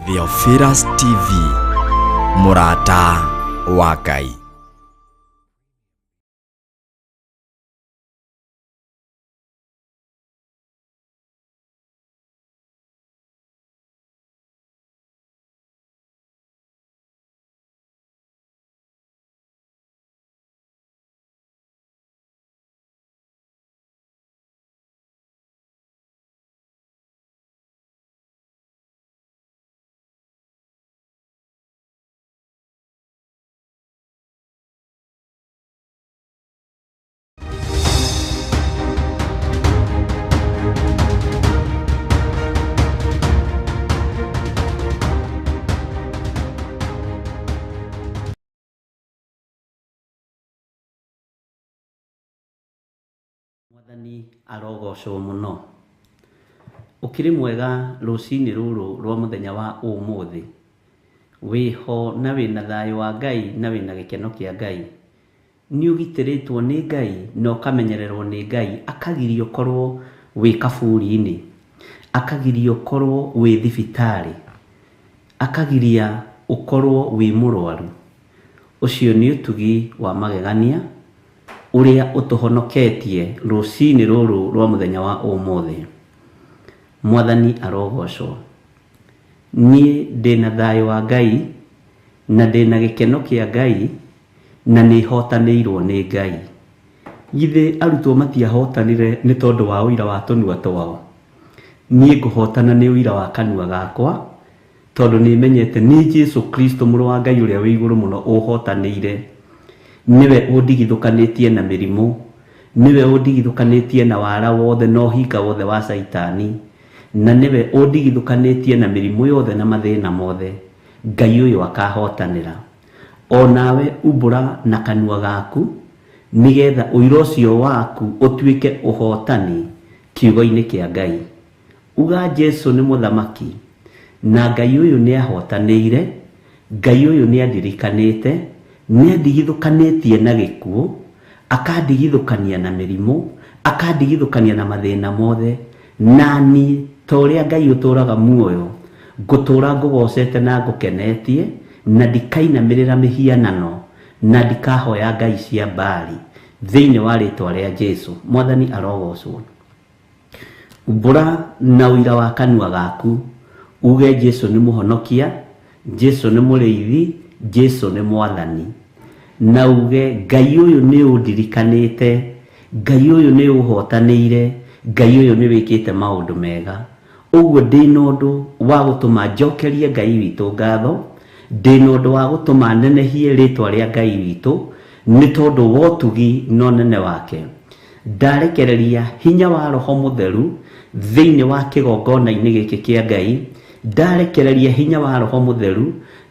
Theophilus TV, mũrata wa Ngai. Mwathani arogocwo mũno. Ũkĩrĩ mwega rũcinĩ rũrũ rwa mũthenya wa ũmũthĩ? Wĩho na wĩna thayũ wa Ngai na wĩna gĩkeno kĩa Ngai. Nĩ ũgitĩrĩtwo nĩ Ngai na ũkamenyererwo nĩ Ngai, akagiria ũkorwo wĩ kaburi-inĩ, akagiria ũkorwo wĩ thibitarĩ, akagiria ũkorwo wĩ mũrwaru. Ũcio nĩ ũtugi wa magegania ũrĩa ũtũhonoketie rũcinĩ rũrũ rwa mũthenya wa ũmũthĩ. Mwathani arogocwo. Niĩ ndĩna thayũ wa Ngai na ndĩna gĩkeno kĩa Ngai na nĩhotanĩirwo nĩ Ngai. Githĩ arutwo matiahotanire nĩ tondũ wa ũira wa tũnua twao? Niĩ ngũhotana nĩ ũira wa kanua gakwa, tondũ nĩmenyete nĩ Jesu Kristo mũrũ wa Ngai ũrĩa wĩ igũrũ mũno ũhotanĩire. Nĩwe ũndigithũkanĩtie na mĩrimũ, nĩwe ũndigithũkanĩtie na wara wothe na ũhinga wothe wa Caitani, na nĩwe ũndigithũkanĩtie na mĩrimũ yothe na mathĩna mothe. Ngai ũyũ akahotanĩra. O nawe umbũra na kanua gaku, nĩgetha ũira ũcio waku ũtuĩke ũhotani kiugo-inĩ kĩa Ngai. Uga Jesu nĩ mũthamaki, na Ngai ũyũ nĩahotanĩire, Ngai ũyũ nĩandirikanĩte, nĩandigithũkanĩtie na gĩkuũ, akandigithũkania na mĩrimũ, akandigithũkania na mathĩna mothe, na niĩ ta ũrĩa Ngai ũtũũraga muoyo, ngũtũũra ngũgocete na ngũkenetie, na ndikainamĩrĩra mĩhianano, na ndikahoya ngai cia Baali, thĩinĩ wa rĩtwa rĩa Jesu. Mwathani arogocwo. Umbũra na ũira wa kanua gaku, uge Jesu nĩ mũhonokia, Jesu nĩ mũrĩithi, Jesu nĩ mwathani. Na uge Ngai ũyũ nĩ ũndirikanĩte, Ngai ũyũ nĩ ũhotanĩire, Ngai ũyũ nĩ wĩkĩte maũndũ mega. Ũguo ndĩna ũndũ wa gũtũma njokerie Ngai witũ ngatho, ndĩna ũndũ wa gũtũma nenehie rĩtwa rĩa Ngai witũ, nĩ tondũ wa ũtugi na ũnene wake. Ndarekereria hinya wa Roho Mũtheru thĩinĩ wa kĩgongona-inĩ gĩkĩ kĩa Ngai, ndarekereria hinya wa Roho Mũtheru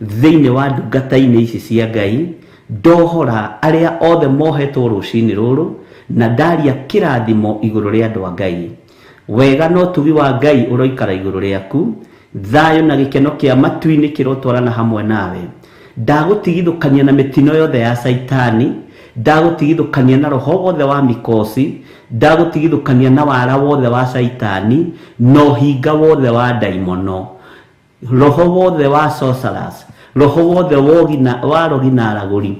thĩinĩ wa ndungata-inĩ ici cia Ngai, ndohora arĩa othe mohetwo rũcinĩ rũrũ, na ndaria kĩrathimo igũrũ rĩa andũ a Ngai. Wega na ũtugi wa Ngai ũroikara igũrũ rĩaku, thayũ na gĩkeno kĩa matu-inĩ kĩrotwarana hamwe nawe. Ndagũtigithũkania na mĩtino yothe ya Caitani, ndagũtigithũkania na roho wothe wa mikosi, ndagũtigithũkania na wara wothe wa Caitani, na ũhinga wothe wa ndaimono, roho wothe wa sorcerers, roho wothe wa arogi na aragũri,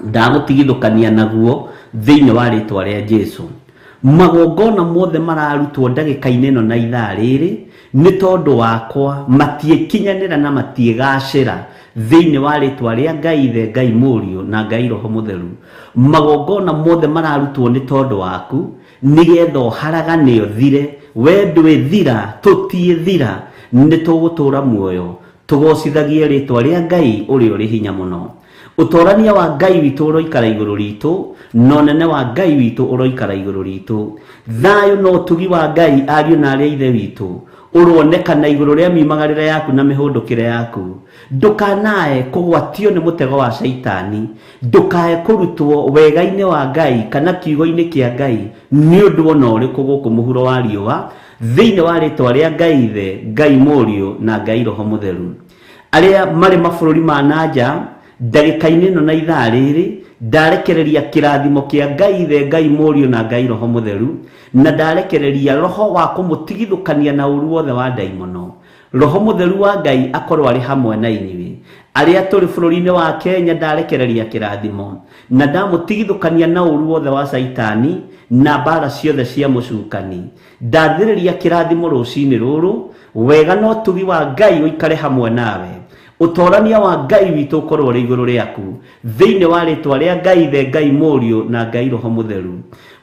ndagũtigithũkania naguo thĩinĩ wa rĩtwa rĩa Jesu. Magongona mothe mararutwo ndagĩka-inĩ ĩno na ithaa rĩrĩ nĩ tondũ wakwa matiĩkinyanĩra na matiĩgacĩra thĩinĩ wa rĩtwa rĩa Ngai Ithe, Ngai Mũriũ na Ngai Roho Mũtheru. Magongona mothe mararutwo nĩ tondũ waku nĩgetha ũharagane ũthire. We ndwĩthira, tũtiĩthira, nĩ tũgũtũũra muoyo tũgocithagie rĩtwa rĩa Ngai ũrĩa ũrĩ hinya mũno. Ũtorania wa Ngai witũ ũroikara igũrũ ritũ, na ũnene wa Ngai witũ ũroikara igũrũ ritũ. Thayũ na ũtugi wa Ngai, ariũ na arĩ a Ithe witũ, ũronekana igũrũ rĩa miumagarĩre yaku na mĩhũndũkĩre yaku. Ndũkanae kũgwatio nĩ mũtego wa Caitani, ndũkae kũrutwo wega-inĩ wa Ngai kana kiugo-inĩ kĩa Ngai nĩ ũndũ o na ũrĩkũ gũkũ mũhuro wa riũa, thĩinĩ wa rĩtwa rĩa Ngai Ithe, Ngai Mũriũ na Ngai Roho Mũtheru. Arĩa marĩ mabũrũri ma na nja, ndagĩka-inĩ ĩno na ithaa rĩrĩ, ndarekereria kĩrathimo kĩa Ngai Ithe, Ngai Mũriũ na Ngai Roho Mũtheru, na ndarekereria roho wa kũmũtigithũkania na ũru wothe wa ndaimono. Roho Mũtheru wa Ngai akorwo arĩ hamwe na inyuĩ. Arĩa tũrĩ bũrũri-inĩ wa Kenya ndarekereria kĩrathimo na ndamũtigithũkania na ũru wothe wa Caitani na mbara ciothe cia mũcukani. Ndathĩrĩria kĩrathimo rũcinĩ rũrũ, wega na ũtugi wa Ngai ũikare hamwe nawe. Ũtorania wa Ngai witũ ũkorwo ũrĩ igũrũ rĩaku, thĩinĩ wa rĩtwa rĩa Ngai Ithe, Ngai Mũriũ na Ngai Roho Mũtheru.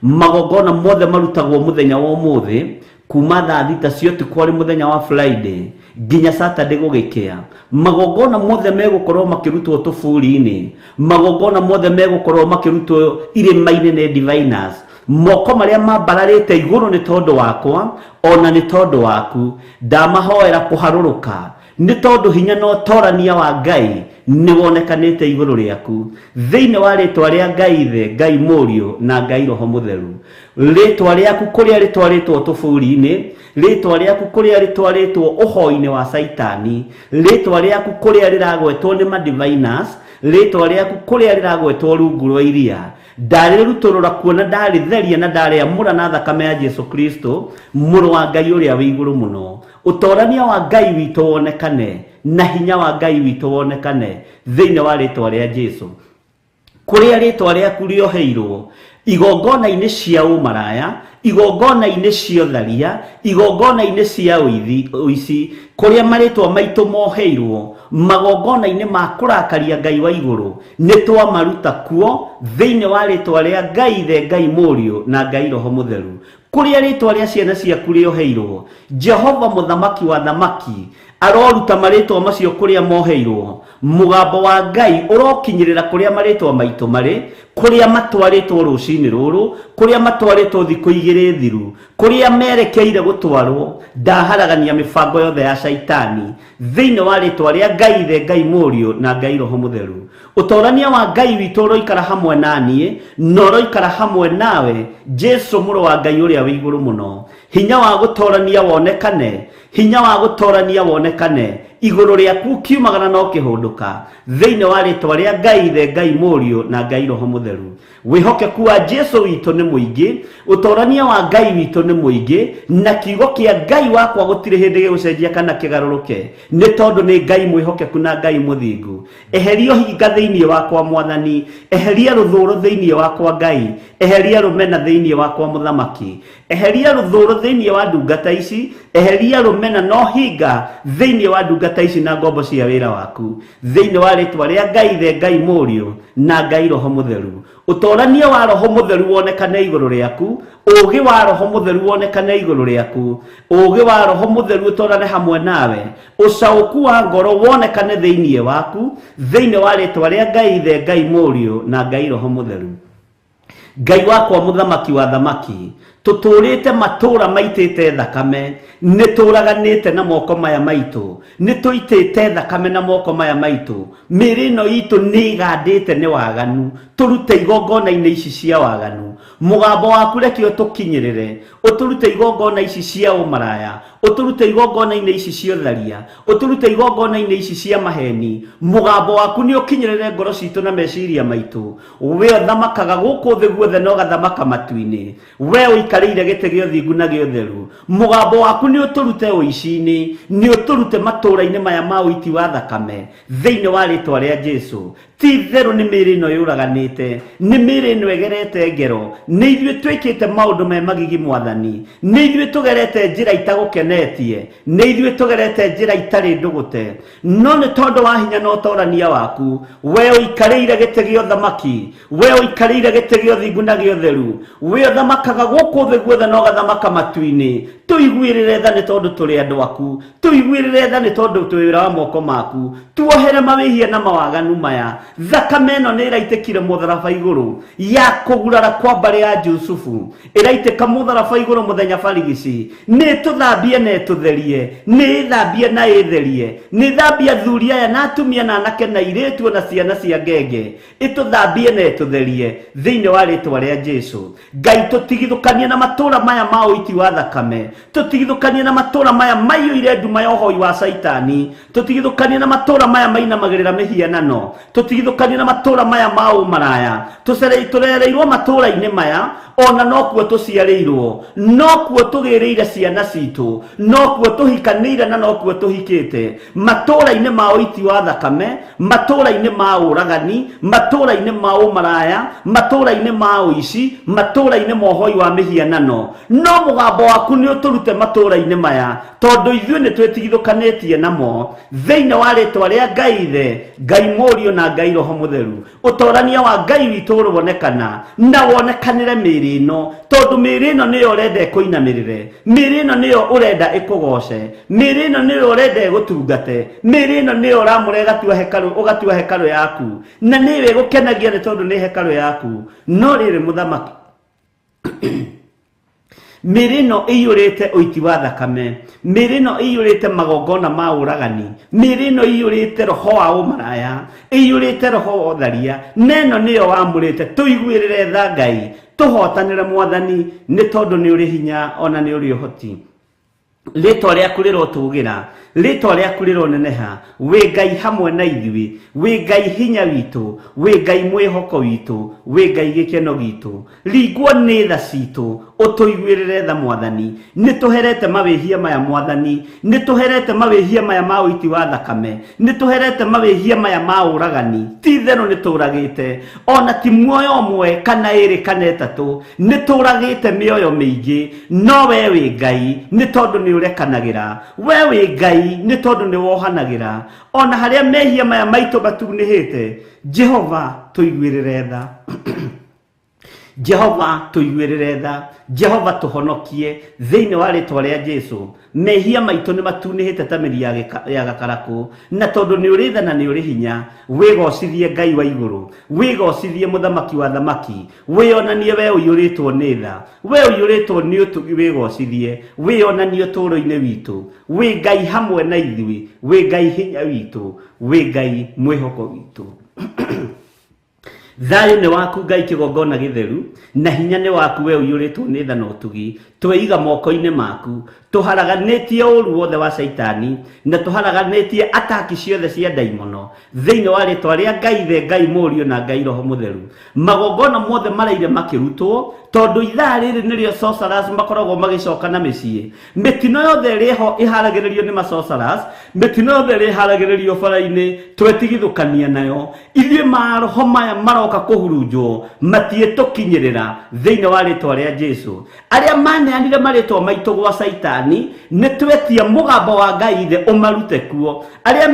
Magongona mothe marutagwo mũthenya wa ũmũthĩ kuma thaa 6 cia ũtukũ arĩ mũthenya wa Friday nginya Saturday gũgĩkĩa. Magongona mothe megũkorwo makĩrutwo tũburi-inĩ, magongona mothe megũkorwo makĩrutwo irĩma-inĩ nĩ diviners. Moko marĩa mambararĩte igũrũ nĩ tondũ wakwa ona nĩ tondũ waku, ndamahoera kũharũrũka nĩ tondũ hinya na ũtorania wa Ngai nĩ wonekanĩte igũrũ rĩaku, thĩinĩ wa rĩtwa rĩa Ngai Ithe, Ngai Mũriũ na Ngai Roho Mũtheru. Rĩtwa rĩaku kũrĩa rĩtwarĩtwo tũburi-inĩ, rĩtwa rĩaku kũrĩa rĩtwarĩtwo ũhoi-inĩ wa Caitani, rĩtwa rĩaku kũrĩa rĩragwetwo nĩ madiviners, rĩtwa rĩaku kũrĩa rĩragwetwo rungu rwa iria, ndarĩrutũrũra kuona ndarĩtheria na ndarĩamũra na thakame ya Jesu Kristo, mũrũ wa Ngai ũrĩa wĩ igũrũ mũno. Ũtorania wa Ngai witũ wonekane na hinya wa Ngai witũ wonekane thĩinĩ wa rĩtwa rĩa Jesu. Kũrĩa rĩtwa rĩaku rĩoheirwo igongona-inĩ cia ũmaraya, igongona-inĩ cia ũtharia, igongona-inĩ cia ũici, kũrĩa marĩtwa maitũ moheirwo magongona-inĩ ma kũrakaria Ngai wa igũrũ, nĩ twamaruta kuo thĩinĩ wa rĩtwa rĩa Ngai Ithe, Ngai Mũriũ na Ngai Roho Mũtheru. Kũrĩa rĩtwa rĩa ciana ciaku rĩoheirwo, Jehova mũthamaki wa thamaki aroruta marĩtwa macio kũrĩa moheirwo. Mũgambo wa Ngai ũrokinyĩrĩra kũrĩa marĩtwa maitũ marĩ, kũrĩa matwarĩtwo rũcinĩ rũrũ, kũrĩa matwarĩtwo thikũ 2 thiru, kũrĩa merekeire gũtwarwo. Ndaharagania mĩbango yothe ya Caitani thĩinĩ wa rĩtwa rĩa Ngai Ithe, Ngai Mũriũ na Ngai Roho Mũtheru. Ũtorania wa Ngai witũ ũroikara hamwe na niĩ na ũroikara hamwe nawe, Jesu mũrũ wa Ngai ũrĩa wĩ igũrũ mũno. Hinya wa gũtorania wonekane, hinya wa gũtorania wonekane igũrũ rĩaku ũkiumagara na ũkĩhũndũka, thĩinĩ wa rĩtwa rĩa Ngai Ithe, Ngai Mũriũ na Ngai Roho Mũtheru. Wĩhokeku wa Jesu witũ nĩ mũingĩ, ũtorania wa Ngai witũ nĩ mũingĩ, na kiugo kĩa Ngai wakwa gũtirĩ hĩndĩ gĩgũcenjia kana kĩgarũrũke, nĩ tondũ nĩ Ngai mwĩhokeku na Ngai mũthingu. Eheria ũhinga thĩinĩ wakwa Mwathani, eheria rũthũũro thĩinĩ wakwa Ngai, eheria rũmena thĩinĩ wakwa Mũthamaki, eheria rũthũũro thĩinĩ wa ndungata ici, eheria rũmena na ũhinga thĩinĩ wa ndungata ici na ngombo cia wĩra waku, thĩinĩ wa rĩtwa rĩa Ngai Ithe, Ngai Mũriũ na Ngai Roho Mũtheru. Ũtorania wa Roho Mũtheru wonekane igũrũ rĩaku, ũũgĩ wa Roho Mũtheru wonekane igũrũ rĩaku, ũũgĩ wa Roho Mũtheru ũtorane hamwe nawe, ũcaũku wa ngoro wonekane thĩinĩ waku, thĩinĩ wa rĩtwa rĩa Ngai Ithe, Ngai Mũriũ na Ngai Roho Mũtheru. Ngai wakwa mũthamaki wa thamaki, tũtũũrĩte matũũra maitĩte thakame, nĩ tũũraganĩte na moko maya maitũ, nĩ tũitĩte thakame na moko maya maitũ, mĩĩrĩ ĩno itũ nĩ ĩgandĩte nĩ waganu, tũrute igongona-inĩ ici cia waganu. Mũgambo waku reke ũtũkinyĩrĩre, ũtũrute igongona ici cia ũmaraya, ũtũrute igongona-inĩ ici cia ũtharia, ũtũrute igongona-inĩ ici cia maheni. Mũgambo waku nĩ ũkinyĩrĩre ngoro citũ na meciria maitũ. We ũthamakaga gũkũ thĩ guothe na ũgathamaka matu-inĩ, we ũikarĩire gĩtĩ gĩa ũthingu na gĩa ũtheru. Mũgambo waku nĩ ũtũrute ũici-inĩ, nĩ ũtũrute matũũra-inĩ maya ma ũiti wa thakame, thĩinĩ wa rĩtwa rĩa Jesu. Ti itherũ nĩ mĩĩrĩ ĩno yũraganĩte, nĩ mĩĩrĩ ĩno ĩgerete ngero, nĩ ithuĩ twĩkĩte maũndũ me magigi Mwathani, nĩ ithuĩ tũgerete njĩra itagũkenetie, nĩ ithuĩ tũgerete njĩra itarĩ ndũgũte. No nĩ tondũ wa hinya na ũtorania waku, we ũikarĩire gĩtĩ gĩa ũthamaki, we ũikarĩire gĩtĩ gĩa ũthingu na gĩa ũtheru, we ũthamakaga gũkũ thĩ guothe na ũgathamaka matu-inĩ, tũiguĩrĩre tha nĩ tondũ tũrĩ andũ aku, tũiguĩrĩre tha nĩ tondũ twĩ wĩra wa moko maku, tuohere mawĩhia na mawaganu maya. Thakame ĩno nĩ ĩraitĩkire mũtharaba igũrũ ya kũgurara kwa mbarĩ ya Jusufu, ĩraitĩka mũtharaba igũrũ mũthenya barigici, nĩ ĩtũthambie na ĩtũtherie, nĩ ĩthambie na ĩtherie, nĩ ĩthambie athuri aya na atumia na anake na airĩtu ona ciana cia ngenge, ĩtũthambie na ĩtũtherie thĩinĩ wa rĩtwa rĩa Jesu. Ngai tũtigithũkanie na matũũra maya ma ũiti wa thakame. Tũtigithũkanie na matũra maya maiyũire nduma ya ũhoi wa Caitani. Tũtigithũkanie na matũra maya mainamagĩrĩra mĩhianano. Tũtigithũkanie na matũra maya ma ũmaraya. Tũrereirwo matũra-inĩ maya ona nokuo tũciarĩirwo, nokuo tũgĩrĩire ciana citũ, nokuo tũhikanĩire na nokuo tũhikĩte. Matũra-inĩ ma ũiti wa thakame, matũra-inĩ ma ũragani, matũra-inĩ ma ũmaraya, matũra-inĩ ma ũici, matũra-inĩ ma ũhoi wa mĩhianano. No mũgambo waku nĩ ũtũrute matũra-inĩ maya, tondũ ithuĩ nĩ twĩtigithũkanĩtie namo. Thĩinĩ wa rĩtwa rĩa Ngai Ithe, Ngai Mũriũ na Ngai Roho Mũtheru, ũtorania wa Ngai witũ ũronekana na wonekanĩre mĩĩrĩ ĩno, tondũ mĩĩrĩ ĩno nĩyo ũrenda ĩkũinamĩrĩre, mĩĩrĩ ĩno nĩyo ũrenda ĩkũgoce, mĩĩrĩ ĩno nĩyo ũrenda ĩgũtungate, mĩĩrĩ ĩno nĩyo ũramũra ĩgatua hekarũ, ũgatua hekarũ yaku, na nĩyo ĩgũkenagia nĩ tondũ nĩ hekarũ yaku. No rĩrĩ mũthamaki, mĩĩrĩ ĩno ĩiyũrĩte ũiti wa thakame, mĩĩrĩ ĩno ĩiyũrĩte magongona ma ũragani, mĩĩrĩ ĩno ĩiyũrĩte roho wa ũmaraya, ĩiyũrĩte roho wa ũtharia, na ĩno nĩyo wamũrĩte. Tũiguĩrĩre tha Ngai, tũhotanĩre Mwathani, nĩ tondũ nĩ ũrĩ hinya ona nĩ ũrĩ ũhoti. Rĩtwa rĩaku rĩrotũgĩra, rĩtwa rĩaku rĩroneneha. Wĩ Ngai hamwe na ithuĩ, wĩ Ngai hinya witũ, wĩ Ngai mwĩhoko witũ, wĩ Ngai gĩkeno gitũ. Ringwo nĩ tha citũ, ũtũiguĩrĩre tha Mwathani. Nĩ tũherete mawĩhia maya Mwathani, nĩ tũherete mawĩhia maya ma ũiti wa thakame, nĩ tũherete mawĩhia maya ma ũragani. Ti itherũ nĩ tũragĩte, ona ti muoyo ũmwe kana ĩrĩ kana ĩtatũ, nĩ tũragĩte mĩoyo mĩingĩ. No we wĩ Ngai nĩ tondũ nĩ ũrekanagĩra, we wĩ Ngai nĩ tondũ nĩ wohanagĩra. Ona harĩa mehia maya maitũ matunĩhĩte, Jehova tũiguĩrĩre tha. Jehova tũiguĩrĩre tha, Jehova tũhonokie thĩinĩ wa rĩtwa rĩa Jesu. Mehia maitũ nĩ matunĩhĩte ta mĩri ya gakarakũ, na tondũ nĩ ũrĩ tha na nĩ ũrĩ hinya, wĩgocithie Ngai wa igũrũ, wĩgocithie mũthamaki wa thamaki, wĩonanie we ũiyũrĩtwo nĩ tha, we ũiyũrĩtwo nĩ ũtugi, wĩgocithie, wĩonanie ũtũũro-inĩ witũ. Wĩ Ngai hamwe na ithuĩ, wĩ Ngai hinya witũ, wĩ Ngai mwĩhoko witũ. Thayũ nĩ waku Ngai kĩgongona gĩtheru, na hinya nĩ waku we ũiyũrĩtwo nĩ tha na ũtugi. Tweiga moko-inĩ maku, tũharaganĩtie ũru wothe wa Caitani, na tũharaganĩtie ataki ciothe cia ndaimono thĩinĩ wa rĩtwa rĩa Ngai Ithe, Ngai Mũriũ na Ngai Roho Mũtheru. Magongona mothe maraire makĩrutwo, tondũ ithaa rĩrĩ nĩrĩo sorcerers makoragwo magĩcoka na mĩciĩ. Mĩtino yothe ĩrĩa ĩho ĩharagĩrĩrio nĩ ma-sorcerers, mĩtino yothe ĩrĩa ĩharagĩrĩrio bara-inĩ, twetigithũkania nayo. Ithuĩ maroho maya maroka kũhurunjwo, matiĩtũkinyĩrĩra thĩinĩ wa rĩtwa rĩa Jesu. Arĩa maneanire marĩtwa maitũ gwa Caitani, nĩ twetia mũgambo wa Ngai Ithe ũmarute kuo. Arĩa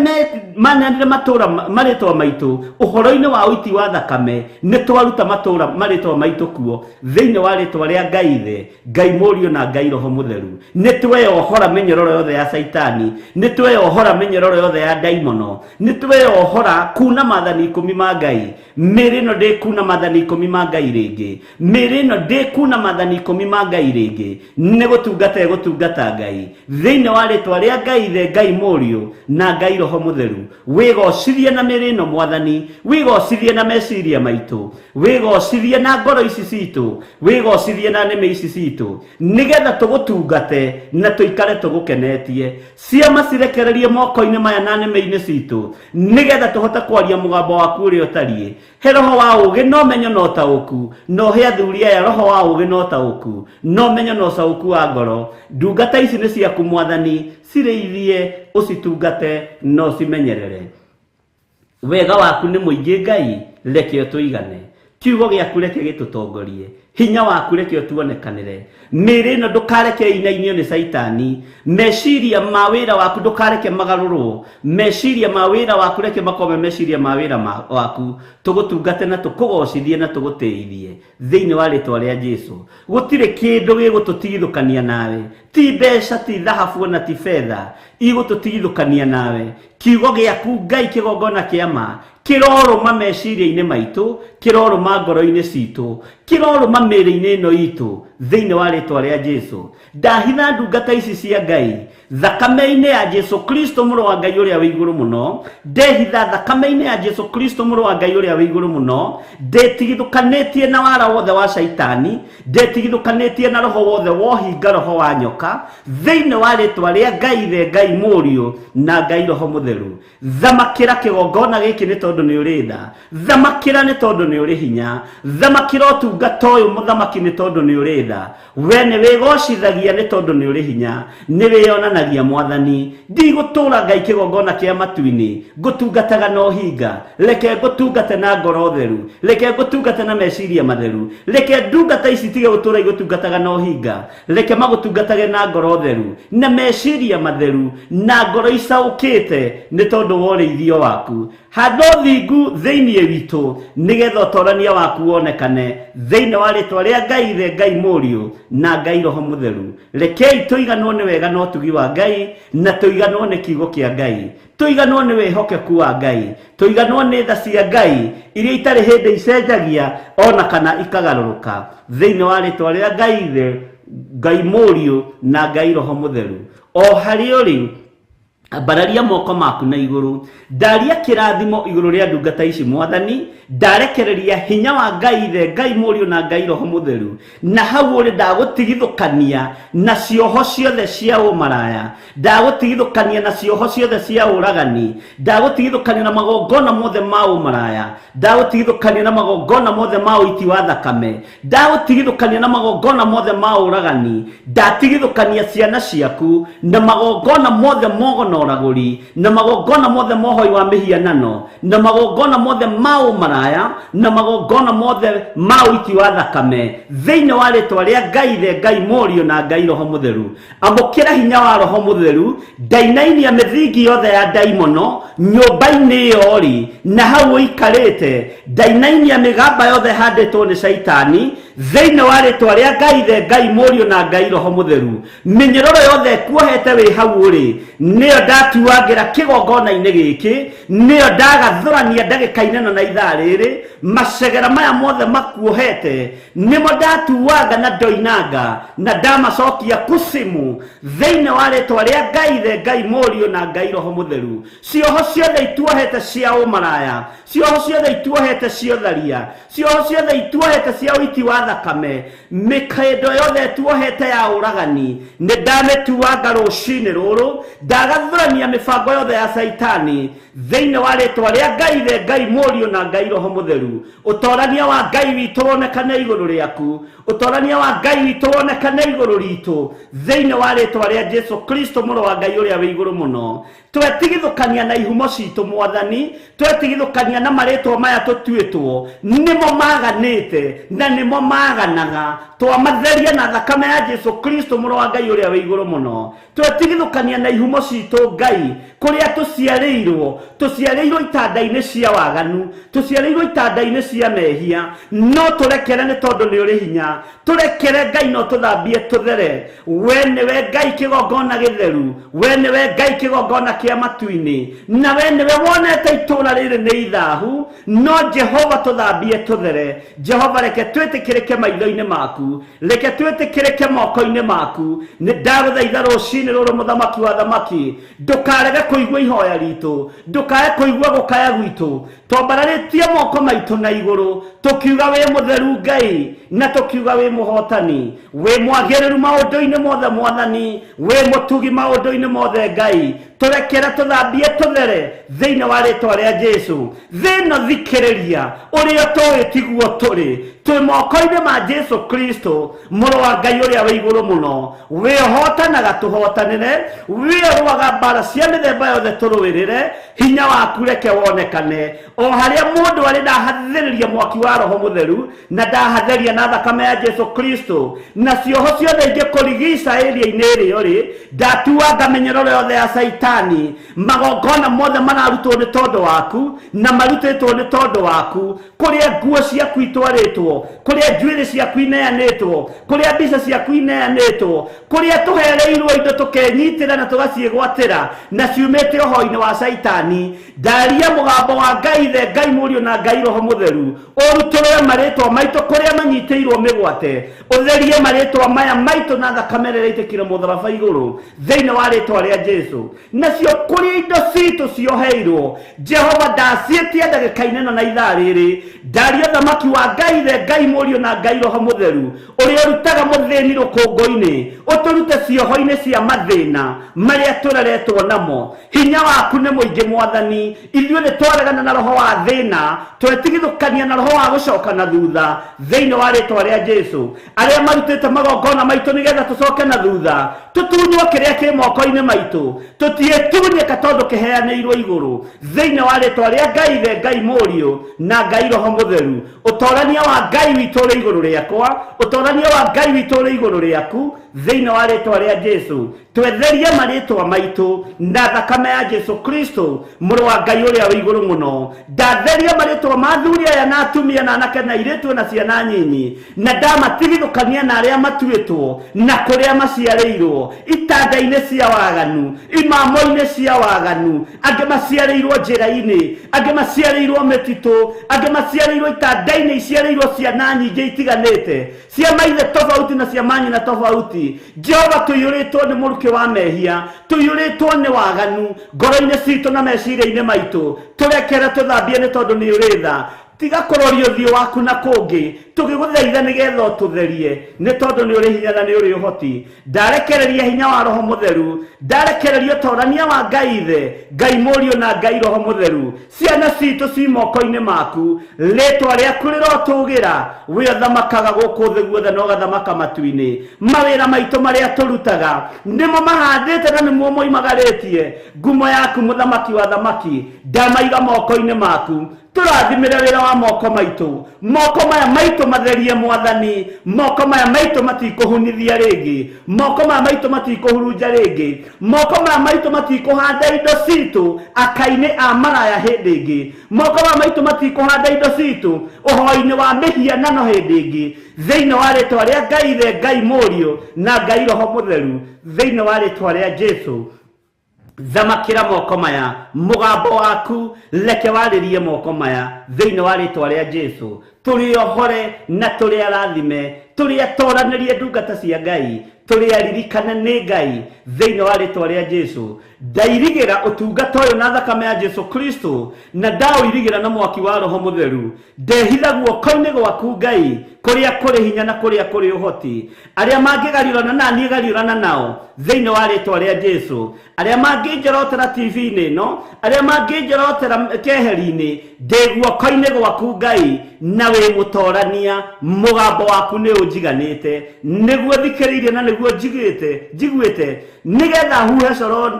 maneanire matũra marĩtwa maitũ ũhoro-inĩ wa ũiti wa thakame, nĩ twaruta matũra marĩtwa maitũ kuo thĩinĩ wa rĩtwa rĩa Ngai Ithe, Ngai Mũriũ na Ngai Roho Mũtheru. Nĩ tweyohora mĩnyororo yothe ya Caitani, nĩ tweyohora mĩnyororo yothe ya ndaimono, nĩ tweyohora kuna maathani 10 ma Ngai. Mĩĩrĩ ĩno ndĩkuna maathani 10 ma Ngai rĩngĩ, mĩĩrĩ ĩno ndĩkuna maathani 10 ma Ngai rĩngĩ. Nĩ gũtungata ĩgũtungata Ngai thĩinĩ wa rĩtwa rĩa Ngai Ithe, Ngai Mũriũ na Ngai Roho Mũtheru. Wĩgocithie na mĩĩrĩ ĩno Mwathani, wĩgocithie na meciria maitũ, wĩgocithie na ngoro ici citũ, wĩgocithie na nĩmĩ ici citũ, nĩgetha tũgũtungate na tũikare tũgũkenetie. Ciama cirekererie moko-inĩ maya na nĩmĩ-inĩ citũ, nĩgetha tũhote kwaria mũgambo waku ũrĩa ũtariĩ. He roho wa ũũgĩ na ũmenyo na ũtaũku, na ũhe athuri aya roho wa ũũgĩ na ũtaũku, na ũmenyo na ũcaũku wa ngoro. Ndungata ici nĩ ciaku Mwathani, cirĩithie, ũcitungate na ũcimenyerere. Wega waku nĩ mũingĩ Ngai, reke ũtũigane. Kiugo gĩaku reke gĩtũtongorie. Hinya waku reke ũtuonekanĩre. Mĩĩrĩ ĩno ndũkareke ĩinainio nĩ Caitani. Meciria ma wĩra waku ndũkareke magarũrwo. Meciria ma wĩra waku reke makorwo me meciria ma wĩra waku. Tũgũtungate na tũkũgocithie na tũgũtĩithie thĩinĩ wa rĩtwa rĩa Jesu. Gũtirĩ kĩndũ gĩgũtũtigithũkania nawe, ti mbeca, ti thahabu ona ti betha igũtũtigithũkania nawe. Kiugo gĩaku Ngai kĩgongona kĩa ma kĩrorũma meciria-inĩ maitũ, kĩrorũma ngoro-inĩ citũ, kĩrorũma mĩĩrĩ-inĩ ĩno itũ thĩinĩ wa rĩtwa rĩa Jesu. Ndahitha ndungata ici cia Ngai Thakame-inĩ ya Jesu Kristo mũrũ wa Ngai ũrĩa wĩ igũrũ mũno, ndehitha thakame-inĩ ya Jesu Kristo mũrũ wa Ngai ũrĩa wĩ igũrũ mũno, ndĩtigithũkanĩtie na wara wothe wa Shaitani, ndĩtigithũkanĩtie na roho wothe wohinga roho wa nyoka, thĩinĩ wa rĩtwa rĩa Ngai Ithe, Ngai Mũriũ na Ngai Roho Mũtheru. Thamakĩra kĩgongona gĩkĩ nĩ tondũ nĩ ũrĩ tha, thamakĩra nĩ tondũ nĩ ũrĩ hinya, thamakĩra ũtungata ũyũ mũthamaki nĩ tondũ nĩ ũrĩ tha. We nĩ wĩgocithagia nĩ tondũ nĩ ũrĩ hinya, nĩ wĩyonanagia mwathani. Ndigũtũra Ngai kĩgongona kĩa matu-inĩ, ngũtungataga na ũhinga, reke ngũtungate na ngoro theru, reke ngũtungate na meciria matheru, reke ndungata ici itige gũtũra igũtungataga na ũhinga, reke magũtungatage na ngoro theru na meciria matheru na ngoro icaũkĩte nĩ tondũ wa ũrĩithio waku. Handa ũthingu thĩinĩ witũ nĩgetha ũtorania waku wonekane thĩinĩ wa rĩtwa rĩa Ngai Ithe, Ngai Mũriũ na Ngai Roho Mũtheru. Rekei tũiganwo nĩ wega na ũtugi wa Ngai, na tũiganwo nĩ kiugo kĩa Ngai, tũiganwo nĩ wĩhokeku wa Ngai, tũiganwo nĩ tha cia Ngai iria itarĩ hĩndĩ icenjagia ona kana ikagarũrũka, thĩinĩ wa rĩtwa rĩa Ngai Ithe, Ngai Mũriũ na Ngai Roho Mũtheru. O harĩa ũrĩ, ambararia moko maku na igũrũ, ndaria kĩrathimo igũrũ rĩa ndungata ici mwathani, ndarekereria hinya wa Ngai Ithe, Ngai Mũriũ na Ngai Roho Mũtheru, na hau ũrĩ ndagũtigithũkania na cioho ciothe cia ũmaraya, ndagũtigithũkania na cioho ciothe cia ũragani, ndagũtigithũkania na magongona mothe ma ũmaraya, ndagũtigithũkania na magongona mothe ma ũiti wa thakame, ndagũtigithũkania na magongona mothe ma ũragani, ndatigithũkania ciana ciaku na magongona mothe mogonoragũri, na magongona mothe mohoi wa mĩhianano, na magongona mothe ma ũmaraya, na magongona mothe ma ũiti wa thakame, thĩinĩ wa rĩtwa rĩa Ngai Ithe, Ngai Mũriũ na Ngai Roho Mũtheru. Amũkĩra hinya wa Roho Mũtheru, ndainainia mĩthingi yothe ya ndaimono nyũmba-inĩ ĩyo rĩ, na hau ũikarĩte, ndainainia mĩgamba yothe ĩhandĩtwo nĩ Shaitani, thĩinĩ wa rĩtwa rĩa Ngai Ithe, Ngai Mũriũ na Ngai Roho Mũtheru. Mĩnyororo yothe ĩkuohete wĩ hau ũrĩ, nĩyo ndatuangĩra kĩgongona-inĩ gĩkĩ, nĩyo ndagathũrania ndagĩka-inĩ ĩno na ithaa rĩrĩ, macegera maya mothe makuohete nĩmo ndatuanga na ndoinanga na ndamacokia kusimu, thĩinĩ wa rĩtwa rĩa Ngai Ithe, Ngai Mũriũ na Ngai Roho Mũtheru. Cioho ciothe ituohete cia ũmaraya, cioho ciothe ituohete cia ũtharia, cioho ciothe ituohete cia ũiti wa thakame, mĩkĩndo yothe ĩtuohete ya ũragani, nĩ ndamĩtuanga rũcinĩ rũrũ, ndagathũrania mĩbango yothe ya Caitani thĩinĩ wa rĩtwa rĩa Ngai Ithe, Ngai Mũriũ na Ngai Roho Mũtheru. Ũtorania wa Ngai witũ wonekane igũrũ rĩaku, ũtorania wa Ngai witũ wonekane igũrũ ritũ, thĩinĩ wa rĩtwa rĩa Jesu Kristo mũrũ wa Ngai ũrĩa wĩ igũrũ mũno. Twetigithũkania na ihumo citũ mwathani, twetigithũkania na marĩtwa maya tũtuĩtwo, nĩmo maganĩte na nĩmo maganaga, twamatheria na thakame ya Jesu Kristo mũrũ wa Ngai ũrĩa wĩ igũrũ mũno. Twetigithũkania na ihumo citũ Ngai, kũrĩa tũciarĩirwo, tũciarĩirwo itanda-inĩ cia waganu, tũciarĩirwo itanda-inĩ cia mehia, no tũrekere nĩ tondũ nĩ ũrĩ hinya, tũrekere Ngai no tũthambie tũthere. We nĩwe Ngai kĩgongona gĩtheru, we nĩwe Ngai kĩgongona kĩa matu-inĩ, na we nĩwe wonete itũũra rĩrĩ nĩ ithahu, no Jehova tũthambie tũthere. Jehova reke twĩtĩkĩrĩke maitho-inĩ maku, reke twĩtĩkĩrĩke moko-inĩ maku. Nĩ ndagũthaitha rũcinĩ rũrũ mũthamaki wa thamaki, ndũkarege kũigua ihoya ritũ, ndũkae kũigua gũkaya gwitũ. Twambararĩtie moko maitũ na igũrũ tũkiuga wĩ mũtheru Ngai, na tũkiuga wĩ mũhotani, wĩ mwagĩrĩru maũndũ-inĩ mothe mwathani, wĩ mũtugi maũndũ-inĩ mothe Ngai. Tũrekere tũthambie tũthere thĩinĩ wa rĩtwa rĩa Jesu. Thĩ ĩno thikĩrĩria, ũrĩa tũĩ tiguo tũrĩ, twĩ moko-inĩ ma Jesu Kristo mũrũ wa Ngai ũrĩa wĩ igũrũ mũno. We ũhotanaga tũhotanĩre, we ũrũaga mbara cia mĩthemba yothe tũrũĩrĩre, hinya waku reke wonekane o harĩa mũndũ arĩ. Ndahathĩrĩria mwaki wa Roho Mũtheru na ndahatheria na thakame ya Jesu Kristo, na cioho ciothe ingĩkũrigica ĩria-inĩ ĩrĩa ũrĩ, ndatuanga mĩnyororo yothe ya Caitani. Caitani, magongona mothe mararutwo nĩ tondũ waku na marutĩtwo nĩ tondũ waku, kũrĩa nguo ciaku itwarĩtwo, kũrĩa njuĩrĩ ciaku ineanĩtwo, kũrĩa mbica ciaku ineanĩtwo, kũrĩa tũhereirwo indo tũkenyitĩra na tũgaciĩgwatĩra na ciumĩte ũhoi-inĩ wa Caitani. Ndaria mũgambo wa Ngai Ithe, Ngai Mũriũ na Ngai Roho Mũtheru, ũrutũrũre marĩtwa maitũ kũrĩa manyitĩirwo mĩgwate, ũtherie marĩtwa maya maitũ na thakame ĩrĩa ĩraitĩkire mũtharaba igũrũ thĩinĩ wa rĩtwa rĩa Jesu. Nacio kũrĩa indo citũ cioheirwo, Jehova ndaciĩtia ndagĩka-inĩ ĩno na ithaa rĩrĩ. Ndaria ũthamaki wa Ngai Ithe, Ngai Mũriũ na Ngai Roho Mũtheru, ũrĩa ũrutaga mũthĩni rũkũngũ-inĩ, ũtũrute cioho-inĩ cia mathĩna marĩa tũreretwo namo. Hinya waku nĩ mũingĩ Mwathani, ithuĩ nĩ twaregana na roho wa thĩna, twetigithũkania na roho wa gũcoka na thutha thĩinĩ wa rĩtwa rĩa Jesu. Arĩa marutĩte magongona maitũ nĩgetha tũcoke na thutha, tũtunywo kĩrĩa kĩ moko-inĩ maitũ, tũtiĩtunyĩka tondũ kĩheanĩirwo igũrũ thĩinĩ wa rĩtwa rĩa Ngai Ithe, Ngai Mũriũ na Ngai Roho Mũtheru. Ũtorania wa Ngai witũ ũrĩ igũrũ rĩakwa, ũtorania wa Ngai witũ ũrĩ igũrũ rĩaku thĩinĩ wa rĩtwa rĩa Jesu. Twetherie marĩtwa maitũ na thakame ya Jesu Kristo mũrũ wa Ngai ũrĩa wĩ igũrũ mũno. Ndatheria marĩtwa ma athuri aya na atumia na anake na airĩtu na ciana nyinyi, na ndamatigithũkania na arĩa matuĩtwo na kũrĩa maciarĩirwo, itanda-inĩ cia waganu, imamo-inĩ cia waganu, angĩ maciarĩirwo njĩra-inĩ, angĩ maciarĩirwo mĩtitũ, angĩ maciarĩirwo itanda-inĩ iciarĩirwo ciana nyingĩ itiganĩte, cia maithe tofauti na cia manyina tofauti. Jehova, tũiyũrĩtwo nĩ mũrukĩ wa mehia, tũiyũrĩtwo nĩ waganu ngoro-inĩ citũ na meciria-inĩ maitũ. Tũrekere tũthambie nĩ tondũ nĩ ũrĩ tha. Tiga kũroria ũthiũ waku na kũngĩ, tũgĩgũthaitha nĩgetha ũtũtherie, nĩ tondũ nĩ ũrĩ hinya na nĩ ũrĩ ũhoti. Ndarekereria hinya wa Roho Mũtheru, ndarekereria ũtorania wa Ngai Ithe, Ngai Mũriũ na Ngai Roho Mũtheru. Ciana citũ ci moko-inĩ maku, rĩtwa rĩaku rĩrotũgĩra, we ũthamakaga gũkũ thĩ guothe na ũgathamaka matu-inĩ. Mawĩra maitũ marĩa tũrutaga nĩmo mahandĩte na nĩmo moimagarĩtie ngumo yaku, mũthamaki wa thamaki. Ndamaiga moko-inĩ maku, tũrathimĩre wĩra wa moko maitũ. Moko maya maitũ matherie Mwathani, moko maya maitũ matikũhunithia rĩngĩ, moko maya maitũ matikũhurunja rĩngĩ, moko maya maitũ matikũhanda indo citũ aka-inĩ a maraya hĩndĩ ĩngĩ, moko maya maitũ matikũhanda indo citũ ũhoi-inĩ wa mĩhianano hĩndĩ ĩngĩ, thĩinĩ wa rĩtwa rĩa Ngai Ithe, Ngai Mũriũ na Ngai Roho Mũtheru, thĩinĩ wa rĩtwa rĩa Jesu. Thamakĩra moko maya, mũgambo waku reke warĩrie moko maya thĩinĩ wa rĩtwa rĩa Jesu. Tũrĩ ohore na tũrĩ arathime, tũrĩ atoranĩrie ndungata cia Ngai, tũrĩ aririkane nĩ Ngai thĩinĩ wa rĩtwa rĩa Jesu. Ndairigĩra ũtungata ũyũ na thakame ya Jesu Kristo, na ndaũirigĩra na mwaki wa Roho Mũtheru. Ndehitha guoko-inĩ gwaku Ngai, kũrĩa kũrĩ hinya na kũrĩa kũrĩ ũhoti. Arĩa mangĩgariũrana na niĩ gariũrana nao thĩinĩ wa rĩtwa rĩa Jesu. Arĩa mangĩnjorotera TV-inĩ ĩno, arĩa mangĩnjorotera keheri-inĩ, ndĩ guoko-inĩ gwaku Ngai, na wĩ mũtorania, mũgambo waku nĩ ũnjiganĩte, nĩguo thikĩrĩirie na nĩguo njiguĩte, nĩgetha huhe coro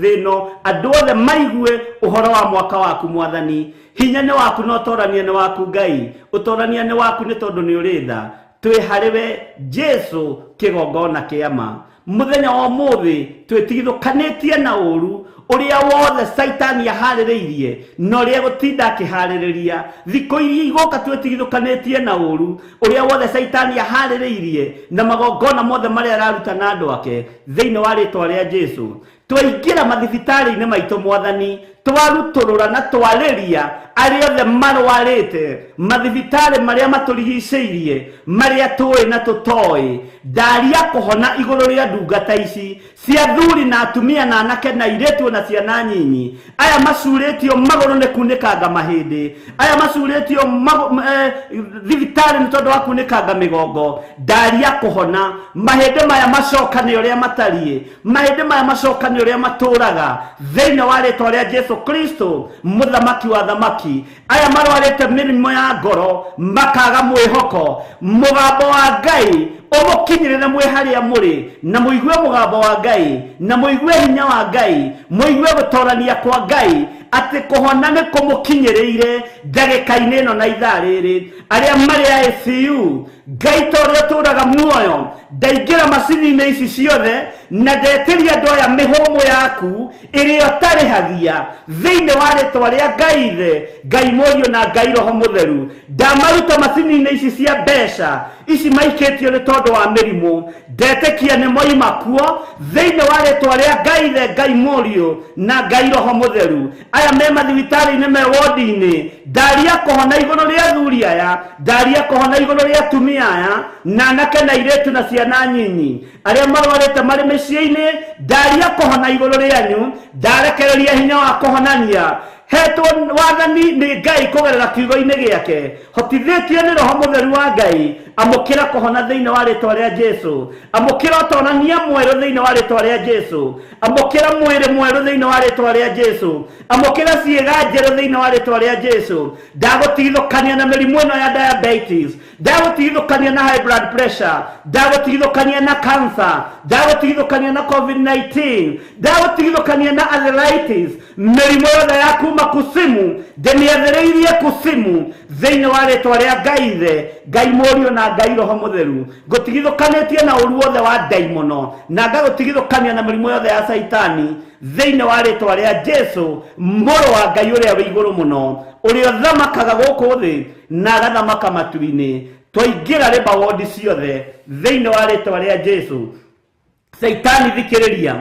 thĩ ĩno, andũ othe maigue ũhoro wa mwaka waku Mwathani. Hinya nĩ waku na ũtorania nĩ waku Ngai, ũtorania nĩ waku nĩ tondũ nĩ ũrĩ tha. Twĩ harĩ we Jesu kĩgongona kĩa ma. Mũthenya wa ũmũthĩ twĩtigithũkanĩtie na ũru ũrĩa wothe Caitani aharĩrĩirie na ũrĩa egũtinda akĩharĩrĩria. Thikũ iria igũka twĩtigithũkanĩtie na ũru ũrĩa wothe Caitani aharĩrĩirie na magongona mothe marĩa araruta na andũ ake thĩinĩ wa rĩtwa rĩa Jesu. Twaingĩra mathibitarĩ-inĩ maitũ Mwathani, twarutũrũra na twarĩria arĩa othe marwarĩte mathibitarĩ marĩa matũrigicĩirie, marĩa tũĩ na tũtoĩ. Ndaria kũhona igũrũ rĩa ndungata ici cia athuri na atumia na anake na airĩtu na ciana nyinyi, aya macurĩtio magũrũ nĩ kunĩkanga mahĩndĩ, aya macurĩtio thibitarĩ nĩ tondũ wa kunĩkanga mĩgongo. Ndaria kũhona mahĩndĩ maya macokane ũrĩa matariĩ, mahĩndĩ maya macokane ũrĩa matũraga thĩinĩ wa rĩtwa rĩa Jesu Kristo mũthamaki wa thamaki. Aya marwarĩte mĩrimũ ya ngoro makaga mwĩhoko, mũgambo wa Ngai Ũmũkinyĩrĩre mwĩ harĩa mũrĩ, na mũigue mũgambo wa Ngai, na mũigue hinya wa Ngai, mũigue gũtorania kwa Ngai, atĩ kũhona nĩ kũmũkinyĩrĩire ndagĩka-inĩ ĩno na ithaa rĩrĩ. Arĩa marĩ ICU, Ngai ta ũrĩa ũtũũraga muoyo, ndaingĩra macini-inĩ ici ciothe na ndetĩria andũ aya mĩhũmũ yaku ĩrĩa ũtarĩhagia thĩinĩ wa rĩtwa rĩa Ngai Ithe, Ngai Mũriũ na Ngai Roho Mũtheru. Ndamaruta macini-inĩ ici cia mbeca ici maikĩtio nĩ tondũ wa mĩrimũ, ndetĩkia nĩ moima kuo thĩinĩ wa rĩtwa rĩa Ngai Ithe, Ngai Mũriũ na Ngai Roho Mũtheru. Aya me mathibitarĩ-inĩ, me wodi-inĩ, ndaria kũhona igũrũ rĩa athuri aya, ndaria kũhona igũrũ rĩa atumia aya, na anake na airĩtu na ciana nyinyi arĩa marwarĩte marĩ mĩciĩ-inĩ, ndaria kũhona igũrũ rĩanyu, ndarekereria hinya wa kũhonania. Hetwo wathani nĩ Ngai kũgerera kiugo-inĩ gĩake, hotithĩtio nĩ Roho Mũtheru wa Ngai. Amũkĩra kũhona thĩinĩ wa rĩtwa rĩa Jesu, amũkĩra ũtonania mwerũ thĩinĩ wa rĩtwa rĩa Jesu, amũkĩra mwĩrĩ mwerũ thĩinĩ wa rĩtwa rĩa Jesu, amũkĩra ciĩga njerũ thĩinĩ wa rĩtwa rĩa Jesu. Ndagũtigithũkania na mĩrimũ ĩno ya diabetes, ndagũtigithũkania na high blood pressure, ndagũtigithũkania na cancer, ndagũtigithũkania na COVID-19, ndagũtigithũkania na arthritis, mĩrimũ yothe ya kuma kusimu ndĩmĩathĩrĩirie kusimu thĩinĩ wa rĩtwa rĩa Ngai Ithe, Ngai Mũriũ na Ngai Roho Mũtheru. Ngũtigithũkanĩtie na ũru wothe wa ndaimono, na ngagũtigithũkania na mĩrimũ yothe ya Saitani thĩinĩ wa rĩtwa rĩa Jesu, mũrũ wa Ngai ũrĩa wĩ igũrũ mũno, ũrĩa ũthamakaga gũkũ thĩ na agathamaka matu-inĩ. Twaingĩra rĩba wondi ciothe thĩinĩ wa rĩtwa rĩa Jesu. Saitani thikĩrĩria,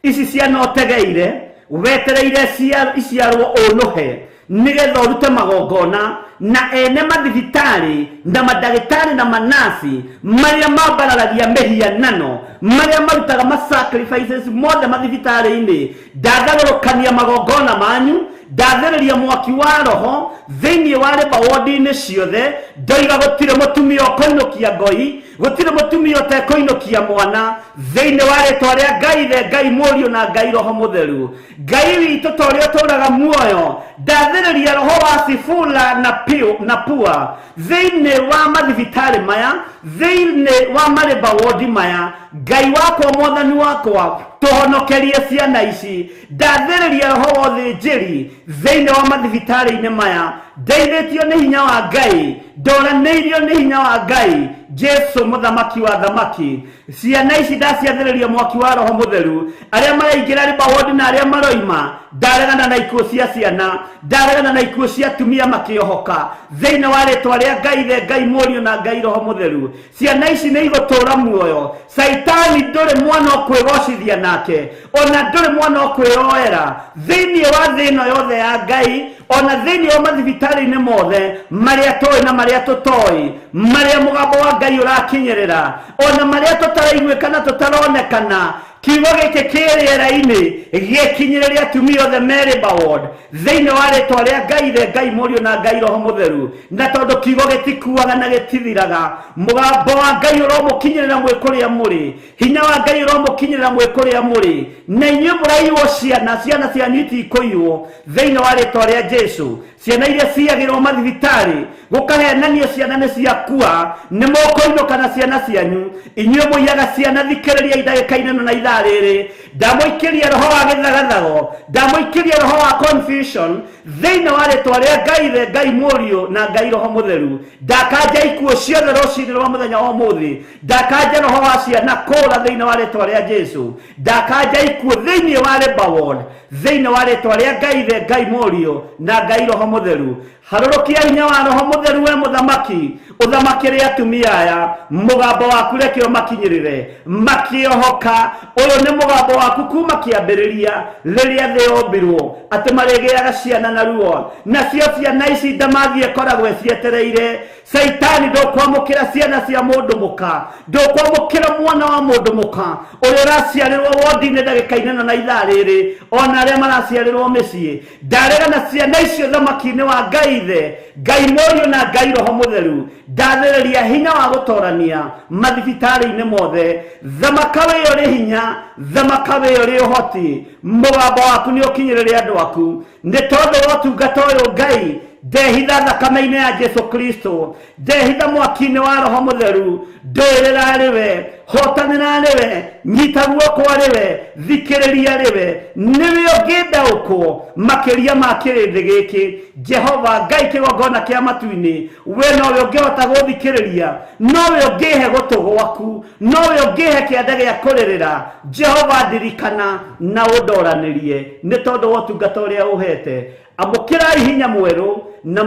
ici ciana ũtegeire wetereire iciarwo ũnũhe nĩgetha ũrute magongona, na ene mathibitarĩ na mandagĩtarĩ na manasi marĩa mambararagia mĩhianano, marĩa marutaga ma sacrifices mothe mathibitarĩ-inĩ, ndatharũrũkania magongona manyu, ndathĩrĩria mwaki wa roho thĩinĩ wa rĩba wondi-inĩ ciothe. Ndoiga gũtirĩ mũtumia ũkũinũkia ngoi, gũtirĩ mũtumia ũtekũinũkia mwana thĩinĩ wa rĩtwa rĩa Ngai Ithe, Ngai Mũriũ na Ngai Roho Mũtheru. Ngai witũ ta ũrĩa ũtũũraga muoyo, ndathĩrĩria roho wa Sifula na Piu na Pua thĩinĩ wa mathibitarĩ maya, thĩinĩ wa marĩba wondi maya. Ngai wakwa, mwathani wakwa, tũhonokerie ciana ici. Ndathĩrĩria roho wa ũthĩnjĩri thĩinĩ wa mathibitarĩ-inĩ maya, ndeithĩtio nĩ hinya wa Ngai, ndoranĩirio nĩ hinya wa Ngai Jesu mũthamaki wa thamaki. Ciana ici ndaciathĩrĩria mwaki wa Roho Mũtheru. Arĩa maraingĩra rĩba wondi na arĩa maroima, ndaregana na ikuũ cia ciana, ndaregana na ikuũ cia atumia makĩohoka thĩinĩ wa rĩtwa rĩa Ngai Ithe, Ngai Mũriũ na Ngai Roho Mũtheru. Ciana ici nĩ igũtũũra muoyo. Saitani ndũrĩ mwana ũkwĩgocithia nake, ona ndũrĩ mwana ũkwĩyoera thĩinĩ wa thĩ ĩno yothe ya Ngai, ona thĩinĩ wa mathibitarĩ-inĩ mothe marĩa tũĩ na marĩa tũtoĩ, marĩa mũgambo wa Ngai ũrakinyĩrĩra, ona marĩa tũtaraiguĩka na tũtaronekana. Kiugo gĩkĩ kĩ rĩera-inĩ gĩkinyĩrĩre atumia othe me Labour Ward thĩinĩ wa rĩtwa rĩa Ngai Ithe, Ngai Mũriũ na Ngai Roho Mũtheru. Na tondũ kiugo gĩtikuaga na gĩtithiraga, mũgambo wa Ngai ũromũkinyĩrĩra mwĩ kũrĩa mũrĩ, hinya wa Ngai ũromũkinyĩrĩra mwĩ kũrĩa mũrĩ, na inyuĩ mũraiywo ciana, ciana cianyu itikũiywo thĩinĩ wa rĩtwa rĩa Jesu. Ciana iria ciagĩrwo mathibitarĩ gũkahenanio ciana nĩ ciakua, nĩ mũkũinũka na ciana cianyu. Inyuĩ mũiyaga ciana, thikĩrĩria ndagĩka-inĩ ĩno na ithaa rĩrĩ. Ndamũikĩria roho wa gĩthagathago, ndamũikĩria roho wa confusion thĩinĩ wa rĩtwa rĩa Ngai Ithe, Ngai Mũriũ na Ngai Roho Mũtheru. Ndakanja ikuũ ciothe rũcinĩ rwa mũthenya wa ũmũthĩ, ndakanja roho wa ciana kũũra thĩinĩ wa rĩtwa rĩa Jesu, ndakanja ikuũ thĩinĩ wa Labour Ward thĩinĩ wa rĩtwa rĩa Ngai Ithe, Ngai Mũriũ na Ngai Roho Mũtheru. Harũrũkia hinya wa Roho Mũtheru, we mũthamaki, ũthamakĩre atumia aya. Mũgambo waku reke ũmakinyĩrĩre makĩohoka. Ũyũ nĩ mũgambo waku kuma kĩambĩrĩria rĩrĩa thĩ yombirwo, atĩ marĩgĩaga ciana na ruo, nacio ciana ici ndamathi ĩkoragwo ĩcietereire. Saitani ndũkwamũkĩra ciana cia mũndũ mũka, ndũkwamũkĩra mwana wa mũndũ mũka ũrĩa ũraciarĩrwo wondi-inĩ ndagĩka-inĩ ĩno na ithaa rĩrĩ, ona arĩa maraciarĩrwo mĩciĩ. Ndaregana ciana icio thamaki-inĩ wa Ngai Ithe, Ngai Mũriũ na Ngai Roho Mũtheru. Ndathĩrĩria hinya wa gũtorania mathibitarĩ-inĩ mothe. Thamaka wĩ ũrĩ hinya, thamaka wĩ ũrĩ ũhoti, mũgambo waku nĩ ũkinyĩrĩre andũ aku. Nĩ tondũ wa ũtungata ũyũ Ngai, Ndehitha thakame-inĩ ya Jesu Kristo, ndehitha mwaki-inĩ wa Roho Mũtheru. Ndũĩrĩra arĩ we, hotanĩra arĩ we, nyita guoko arĩ we, thikĩrĩria arĩ we. Nĩwe ũngĩndaũkwo makĩria ma kĩrĩndĩ gĩkĩ. Jehova Ngai kĩgongona kĩa matu-inĩ, we nowe ũngĩhota gũthikĩrĩria, nowe ũngĩhe gũtũ gwaku, nowe ũngĩhe kĩanda gĩa kũrĩrĩra. Jehova ndirikana na ũndoranĩrie nĩ tondũ wa ũtungata ũrĩa ũhete. Amũkĩrai hinya mwerũ na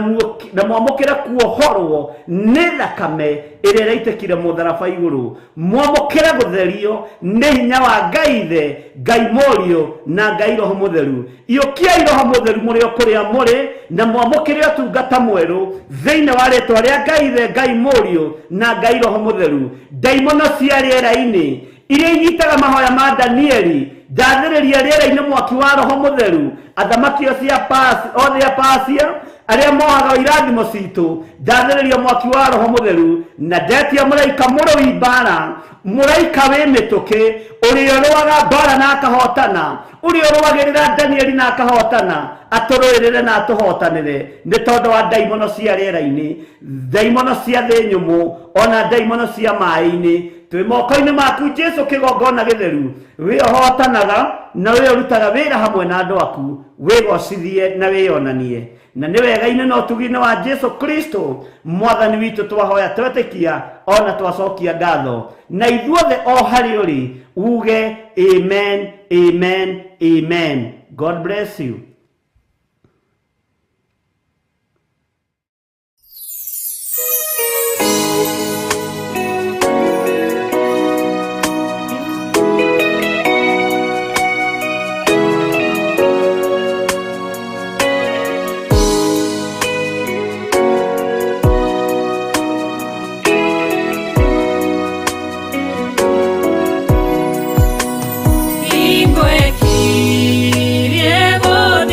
mwamũkĩre kuohorwo nĩ thakame ĩrĩa ĩraitĩkire mũtharaba igũrũ. Mwamũkĩre gũtherio nĩ hinya wa Ngai Ithe, Ngai Mũriũ na Ngai Roho Mũtheru. Iyũkiai Roho Mũtheru mũrĩ o kũrĩa mũrĩ na mwamũkĩre ũtungata mwerũ thĩinĩ wa rĩtwa rĩa Ngai Ithe, Ngai Mũriũ na Ngai Roho Mũtheru. Ndaimono cia rĩera-inĩ iria inyitaga mahoya ma Danieli, ndathĩrĩria rĩera-inĩ mwaki wa Roho Mũtheru. Athamaki othe a Pasia arĩa mohaga irathimo citũ, ndathĩrĩria mwaki wa Roho Mũtheru na ndetia mũraika mũrũi mbara, mũraika wĩ mĩtũkĩ, ũrĩa ũrũaga mbara na akahotana, ũrĩa ũrũagĩrĩra Danieli na akahotana, atũrũĩrĩre na atũhotanĩre nĩ tondũ wa ndaimono cia rĩera-inĩ, ndaimono cia thĩ nyũmũ, ona ndaimono cia maĩ-inĩ. Twĩ moko-inĩ maku Jesu kĩgongona gĩtheru, wĩ ũhotanaga na wĩ ũrutaga wĩra hamwe na andũ aku, wĩgocithie na wĩyonanie. Na nĩ wega-inĩ na ũtugi-inĩ wa Jesu Kristo mwathani witũ twahoya twetĩkia ona twacokia ngatho, na ithuothe o harĩ ũrĩ uge amen, amen, amen. God bless you. Ingwekirie gũthiĩ.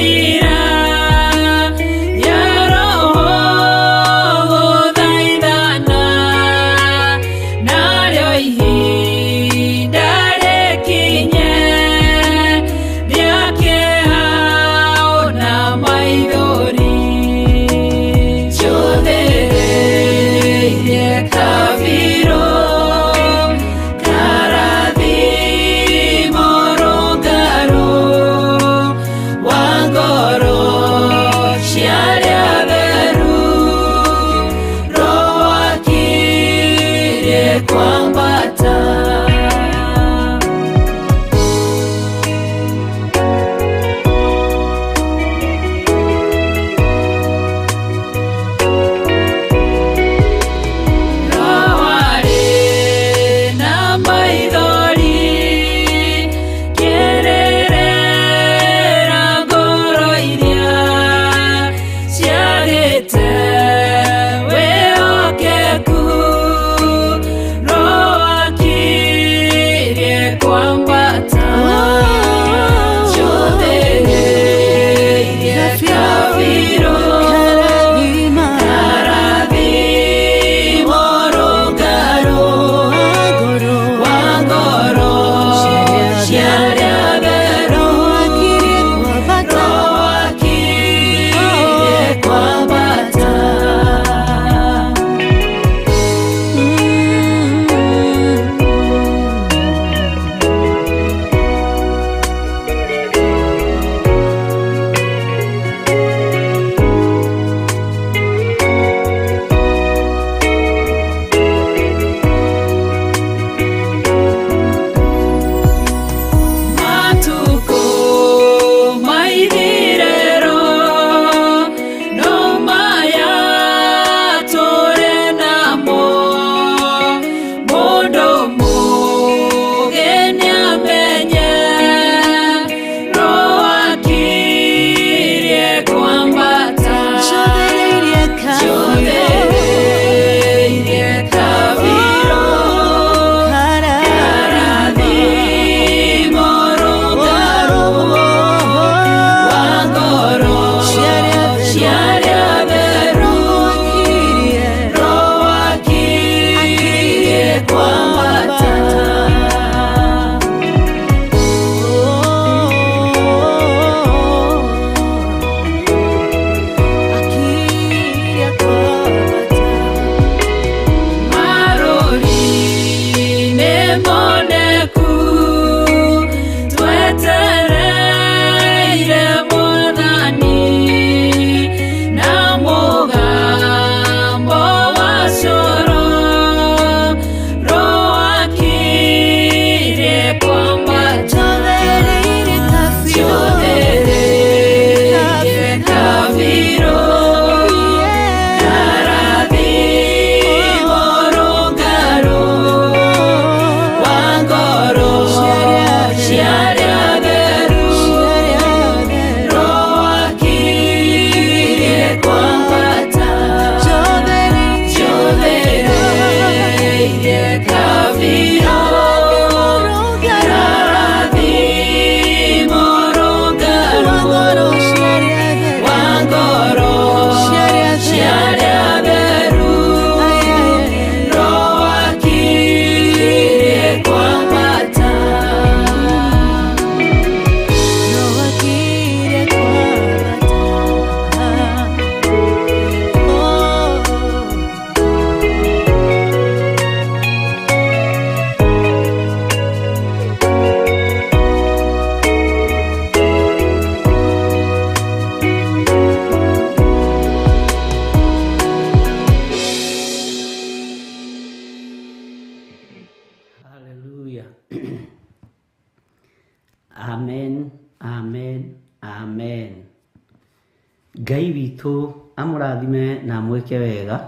Ngai witũ amũrathime na amwĩke wega,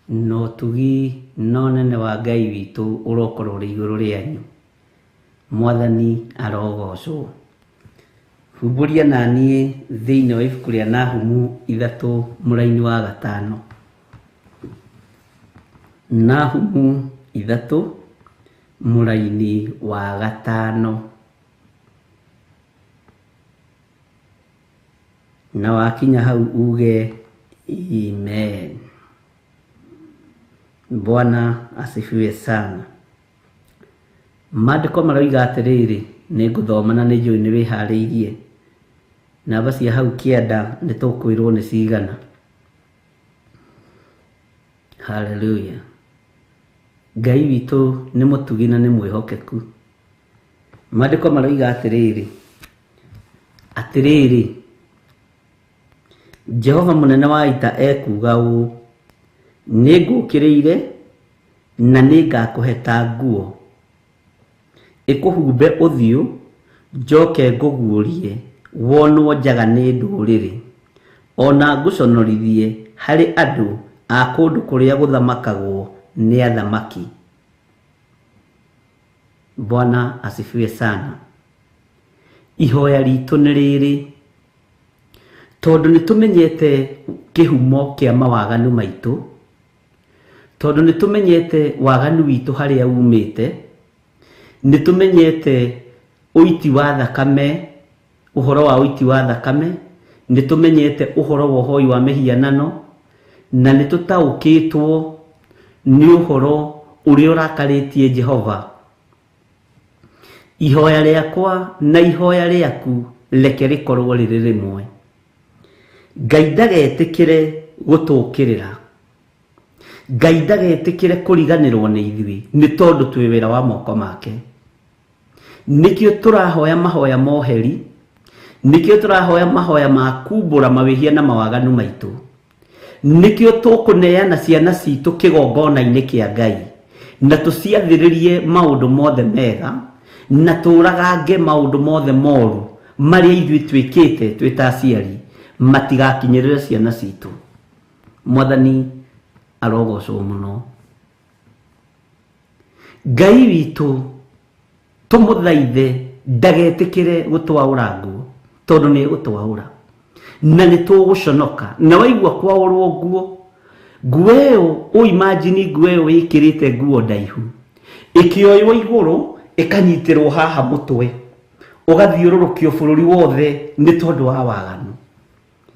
na ũtugi na ũnene wa Ngai witũ ũrokorwo ũrĩ igũrũ rĩanyu. Mwathani arogocwo. Humbũria na niĩ thĩinĩ wa ibuku rĩa Nahumu 3 mũraini wa 5. Nahumu 3 mũraini wa 5. Na wakinya hau uge amen. Bwana asifiwe sana. Maandĩko maroiga atĩrĩrĩ, nĩ ngũthoma na nĩ njũĩ nĩ wĩharĩirie. Namba cia hau kĩanda nĩ tũkwĩrwo nĩ cigana. Hallelujah. Ngai witũ nĩ mũtugi na nĩ mwĩhokeku. Maandĩko maroiga atĩrĩrĩ, atĩrĩrĩ, Jehova mũnene wa ita ekuuga ũũ, nĩ ngũũkĩrĩire na nĩ ngakũheta nguo ĩkũhumbe ũthiũ, njoke ngũguũrie wonwo njaga nĩ ndũrĩrĩ, ona ngũconorithie harĩ andũ a kũndũ kũrĩa gũthamakagwo nĩ athamaki. Bwana asifiwe sana. Ihoya ritũ nĩ rĩrĩ, tondũ nĩ tũmenyete kĩhumo kĩa mawaganu maitũ, tondũ nĩ tũmenyete waganu witũ harĩa umĩte, nĩ tũmenyete ũiti wa thakame, ũhoro wa ũiti wa thakame, nĩ tũmenyete ũhoro wa ũhoi wa mĩhianano, na nĩ tũtaũkĩtwo nĩ ũhoro ũrĩa ũrakarĩtie Jehova. Ihoya rĩakwa na ihoya rĩaku reke rĩkorwo rĩrĩ rĩmwe. Ngai ndagetĩkĩre gũtũũkĩrĩra. Ngai ndagetĩkĩre kũriganĩrwo nĩ ithuĩ nĩ tondũ twĩ wĩra wa moko make. Nĩkĩo tũrahoya mahoya moheri, nĩkĩo tũrahoya mahoya ma kumbũra mawĩhia na mawaganu maitũ, nĩkĩo tũkũneana ciana citũ kĩgongona-inĩ kĩa Ngai na tũciathĩrĩrie maũndũ mothe mega na tũragange maũndũ mothe moru marĩa ithuĩ twĩkĩte twĩ ta aciari matigakinyĩrĩre ciana citũ. Mwathani arogocwo mũno. Ngai witũ tũmũthaithe ndagetĩkĩre gũtwaũra nguo, tondũ nĩ egũtwaũra na nĩ tũgũconoka. Na waigua kwaũrwo nguo, nguo ĩyo, ũimagine nguo ĩyo wĩkĩrĩte nguo ndaihu ĩkĩoywo igũrũ ĩkanyitĩrwo haha mũtwe, ũgathiũrũrũkio bũrũri wothe nĩ tondũ wa waganu.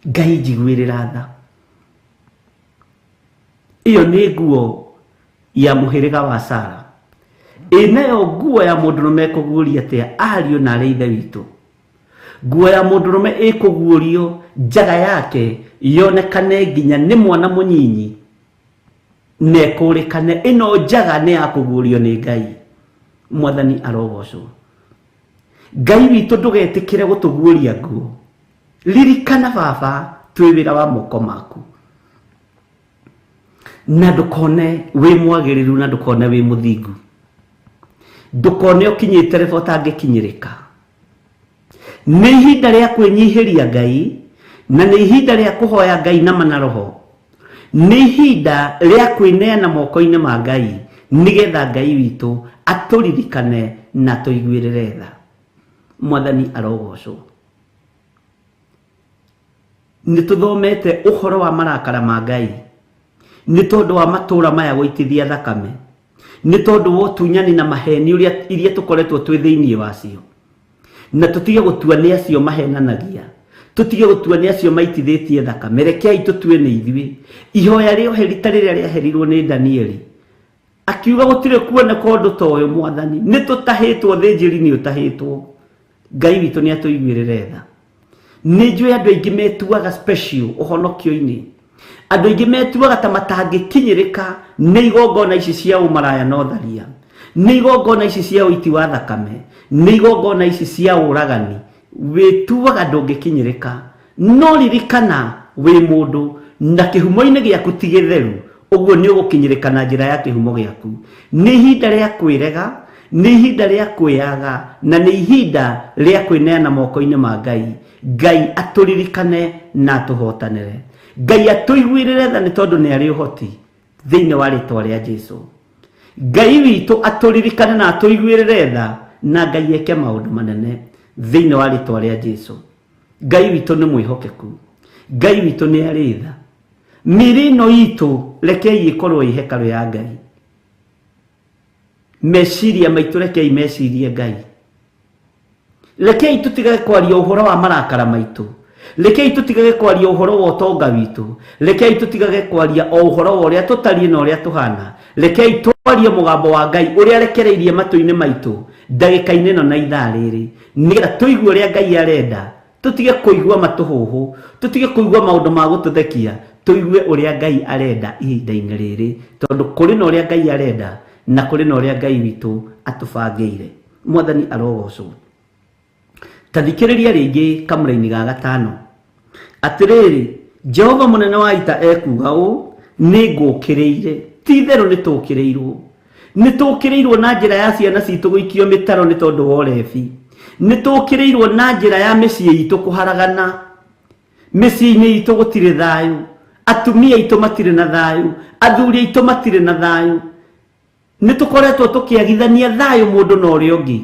Ngai njiguĩrĩra tha. Ĩyo nĩ nguo ya mũhĩrĩga wa Sara. Ĩ nayo nguo ya mũndũrũme ĩkũguũria atĩa ariũ na arĩa ithe witũ? Nguo ya mũndũrũme ĩkũguũrio njaga yake yonekane nginya nĩ mwana mũnyinyi na ĩkũrĩkane ĩno njaga nĩ ya kũguũrio nĩ Ngai. Mwathani arogocwo. Ngai witũ ndũgetĩkĩre gũtũguũria nguo. Ririkana baba twĩ wĩra wa moko maku, na ndũkone wĩ mwagĩrĩru na ndũkone wĩ mũthingu, ndũkone ũkinyĩte rebo ũtangĩkinyĩrĩka. Nĩ ihinda rĩa kwĩnyihĩria Ngai, na nĩ ihinda rĩa kũhoya Ngai na mana roho. Nĩ ihinda rĩa kwĩneana moko-inĩ ma Ngai, nĩgetha Ngai witũ atũririkane na atũiguĩrĩre tha. Mwathani arogocwo. Nĩ tũthomete ũhoro wa marakara ma Ngai nĩ tondũ wa matũũra maya gũitithia thakame, nĩ tondũ wa ũtunyani na maheni ũrĩa iria tũkoretwo twĩ thĩinĩ wacio. Na tũtige gũtua nĩ acio mahenanagia, tũtige gũtua nĩ acio maitithĩtie thakame. Rekei tũtue nĩ ithuĩ. Ihoya rĩa ũheri ta rĩrĩa rĩaherirwo nĩ Danieli, akiuga gũtirĩ kuoneka ũndũ ta ũyũ, Mwathani, nĩ tũtahĩtwo, thĩnjĩri nĩ ũtahĩtwo. Ngai witũ nĩ atũiguĩrĩre tha. Nĩ njũĩ andũ aingĩ metuaga special ũhonokio-inĩ, andũ aingĩ metuaga ta matangĩkinyĩrĩka nĩ igongona ici cia ũmaraya na ũtharia, nĩ igongona ici cia ũiti wa thakame, nĩ igongona ici cia ũragani. Wĩtuaga ndũngĩkinyĩrĩka, no ririkana wĩ mũndũ na kĩhumo-inĩ gĩaku ti gĩtheru, ũguo nĩ ũgũkinyĩrĩka na njĩra ya kĩhumo gĩaku. Nĩ ihinda rĩa kwĩrega, Nĩ ihinda rĩa kwĩyaga na nĩ ihinda rĩa kwĩneana moko-inĩ ma Ngai. Ngai atũririkane na atũhotanĩre. Ngai atũiguĩrĩre tha nĩ tondũ nĩ arĩ ũhoti thĩinĩ wa rĩtwa rĩa Jesu. Ngai witũ atũririkane na atũiguĩrĩre tha na Ngai eke maũndũ manene thĩinĩ wa rĩtwa rĩa Jesu. Ngai witũ nĩ mwĩhokeku. Ngai witũ nĩ arĩ tha. Mĩĩrĩ ĩno itũ rekei ĩkorwo ĩ hekarũ ya Ngai. Meciria maitũ rekei mecirie Ngai. Rekei tũtigage kwaria ũhoro wa marakara maitũ. Rekei tũtigage kwaria ũhoro wa ũtonga witũ. Rekei tũtigage kwaria o ũhoro wa ũrĩa tũtariĩ na ũrĩa tũhana. Rekei twarie mũgambo wa Ngai ũrĩa arekereirie matũ-inĩ maitũ ndagĩka-inĩ ĩno na ithaa rĩrĩ, nĩgetha tũigue ũrĩa Ngai arenda. Tũtige kũigua matũhũhũ, tũtige kũigua maũndũ ma gũtũthekia, tũigue ũrĩa Ngai arenda ihinda-inĩ rĩrĩ, tondũ kũrĩ na ũrĩa Ngai arenda na kũrĩ na ũrĩa Ngai witũ atũbangĩire. Mwathani arogocwo. Ta thikĩrĩria rĩngĩ kamũraini ga gatano. Atĩrĩrĩ, Jehova mũnene wa ita ekuuga ũũ, nĩ ngũũkĩrĩire. Ti itherũ nĩ tũũkĩrĩirwo. Nĩ tũũkĩrĩirwo na njĩra ya ciana citũ gũikio mĩtaro nĩ tondũ wa ũrebi. Nĩ tũũkĩrĩirwo na njĩra ya mĩciĩ itũ kũharagana. Mĩciĩ-inĩ itũ gũtirĩ thayũ. Atumia aitũ matirĩ na thayũ. Athuri aitũ matirĩ na thayũ. Nĩ tũkoretwo tũkĩagithania thayũ mũndũ na ũrĩa ũngĩ.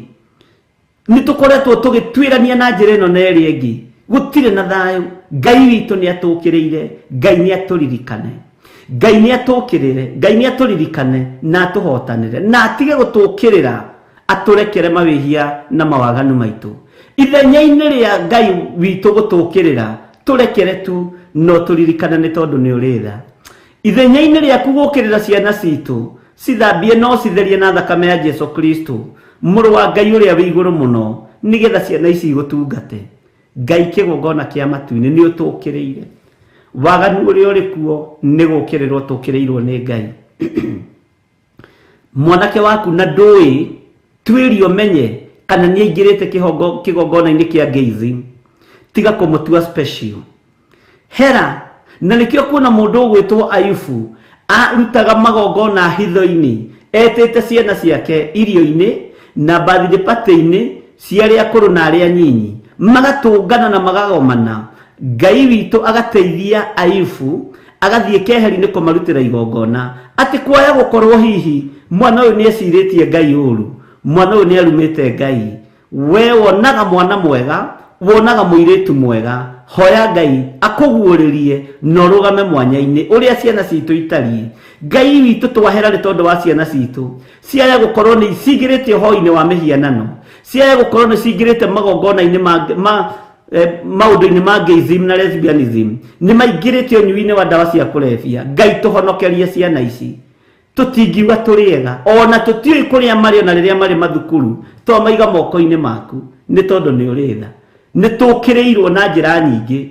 Nĩ tũkoretwo tũgĩtuĩrania na njĩra ĩno na ĩrĩa ĩngĩ. Gũtirĩ na thayũ. Ngai witũ nĩ atũũkĩrĩire. Ngai nĩ atũririkane. Ngai nĩ atũũkĩrĩre. Ngai nĩ atũririkane na atũhotanĩre. Na atige gũtũũkĩrĩra atũrekere mawĩhia na mawaganu maitũ. Ithenya-inĩ rĩa Ngai witũ gũtũũkĩrĩra, tũrekere tu no tũririkane nĩ tondũ nĩ ũrĩ tha. Ithenya-inĩ rĩaku gũũkĩrĩra ciana citũ, cithambie na ũcitherie na thakame ya Jesu Kristo, Mũrũ wa Ngai ũrĩa wĩ igũrũ mũno, nĩgetha ciana ici igũtungate. Ngai kĩgongona kĩa matu-inĩ nĩ ũtũũkĩrĩire. Waganu ũrĩa ũrĩ kuo nĩ gũũkĩrĩrwo tũũkĩrĩirwo nĩ Ngai. Mwanake waku na ndũĩ, tuĩria ũmenye kana nĩ aingĩrĩte kĩgongona-inĩ kĩa gayism. Tiga kũmũtua special. Hera, na nĩkĩo kuona mũndũ ũgwĩtwo Ayubu arutaga magongona hitho-inĩ, etĩte ciana ciake irio-inĩ na birthday party-inĩ cia arĩa akũrũ na arĩa anyinyi, magatũngana na magagomana. Ngai witũ agateithia Ayubu agathiĩ keheri-inĩ kũmarutĩra igongona, atĩ kwaya gũkorwo hihi mwana ũyũ nĩ ecirĩtie Ngai ũru, mwana ũyũ nĩ arumĩte Ngai. We wonaga mwana mwega, wonaga mũirĩtu mwega, hoya Ngai akũguũrĩrie na ũrũgame mwanya-inĩ ũrĩa ciana citũ itariĩ. Ngai witũ twahera nĩ tondũ wa ciana citũ, ciaya gũkorwo nĩ cingĩrĩte ũhoi-inĩ wa mĩhianano, ciaya gũkorwo nĩ cingĩrĩte magongona-inĩ ma, ma maũndũ-inĩ ma gayism na lesbianism, nĩ maingĩrĩte ũnyui-inĩ wa ndawa cia kũrebia. Ngai tũhonokerie ciana ici. Tũtingiuga tũrĩ ega, ona tũtiũĩ kũrĩa marĩ ona rĩrĩa marĩ mathukuru, twamaiga moko-inĩ maku, nĩ tondũ nĩ ũrĩ tha. Nĩ tũkĩrĩirwo na njĩra nyingĩ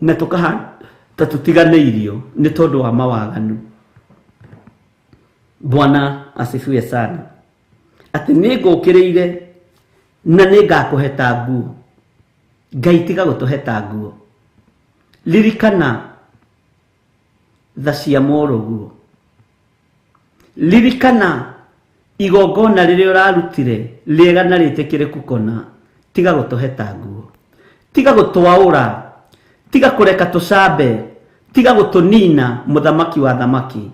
na tũkahana ta tũtiganĩirio nĩ tondũ wa mawaganu. Bwana asifiwe sana. Atĩ nĩ ngũkĩrĩire na nĩ ngakũheta nguo. Ngai tiga gũtũheta nguo. Ririkana tha cia mũrũguo. Ririkana igongona rĩrĩa ũrarutire rĩega na rĩtĩkĩrĩku kũna. Tiga gũtũheta nguo, tiga gũtwaũra, tiga kũreka tũcambe, tiga gũtũnina, mũthamaki wa thamaki.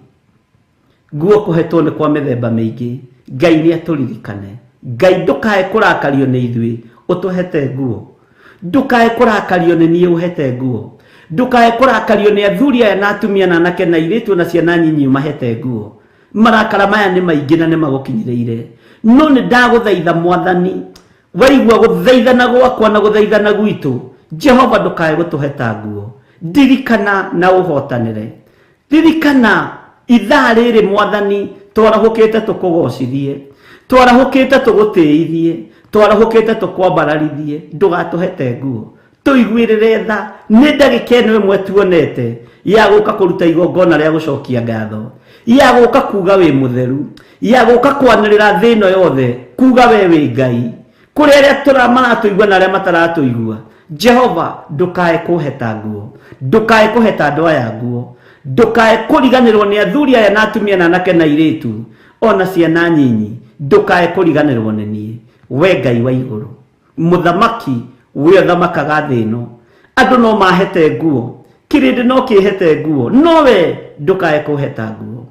Nguo kũhetwo nĩ kwa mĩthemba mĩingĩ. Ngai nĩ atũririkane. Ngai ndũkae kũrakario nĩ ithuĩ ũtũhete nguo. Ndũkae kũrakario nĩ niĩ ũhete nguo. Ndũkae kũrakario nĩ athuri aya na atumia na anake na airĩtu na ciana nyinyi ũmahete nguo. Marakara maya nĩ maingĩ na nĩ magũkinyĩrĩire. No nĩ ndagũthaitha Mwathani, waigua gũthaithana gwakwa na gũthaithana gwitũ, Jehova ndũkae gũtũheta nguo. Ndirikana na ũhotanĩre. Ririkana ithaa rĩrĩ Mwathani, twarahũkĩte tũkũgocithie, twarahũkĩte tũgũtĩithie, twarahũkĩte tũkwambararithie, ndũgatũhete nguo, tũiguĩrĩre tha. Nĩ ndagĩka ĩno ĩmwe tuonete ya gũka kũruta igongona rĩa gũcokia ngatho, ya gũka kuga wĩ mũtheru, ya gũka kwanĩrĩra thĩ ĩno yothe kuga we wĩ Ngai, kũrĩ arĩa maratũigua na arĩa mataratũigua. Jehova ndũkae kũheta nguo, ndũkae kũheta andũ aya nguo, ndũkae kũriganĩrwo nĩ athuri aya na atumia na anake na airĩtu. Ona ciana nyinyi ndukae kuriganirwo nĩ niĩ. We Ngai wa igũrũ, mũthamaki we ũthamakaga thĩ ĩno, andũ no mahete nguo, kĩrĩndĩ no kĩhete nguo, no we ndukae kũheta nguo.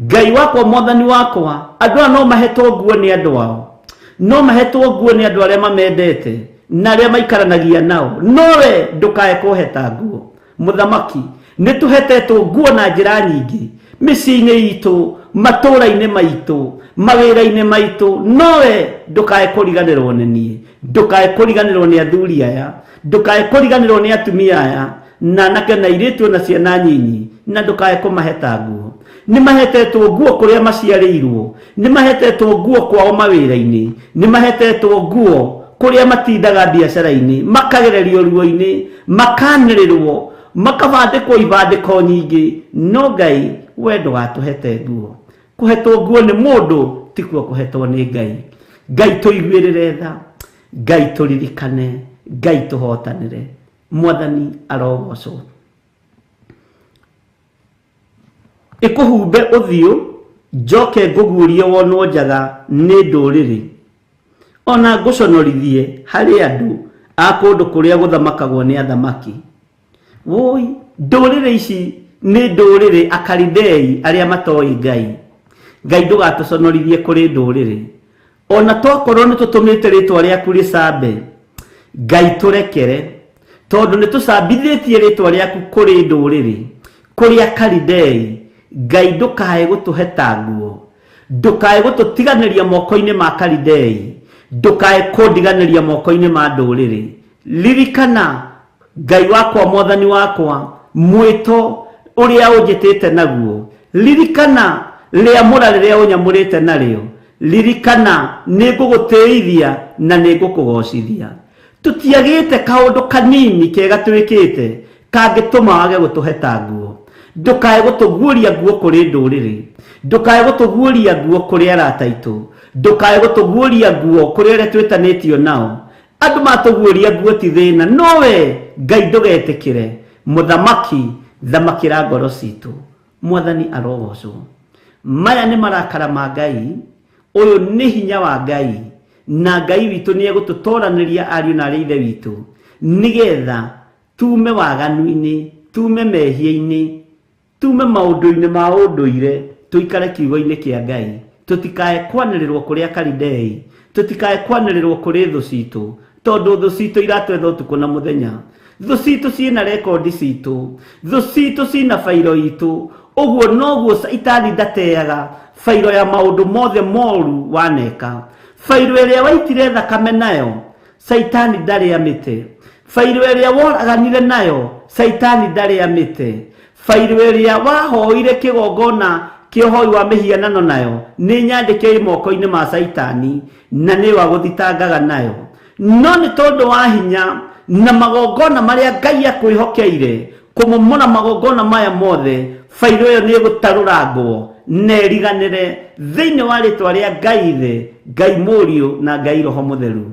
Ngai wakwa, mwathani wakwa, andũ aya no mahetwo nguo nĩ andũ ao, no mahetwo nguo nĩ andũ arĩa mamendete na arĩa maikaranagia nao, no we ndukae kũheta nguo. Mũthamaki, nĩ tũhetetwo nguo na njĩra nyingĩ mĩciĩ-inĩ itũ, matũũra-inĩ maitũ, mawĩra-inĩ maitũ, no we ndukae kũriganĩrwo nĩ niĩ, ndukae kũriganĩrwo nĩ athuri aya, ndukae kũriganĩrwo nĩ atumia aya, na anake na airĩtu na ciana nyinyi, na ndukae kũmaheta nguo. Nĩ mahetetwo nguo kũrĩa maciarĩirwo, nĩ mahetetwo nguo kwao mawĩra-inĩ, nĩ mahetetwo nguo kũrĩa matindaga biacara-inĩ, makagererio ruo-inĩ, makanĩrĩrwo, makabandĩkwo ibandĩko nyingĩ, no Ngai we ndũgatũhete nguo. Kũhetwo nguo nĩ mũndũ tikuo kũhetwo nĩ Ngai. Ngai tũiguĩrĩre tha, Ngai tũririkane, Ngai tũhotanĩre. Mwathani arogocwo. Ĩkũhumbe ũthiũ, njoke ngũguũrie wonwo njaga nĩ ndũrĩrĩ, ona ngũconorithie harĩ andũ a kũndũ kũrĩa gũthamakagwo nĩ athamaki. Woi, ndũrĩrĩ ici nĩ ndũrĩrĩ Akalidei arĩa matoĩ Ngai. Ngai ndũgatũconorithie kũrĩ ndũrĩrĩ, ona twakorwo nĩ tũtũmĩte rĩtwa rĩaku rĩcambe. Ngai tũrekere, tondũ nĩ tũcambithĩtie rĩtwa rĩaku kũrĩ ndũrĩrĩ, kũrĩ Akalidei. Ngai ndũkae gũtũheta nguo, ndũkae gũtũtiganĩria moko-inĩ ma Kalidei, ndũkae kũndiganĩria moko-inĩ ma ndũrĩrĩ. Ririkana Ngai wakwa, mwathani wakwa, mwĩto ũrĩa ũnjĩtĩte naguo. Ririkana rĩamũra rĩrĩa ũnyamũrĩte narĩo. Ririkana nĩ ngũgũtĩithia na nĩ ngũkũgocithia. Tũtiagĩte kaũndũ kanini kega twĩkĩte kangĩtũma wage gũtũheta nguo. Ndũkae gũtũguũria nguo kũrĩ ndũrĩrĩ, ndũkae gũtũguũria nguo kũrĩ arata aitũ, ndũkae gũtũguũria nguo kũrĩ arĩa twĩtanĩtio nao. Andũ matũguũria nguo ti thĩna, no we Ngai ndũgetĩkĩre. Mũthamaki, thamakĩra ngoro citũ. Mwathani arogocwo. Maya nĩ marakara ma Ngai, ũyũ nĩ hinya wa Ngai, na Ngai witũ nĩ egũtũtoranĩria ariũ na arĩa ithe witũ, nĩgetha tume waganu-inĩ, tume mehia-inĩ, tume maũndũ-inĩ ma ũndũire, tũikare kiugo-inĩ kĩa Ngai. Tũtikae kwanĩrĩrwo kũrĩ Akalidei, tũtikae kwanĩrĩrwo kũrĩ thũ citũ, tondũ thũ citũ iratwetha ũtukũ na mũthenya. Thũ citũ ciĩna rekondi citũ, thũ citũ ciĩna bairo itũ. Ũguo noguo Caitani ndateaga bairo ya maũndũ mothe moru waneka. Bairo ĩrĩa waitire thakame nayo, Caitani ndarĩ amĩte. Bairo ĩrĩa woraganire nayo, Caitani ndarĩ amĩte. Bairo ĩrĩa wahoire kĩgongona kĩa ũhoi wa mĩhianano nayo, nĩ nyandĩke ĩ moko-inĩ ma Caitani, na nĩ wagũthitangaga nayo. No nĩ tondũ wa hinya na magongona marĩa Ngai akwĩhokeire, kũmomora magongona maya mothe, bairo ĩyo nĩ ĩgũtarũrangwo na ĩriganĩre thĩinĩ wa rĩtwa rĩa Ngai Ithe, Ngai Mũriũ na Ngai Roho Mũtheru.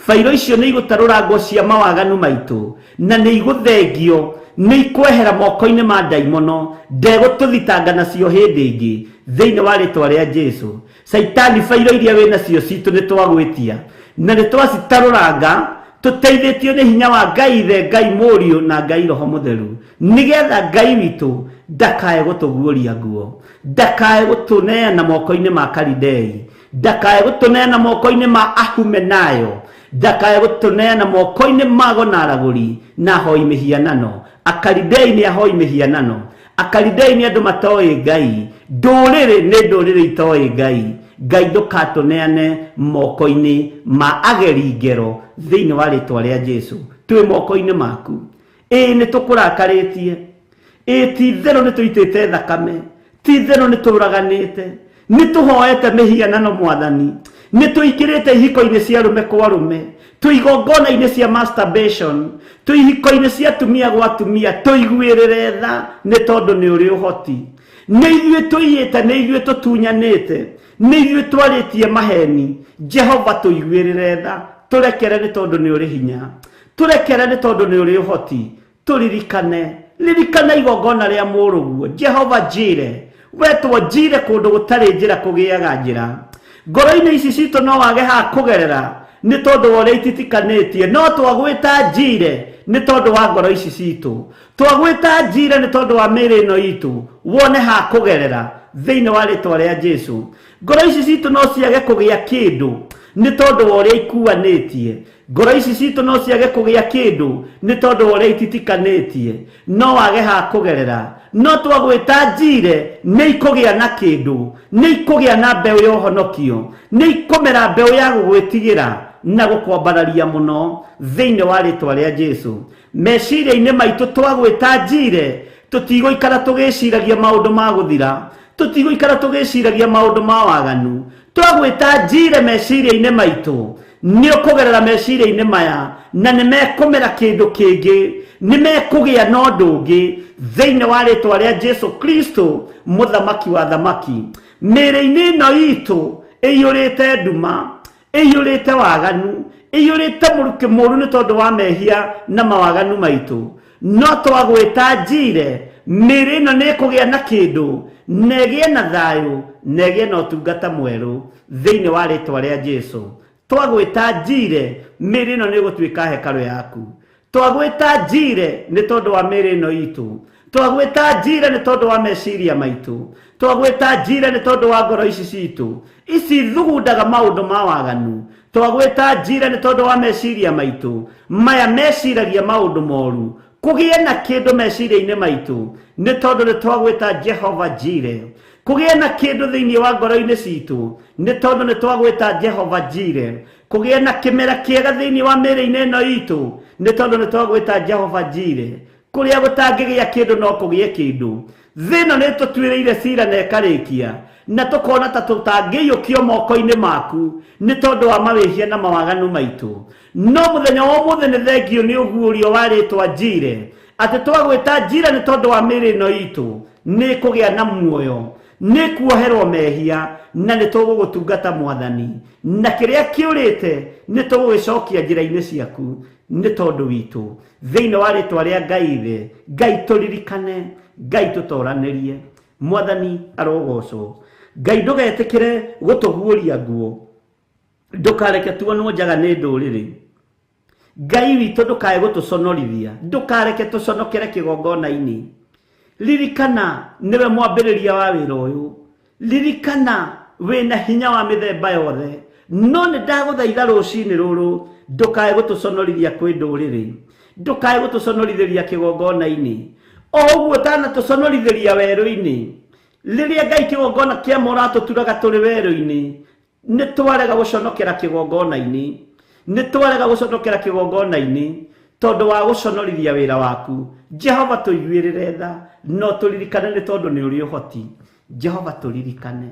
Bairo icio nĩ igũtarũrangwo cia mawaganu maitũ, na nĩ igũthengio, nĩ ikwehera moko-inĩ ma ndaimono, ndegũtũthitanga nacio hĩndĩ ĩngĩ thĩinĩ wa rĩtwa rĩa Jesu. Caitani, bairo iria wĩ nacio citũ nĩ twagwĩtia na nĩ twacitarũranga, tũteithĩtio nĩ hinya wa Ngai Ithe, Ngai Mũriũ na Ngai Roho Mũtheru, nĩgetha Ngai witũ ndakae gũtũguũria nguo, ndakae gũtũneana moko-inĩ ma Kalidei, ndakae gũtũneana moko-inĩ ma Ahumenayo, ndakae gũtũneana moko-inĩ ma Gonaragũri na ahoi mĩhianano. Akalidei nĩ ahoi mĩhianano, Akalidei nĩ andũ matoĩ Ngai, ndũrĩrĩ nĩ ndũrĩrĩ itoĩ Ngai. Ngai ndũkatũneane moko-inĩ ma ageri ngero thĩinĩ wa rĩtwa rĩa Jesu. Twĩ moko-inĩ maku. Ĩĩ nĩ tũkũrakarĩtie, ĩĩ ti itherũ nĩ tũitĩte thakame, ti itherũ nĩ tũraganĩte, nĩ tũhoete mĩhianano mwathani, nĩ tũingĩrĩte ihiko-inĩ cia arũme kwa arũme, twĩ igongona-inĩ cia masturbation, twĩ ihiko-inĩ cia atumia gwa atumia. Tũiguĩrĩre tha nĩ tondũ nĩ ũrĩ ũhoti. Nĩ ithuĩ tũiyĩte, nĩ ithuĩ tũtunyanĩte, nĩ ithuĩ twarĩtie maheni. Jehova tũiguĩrĩre tha, tũrekere nĩ tondũ nĩ ũrĩ hinya, tũrekere nĩ tondũ nĩ ũrĩ ũhoti. Tũririkane, ririkana igongona rĩa mũrũguo Jehova Jire. Wetwo Njire kũndũ gũtarĩ njĩra kũgĩaga njĩra. Ngoro-inĩ ici citũ no wage ha kũgerera nĩ tondũ wa ũrĩa ititikanĩtie, no twagwĩta Njire nĩ tondũ wa ngoro ici citũ. Twagwĩta Njire nĩ tondũ wa mĩĩrĩ ĩno itũ, wone ha kũgerera thĩinĩ wa rĩtwa rĩa Jesu. Ngoro ici citũ no ciage kũgĩa kĩndũ nĩ tondũ wa ũrĩa ikuanĩtie. Ngoro ici citũ no ciage kũgĩa kĩndũ nĩ tondũ wa ũrĩa ititikanĩtie, no wage ha kũgerera. No twagwĩta Njire nĩ ikũgĩa na kĩndũ, nĩ ikũgĩa na mbeũ ya ũhonokio, nĩ ikũmera mbeũ ya gũgwĩtigĩra na gũkwambararia mũno thĩinĩ wa rĩtwa rĩa Jesu. Meciria-inĩ maitũ twagwĩta Njire, tũtigũikara tũgĩciragia maũndũ ma gũthira, tũtigũikara tũgĩciragia maũndũ ma waganu. Twagwĩta Njire meciria-inĩ maitũ, nĩ ũkũgerera meciria-inĩ maya na nĩ mekũmera kĩndũ kĩngĩ, nĩ mekũgĩa na ũndũ ũngĩ thĩinĩ wa rĩtwa rĩa Jesu Kristo, mũthamaki wa thamaki. Mĩĩrĩ-inĩ ĩno itũ ĩiyũrĩte nduma, ĩiyũrĩte waganu, ĩiyũrĩte mũrukĩ mũru nĩ tondũ wa mehia na mawaganu maitũ. No twagwĩta Njire, mĩĩrĩ ĩno nĩ ĩkũgĩa na kĩndũ, na ĩgĩe na thayũ, na ĩgĩe na ũtungata mwerũ thĩinĩ wa rĩtwa rĩa Jesu. Twagwĩta Njire, mĩĩrĩ ĩno nĩ ĩgũtuĩka hekarũ yaku. Twagwĩta Njire nĩ tondũ wa mĩĩrĩ ĩno itũ. Twagwĩta Njire nĩ tondũ wa meciria maitũ. Twagwĩta Njire nĩ tondũ wa ngoro ici citũ ici thugundaga maũndũ ma waganu. Twagwĩta Njire nĩ tondũ wa meciria maitũ maya meciragia maũndũ moru. Kũgĩe na kĩndũ meciria-inĩ maitũ nĩ tondũ nĩ twagwĩta Jehova Njire. Kũgĩe na kĩndũ thĩinĩ wa ngoro-inĩ citũ nĩ tondũ nĩ twagwĩta Jehova Njire. Kũgĩe na kĩmera kĩega thĩinĩ wa mĩĩrĩ-inĩ ĩno itũ nĩ tondũ nĩ twagwĩta Jehova Njire. Kũrĩa gũtangĩgĩa kĩndũ no kũgĩe kĩndũ. Thĩ ĩno nĩ ĩtũtuĩrĩire cira na ĩkarĩkia, na tũkona ta tũtangĩiyũkio moko-inĩ maku nĩ tondũ wa mawĩhia na mawaganu maitũ. No mũthenya wa ũmũthĩ nĩ thengiũ nĩ ũguũrio wa rĩtwa Njire, atĩ twagwĩta Njire nĩ tondũ wa mĩĩrĩ ĩno itũ nĩ ĩkũgĩa na muoyo, nĩ ĩkuoherwo mehia, na nĩ tũgũgũtungata Mwathani. Na kĩrĩa kĩũrĩte nĩ tũgũgĩcokia njĩra-inĩ ciaku nĩ tondũ witũ. Thĩinĩ wa rĩtwa rĩa Ngai Ithe, Ngai tũririkane, Ngai tũtoranĩrie. Mwathani arogocwo. Ngai ndũgetĩkĩre gũtũguũria nguo, ndũkareke tuonwo njaga nĩ ndũrĩrĩ. Ngai witũ ndũkae gũtũconorithia, ndũkareke tũconokere kĩgongona-inĩ. Ririkana nĩwe mwambĩrĩria wa wĩra ũyũ. Ririkana wĩna hinya wa mĩthemba yothe. No nĩ ndagũthaitha rũcinĩ rũrũ, ndũkae gũtũconorithia kwĩ ndũrĩrĩ, ndũkae gũtũconorithĩria kĩgongona-inĩ. O ũguo ũtanatũconorithĩria werũ-inĩ, rĩrĩa Ngai kĩgongona kĩa mũratũturaga tũrĩ werũ-inĩ, nĩ twarega gũconokera kĩgongona-inĩ, nĩ twarega gũconokera kĩgongona-inĩ tondũ wa gũconorithia wĩra waku. Jehova tũiguĩrĩre tha, no tũririkane nĩ tondũ nĩ ũrĩ ũhoti. Jehova tũririkane,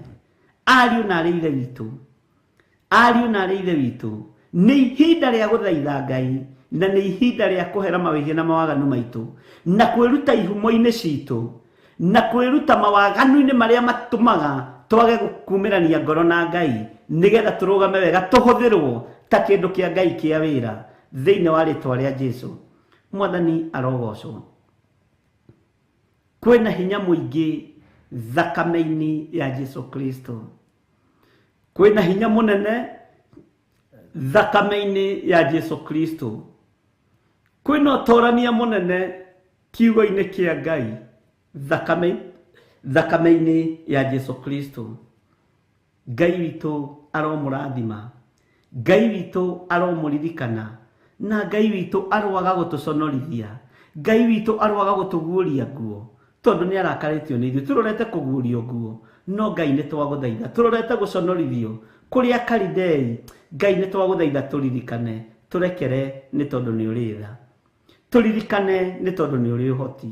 ariũ na arĩ ithe witũ, ariũ na arĩ ithe witũ, nĩ ihinda rĩa gũthaitha Ngai, na nĩ ihinda rĩa kũhera mawĩhia na mawaganu maitũ, na kwĩruta ihumo-inĩ citũ, na kwĩruta mawaganu-inĩ marĩa matũmaga twage kumĩrania ngoro na Ngai, nĩgetha tũrũgame wega, tũhũthĩrwo ta kĩndũ kĩa Ngai kĩa wĩra thĩinĩ wa rĩtwa rĩa Jesu. Mwathani arogocwo. Kwĩna hinya mũingĩ thakame-inĩ ya Jesu Kristo. Kwĩna hinya mũnene thakame-inĩ ya Jesu Kristo. Kwĩna ũtorania mũnene kiugo-inĩ kĩa Ngai thakame-inĩ ya Jesu Kristo. Ngai witũ aromũrathima, Ngai witũ aromũririkana, na Ngai witũ aroaga gũtũconorithia, Ngai witũ aroaga gũtũguũria nguo, tondũ nĩ arakarĩtio nĩ ithuĩ. Tũrorete kũguũrio nguo, no Ngai nĩ twagũthaitha. Tũrorete gũconorithio kũrĩa Kalidei, Ngai nĩ twagũthaitha tũririkane, tũrekere nĩ tondũ nĩ ũrĩ tha. Tũririkane nĩ tondũ nĩ ũrĩ ũhoti.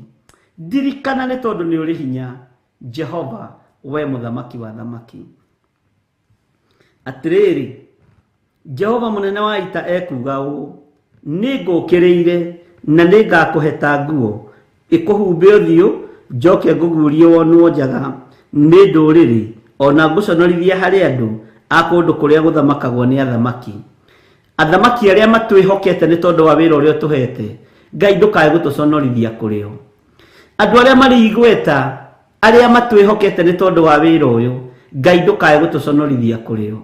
Ndirikana nĩ tondũ nĩ ũrĩ hinya, Jehova, we mũthamaki wa thamaki. Atĩrĩrĩ, Jehova mũnene wa ita ekuuga ũũ, nĩ ngũũkĩrĩire na nĩ ngakũheta nguo ĩkũhumbe ũthiũ, njoke ngũguũrie wonwo njaga nĩ ndũrĩrĩ, o na ngũconorithie harĩ andũ a kũndũ kũrĩa gũthamakagwo nĩ athamaki. Athamaki arĩa matwĩhokete nĩ tondũ wa wĩra ũrĩa ũtũhete, Ngai ndũkae gũtũconorithia kũrĩ o. Andũ arĩa marĩ igweta Arĩa matwĩhokete nĩ tondũ wa wĩra ũyũ, Ngai ndũkae gũtũconorithia kũrĩ o.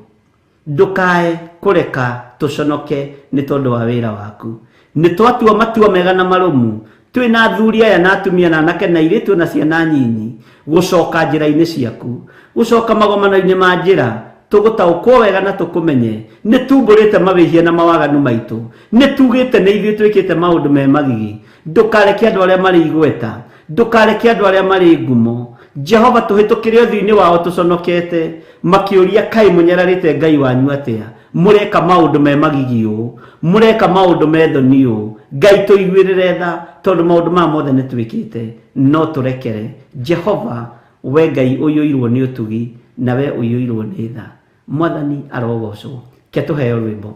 Ndũkae kũreka tũconoke nĩ tondũ wa wĩra waku. Nĩ twatua matua mega na marũmu, twĩna athuri aya na atumia na anake na airĩtu na ciana nyinyi, gũcoka njĩra-inĩ ciaku, gũcoka magomano-inĩ ma njĩra, tũgũtaũkwo wega na tũkũmenye. Nĩ tumbũrĩte mawĩhia na mawaganu maitũ, nĩ tugĩte nĩ ithuĩ twĩkĩte maũndũ me magigi. Ndũkareke andũ arĩa marĩ igweta, ndũkareke andũ arĩa marĩ ngumo, Jehova tũhĩtũkĩre ũthiũ-inĩ wao tũconokete, makĩũria kaĩ mũnyararĩte Ngai wanyu atĩa? Mũreka maũndũ me magigi ũũ, mũreka maũndũ me thoni ũũ. Ngai tũiguĩrĩre tha, tondũ maũndũ maya mothe nĩ twĩkĩte, no tũrekere. Jehova, we Ngai ũiyũirwo nĩ ũtugi, na we ũiyũirwo nĩ tha. Mwathani arogocwo. Ke tũheo rwĩmbo.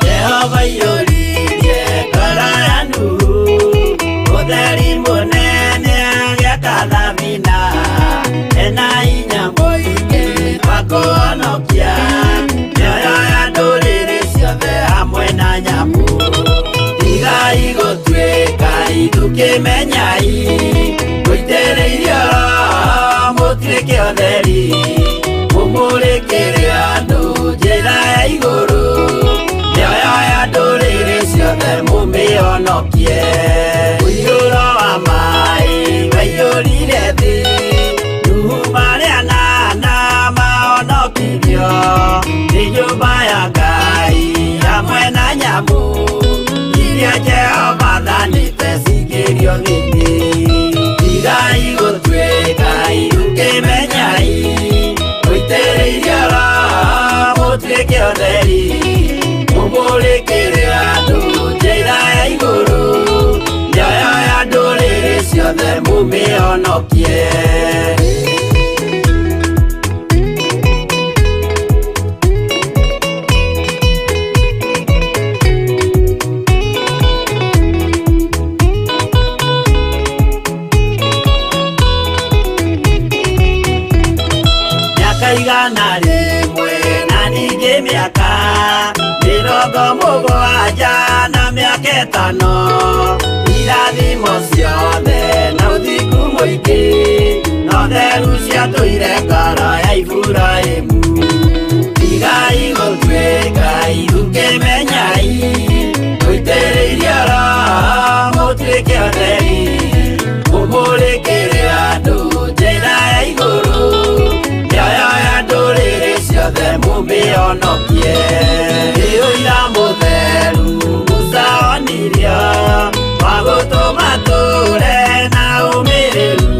Jehova iyũririe ngoro ya Nuhu, ũtheri mũnene agĩaka thabina, ena hinya mũingĩ wa kũhonokia mĩoyo ya ndũrĩrĩ ciothe hamwe na nyamũ. Tigai gũtuĩka ithukĩmenyai, mũitĩrĩirio Roho mũtuĩke ũtheri, mũmũrĩkĩre andũ njĩra ya igũrũ, mĩoyo ya ndũrĩrĩ ciothe mũmĩhonokie. Mũiyũro wa maĩ waiyũrire thĩ, Nuhu marĩ anana mahonokirio nĩ nyũmba ya Ngai hamwe na nyamũ iria Jehova athanĩte cingĩrio thĩinĩ. Tigai gũtuĩka irukĩmenyai, mũitĩrĩirio Roho mũtuĩke ũtheri, mũmũrĩkĩre andũ njĩra ya igũrũ, mĩoyo ya ndũrĩrĩ ciothe mũmĩhonokie. Mĩaka 100 na ningĩ mĩaka 70 na mĩaka 5, irathimo ciothe na ũthingu mũingĩ, na ũtheru ciatũire ngoro ya Iburahĩmu. Tigai gũtuĩka ithukĩmenyai, mũitĩrĩirio Roho mũtuĩke ũtheri, mũmũrĩkĩre andũ njĩra ya igũrũ, mĩoyo ya ndũrĩrĩ ciothe mũmĩhonokie. Nĩ ũira mũtheru Musa onirio, wa gũtũma tũre na ũmĩrĩru.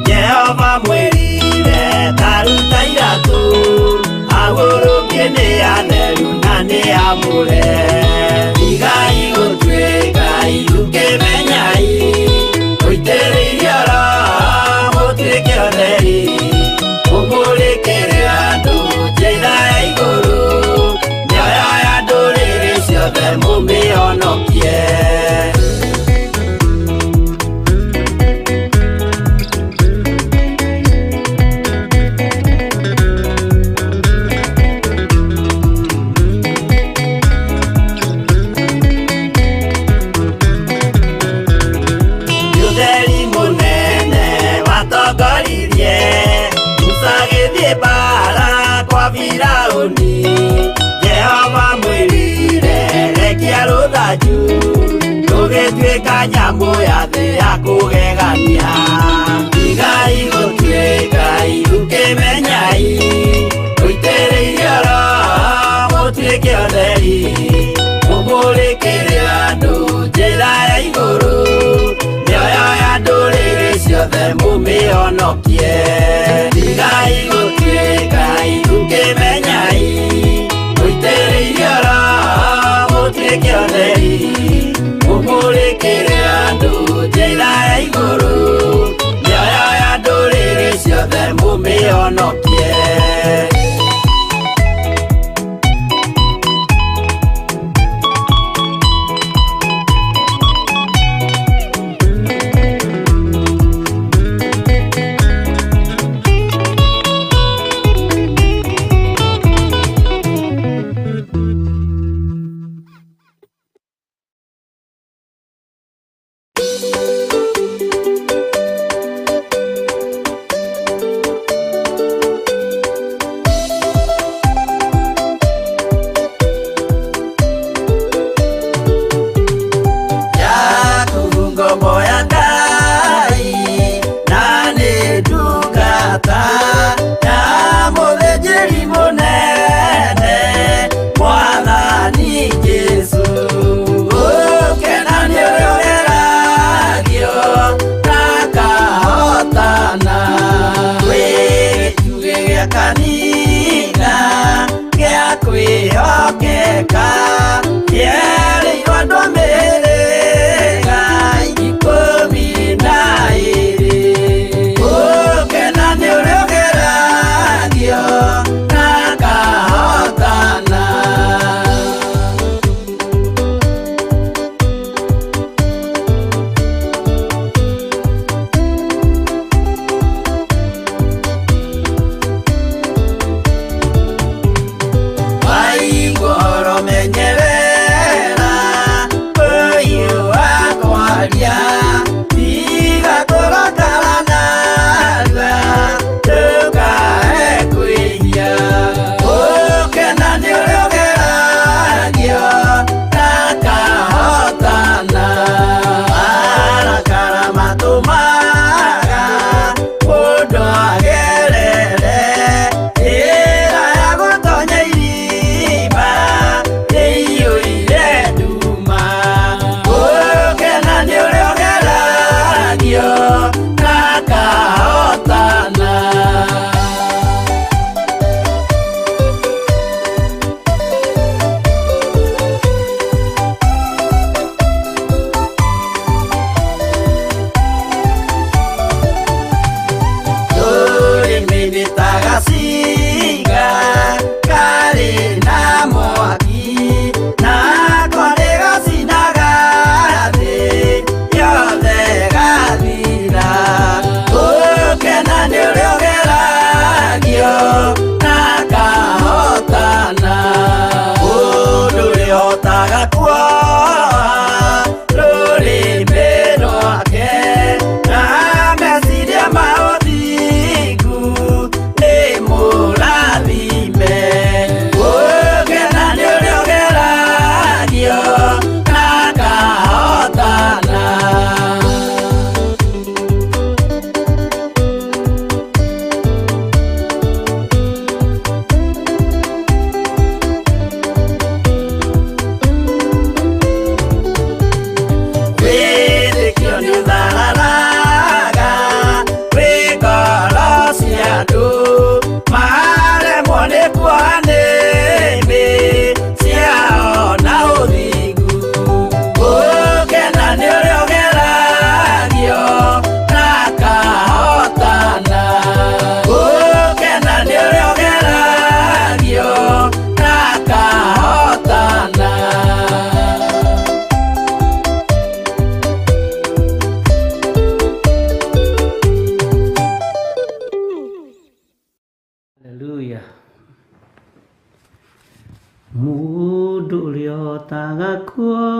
Jehova mwĩrire ta ruta iratũ, agũrũkie nĩ atheru na nĩ amũre. Tigai gũtuĩka ithukĩmenyai, mũitĩrĩirio Roho mũtuĩke ũtheri, mũmũrĩkĩre andũ njĩra ya igũrũ, mĩoyo ya ndũrĩrĩ ciothe mũmĩhonokie. Ũtheri mũnene watongoririe Musa agĩthiĩ mbaara kwa Firaũni. Jehova mwĩrire rekia rũthanju, rũgĩtuĩka nyamũ ya thĩ ya kũgegania. Tigai gũtuĩka ithukĩmenyai, mũitĩrĩirio Roho mũtuĩke ũtheri, mũmũrĩkĩre andũ njĩra ya igũrũ, mĩoyo ya ndũrĩrĩ ciothe mũmĩhonokie. Tigai gũtuĩka ithukĩmenyai, mũitĩrĩirio Roho mũtuĩke ũtheri, mũmũrĩkĩre andũ njĩra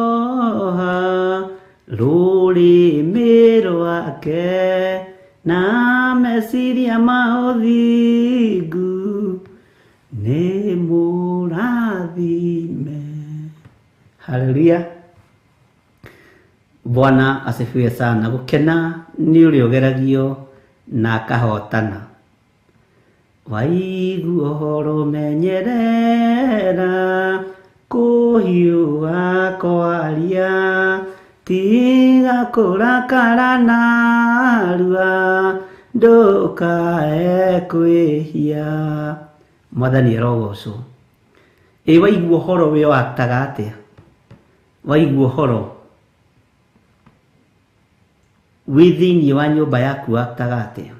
Ũngĩoha rũrĩmĩ rwake na meciria ma ũthingu nĩ mũrathime. Haleluya. Bwana asifiwe sana. Gũkena nĩ ũrĩa ũgeragio na akahotana. Waigua ũhoro menyerera kũhiũha kwaria tiga kũrakara narua ndũkae kwĩhia. Mwathani arogocwo. Ĩ waigua ũhoro we waktaga atĩa? Waigua ũhoro wĩ thĩinĩ wa nyũmba yaku waktaga atĩa?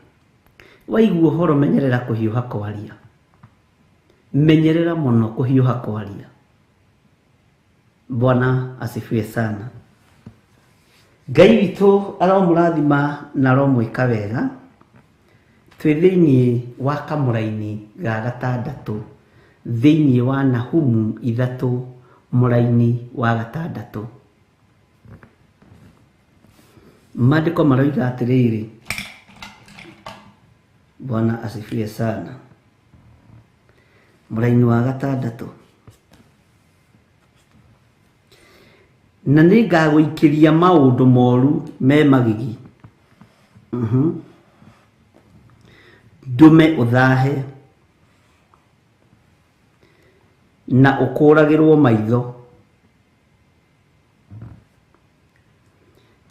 Waigua ũhoro menyerera kũhiũha kwaria. Menyerera mũno kũhiũha kwaria. Bwana asifiwe sana. Ngai witũ aromũrathima na aromwĩka wega. Twĩ thĩinĩ wa kamũraini ga gatandatũ thĩinĩ wa Nahumu 3 mũraini wa gatandatũ. Maandĩko maroiga atĩrĩrĩ, Bwana asifiwe sana. Mũraini wa gatandatũ, na nĩngagũikĩria maũndũ moru me magigi, ndũme ũthahe na ũkũragĩrwo maitho.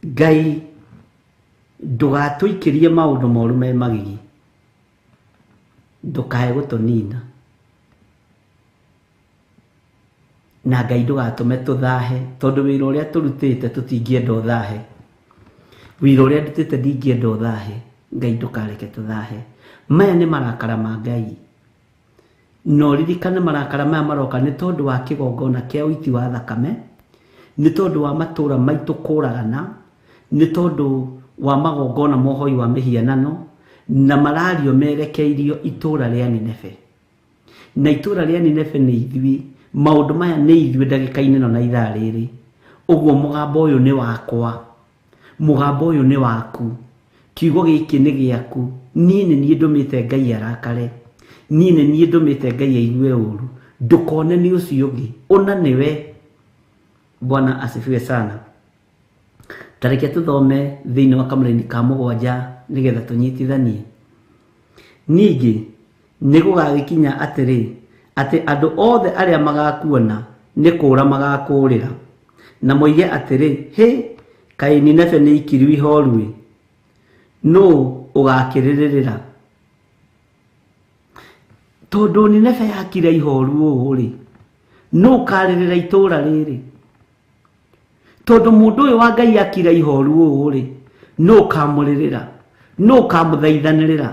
Ngai ndũgatũikĩrie maũndũ moru me magigi, ndũkae gũtũnina, na Ngai ndũgatũme tũthahe, tondũ wĩra ũrĩa tũrutĩte tũtingĩenda ũthahe. Wĩra ũrĩa ndutĩte ndingĩenda ũthahe. Ngai ndũkareke tũthahe. Maya nĩ marakara ma Ngai. Na ũririkane marakara maya maroka nĩ tondũ wa kĩgongona kĩa ũiti wa thakame, nĩ tondũ wa matũũra maitũ kũragana, nĩ tondũ wa magongona ma ũhoi wa mĩhianano, na marario merekeirio itũũra rĩa Nineve. Na itũũra rĩa Nineve nĩ ithuĩ, maũndũ maya nĩ ithuĩ ndagĩka-inĩ ĩno na ithaa rĩrĩ. Ũguo mũgambo ũyũ nĩ wakwa, mũgambo ũyũ nĩ waku, kiugo gĩkĩ nĩ gĩaku. Niĩ nĩ niĩ ndũmĩte Ngai arakare, niĩ nĩ niĩ ndũmĩte Ngai aigue ũru. Ndũkone nĩ ũcio ũngĩ, ũna nĩwe. Bwana asifiwe sana. Ta reke tũthome thĩinĩ wa kamũraini ka 7 nĩgetha tũnyitithanie. Ningĩ nĩ gũgagĩkinya atĩrĩ, atĩ andũ othe arĩa magakuona nĩ kũũra magakũũrĩra, na moige atĩrĩ, hĩ, kaĩ Nineve nĩ ikiru ihoru-ĩ, nũũ ũgakĩrĩrĩrĩra? Tondũ Nineve yakira ihoru ũũ-rĩ, nũũ ũkarĩrĩra itũũra rĩrĩ? Tondũ mũndũ ũyũ wa Ngai akira ihoru ũũ-rĩ, nũũ ũkamũrĩrĩra? Nũũ ũkamũthaithanĩrĩra?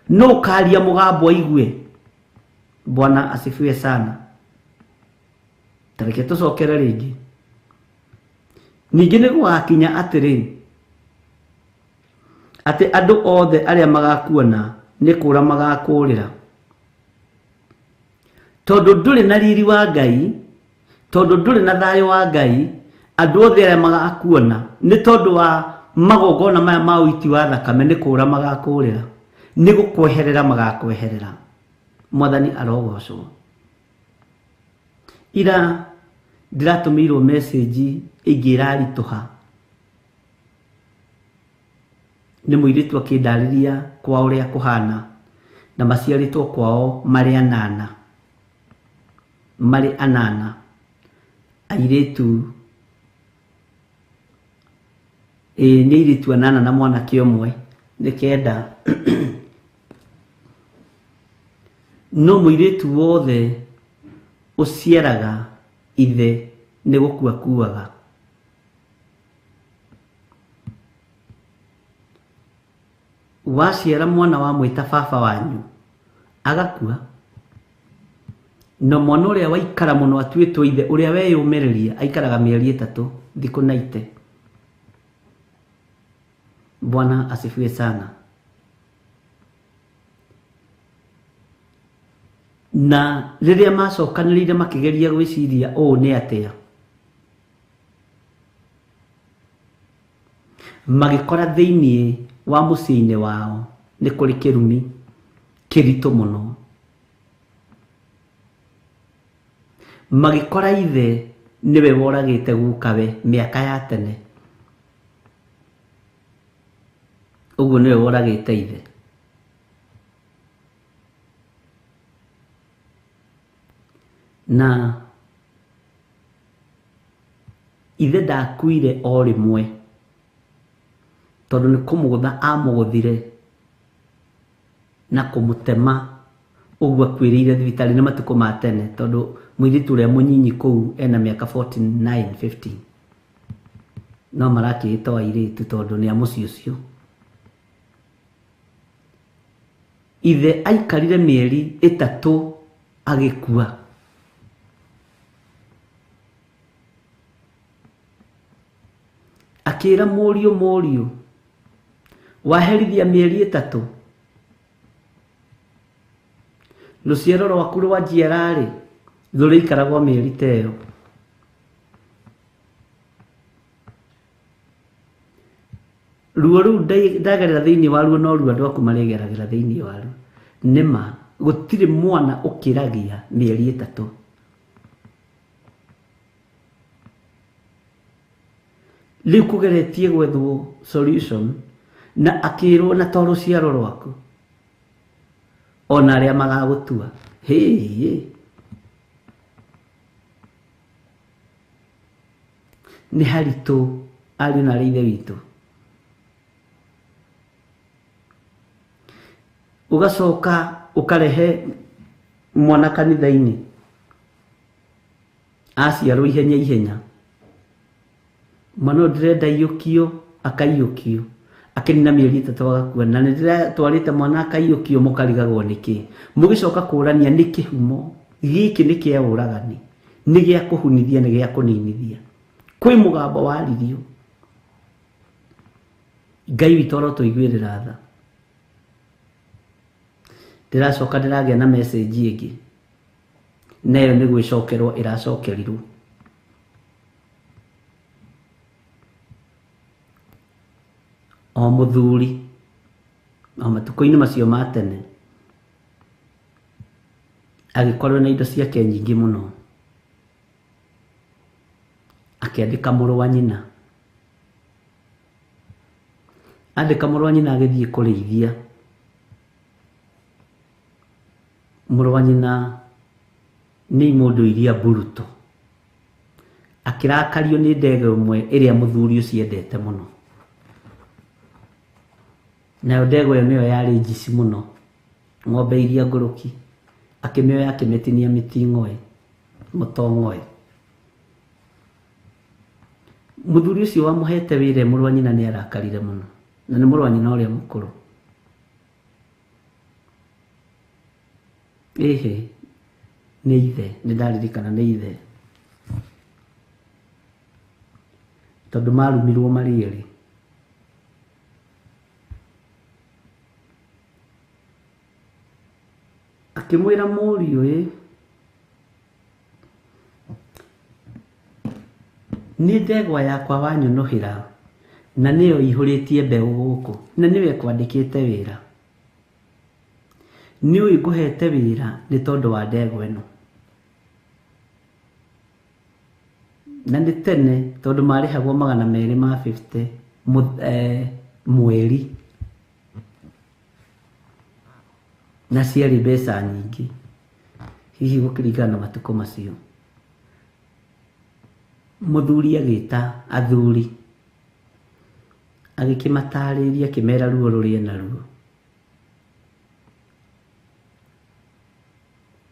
Nũũ ũkaria mũgambo aigue? Bwana asifiwe sana. Ta reke tũcokere rĩngĩ. Ningĩ nĩ gũgakinya atĩrĩ, atĩ andũ othe arĩa magakuona nĩ kũũra magakũũrĩra, tondũ ndũrĩ na riri wa Ngai, tondũ ndũrĩ na thayũ wa Ngai. Andũ othe arĩa magakuona nĩ tondũ wa magongona maya ma ũiti wa thakame nĩ kũũra magakũũrĩra, nĩ gũkweherera magakweherera. Mwathani arogocwo. Ira ndĩratũmĩirwo message ĩngĩ ĩraritũha nĩ mũirĩtu akĩndarĩria kwa ũrĩa kũhana, na maciarĩtwo kwao marĩ anana, marĩ anana, airĩtu ĩĩ nĩ airĩtu anana na mwanake ũmwe, nĩ 9. No mũirĩtu wothe ũciaraga ithe nĩ gũkua kuaga. Waciara mwana wa mwĩta baba wanyu agakua, no mwana ũrĩa waikara mũno atuĩtwo ithe, ũrĩa weyũmĩrĩria aikaraga mĩeri 3 thikũ na ite. Bwana asifiwe sana. Na rĩrĩa macokanĩrĩire makĩgeria gwĩciria ũũ nĩ atĩa, Magĩkora thĩinĩ wa mũciĩ-inĩ wao nĩ kũrĩ kĩrumi kĩritũ mũno. Magĩkora ithe nĩwe woragĩte gukawe mĩaka ya tene. Ũguo nĩwe woragĩte ithe. Na ithe ndakuire o rĩmwe tondũ nĩ kũmũgũtha amũgũthire na kũmũtema ũguo akuĩrĩire thibitarĩ nĩ matukũ ma tene tondũ mũirĩtu ũrĩa mũnyinyi kũu ena mĩaka 49 50 no marakĩĩta o airĩtu tondũ nĩ a mũciĩ ũcio. Ithe aikarire mĩeri 3 agĩkua. Akĩra mũriũ mũriũ waherithia mĩeri 3 rũciaro rwaku rwa njiararĩ rũrĩikaragwo mĩeri ta ĩyo. Ruo rũu ndagerera thĩinĩ waruo no ruo andũ aku marĩgeragĩra thĩinĩ waruo. Nĩma gũtirĩ mwana ũkĩragia mĩeri 3. Rĩu kũgeretie gwethwo solution na akĩrwo na to rũciaro rwaku ona arĩa magagũtua. Hĩ, nĩ haritũ ariũ na arĩ ithe witũ. Ũgacoka ũkarehe mwana kanitha-inĩ aciarwo ihenya ihenya, mwana ũyũ ndĩrenda aiyũkio akaiyũkio akĩnina mĩeri 3 agakua, na nĩndĩratwarĩte mwana akaiyũkio mũkarigagwo nĩkĩ. Mũgĩcoka kũrania nĩ kĩhumo gĩkĩ nĩ kĩa ũragani, nĩ gĩa kũhunithia, nĩ gĩa kũninithia. Kwĩ mũgambo waririo. Ngai witũ arotũiguĩrĩra tha. Ndĩracoka ndĩragĩa na message ĩngĩ nayo nĩ gwĩcokerwo ĩracokerirwo. O mũthuri o matukũ-inĩ macio ma tene agĩkorwo na indo ciake nyingĩ mũno, akĩandĩka mũrũ wa nyina. Andĩka mũrũ wa nyina agĩthiĩ kũrĩithia. Mũrũ wa nyina nĩ mũndũ iria mburuto, akĩrakario nĩ ndege ĩmwe ĩrĩa mũthuri ũcio endete mũno. Nayo ndegwa ĩyo nĩyo yarĩ njici mũno, ng'ombe iria ngũrũki, akĩmĩoya akĩmĩtinia mĩting'oe, mũtong'oe. Mũthuri ũcio wamũhete wĩra mũrũ wa nyina nĩ arakarire mũno, na nĩ mũrũ wa nyina ũrĩa mũkũrũ. Ĩhĩ, nĩ ithe, nĩ ndaririkana nĩ ithe, tondũ marumirwo marĩ erĩ. Akĩmwĩra mũriũ ĩ, nĩ ndegwa yakwa wanyũnũhĩra na nĩyo ihũrĩtie mbeũ gũkũ na nĩwe kwandĩkĩte wĩra. Nĩ ũĩ ngũhete wĩra nĩ tondũ wa ndegwa ĩno. Na nĩ tene tondũ marĩhagwo 250 mweri, na ciarĩ mbeca nyingĩ hihi gũkĩringana na matukũ macio. Mũthuri agĩta athuri agĩkĩmatarĩria akĩmera ruo rũrĩa naruo.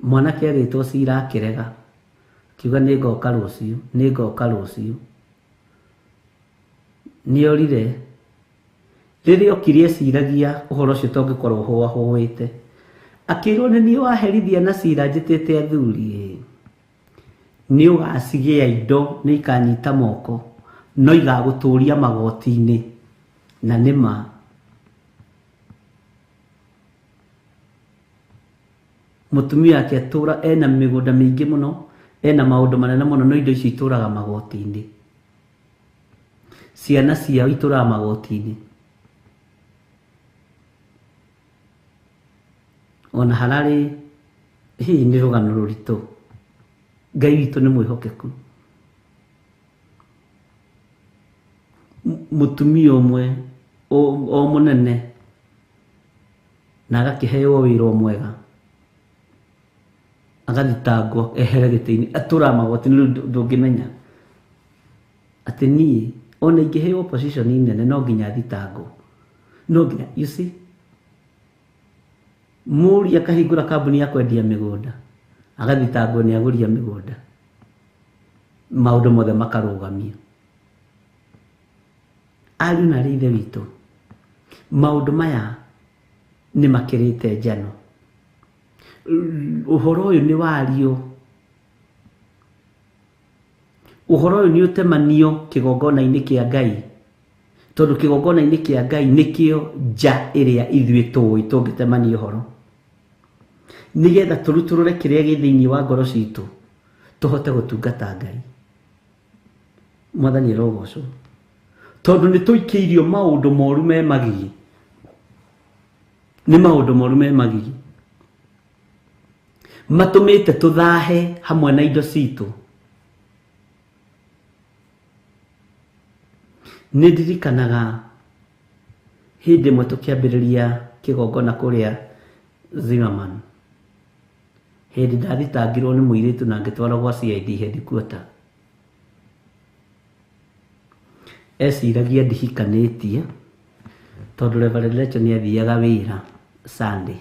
Mwanake agĩtwo cira akĩrega, akiuga nĩ ngoka rũciũ, nĩ ngoka rũciũ. Nĩorire. Rĩrĩa okire eciragia ũhoro ũcio tongĩkorwo hũahũĩte, akĩrwo nĩ niĩ waherithia na cira njĩtĩte athuri, nĩ ũgacigĩa indo nĩ ikanyita moko no igagũtũria magoti-inĩ. Na nĩma mũtumia ake atũra ena mĩgũnda mĩingĩ mũno, ena maũndũ manene mũno, no indo icio itũraga magoti-inĩ. Ciana ciao itũraga magoti-inĩ. Ona hararĩ hihi nĩ rũgano rũritũ. Ngai witũ nĩ mwĩhokeku. Mũtumia ũmwe o mũnene na agakĩheo wĩra o mwega agathitangwo ehere gĩtĩ-inĩ atũraga magoti-inĩ rĩu ndũngĩmenya atĩ niĩ ona ingĩheo position nene no nginya thitangwo, no nginya, you see. Mũri akahingũra kambuni ya kwendia mĩgũnda agathitangwo nĩ agũria mĩgũnda, maũndũ mothe makarũgamio. Ariũ na arĩ ithe witũ, maũndũ maya nĩ makĩrĩte njano. Ũhoro ũyũ nĩ wario, ũhoro ũyũ nĩ ũtemanio kĩgongona-inĩ kĩa Ngai, tondũ kĩgongona-inĩ kĩa Ngai nĩkĩo nja ĩrĩa ithuĩ tũĩ tũngĩtemania ũhoro, nĩgetha tũrutũrũre kĩrĩa gĩ thĩinĩ wa ngoro citũ tũhote gũtungata Ngai. Mwathani arogocwo, tondũ nĩ tũikĩirio maũndũ moru me magigi, nĩ maũndũ moru me magigi matũmĩte tũthahe hamwe na indo citũ. Nĩ ndirikanaga hĩndĩ ĩmwe tũkĩambĩrĩria kĩgongona kũrĩa Zimmerman, hĩndĩ ndathitangirwo nĩ mũirĩtu na ngĩtwarwo gwa CID headquarter. Eciragia ndihikanĩtie tondũ Reverend Lecho nĩ athiaga wĩra Sunday.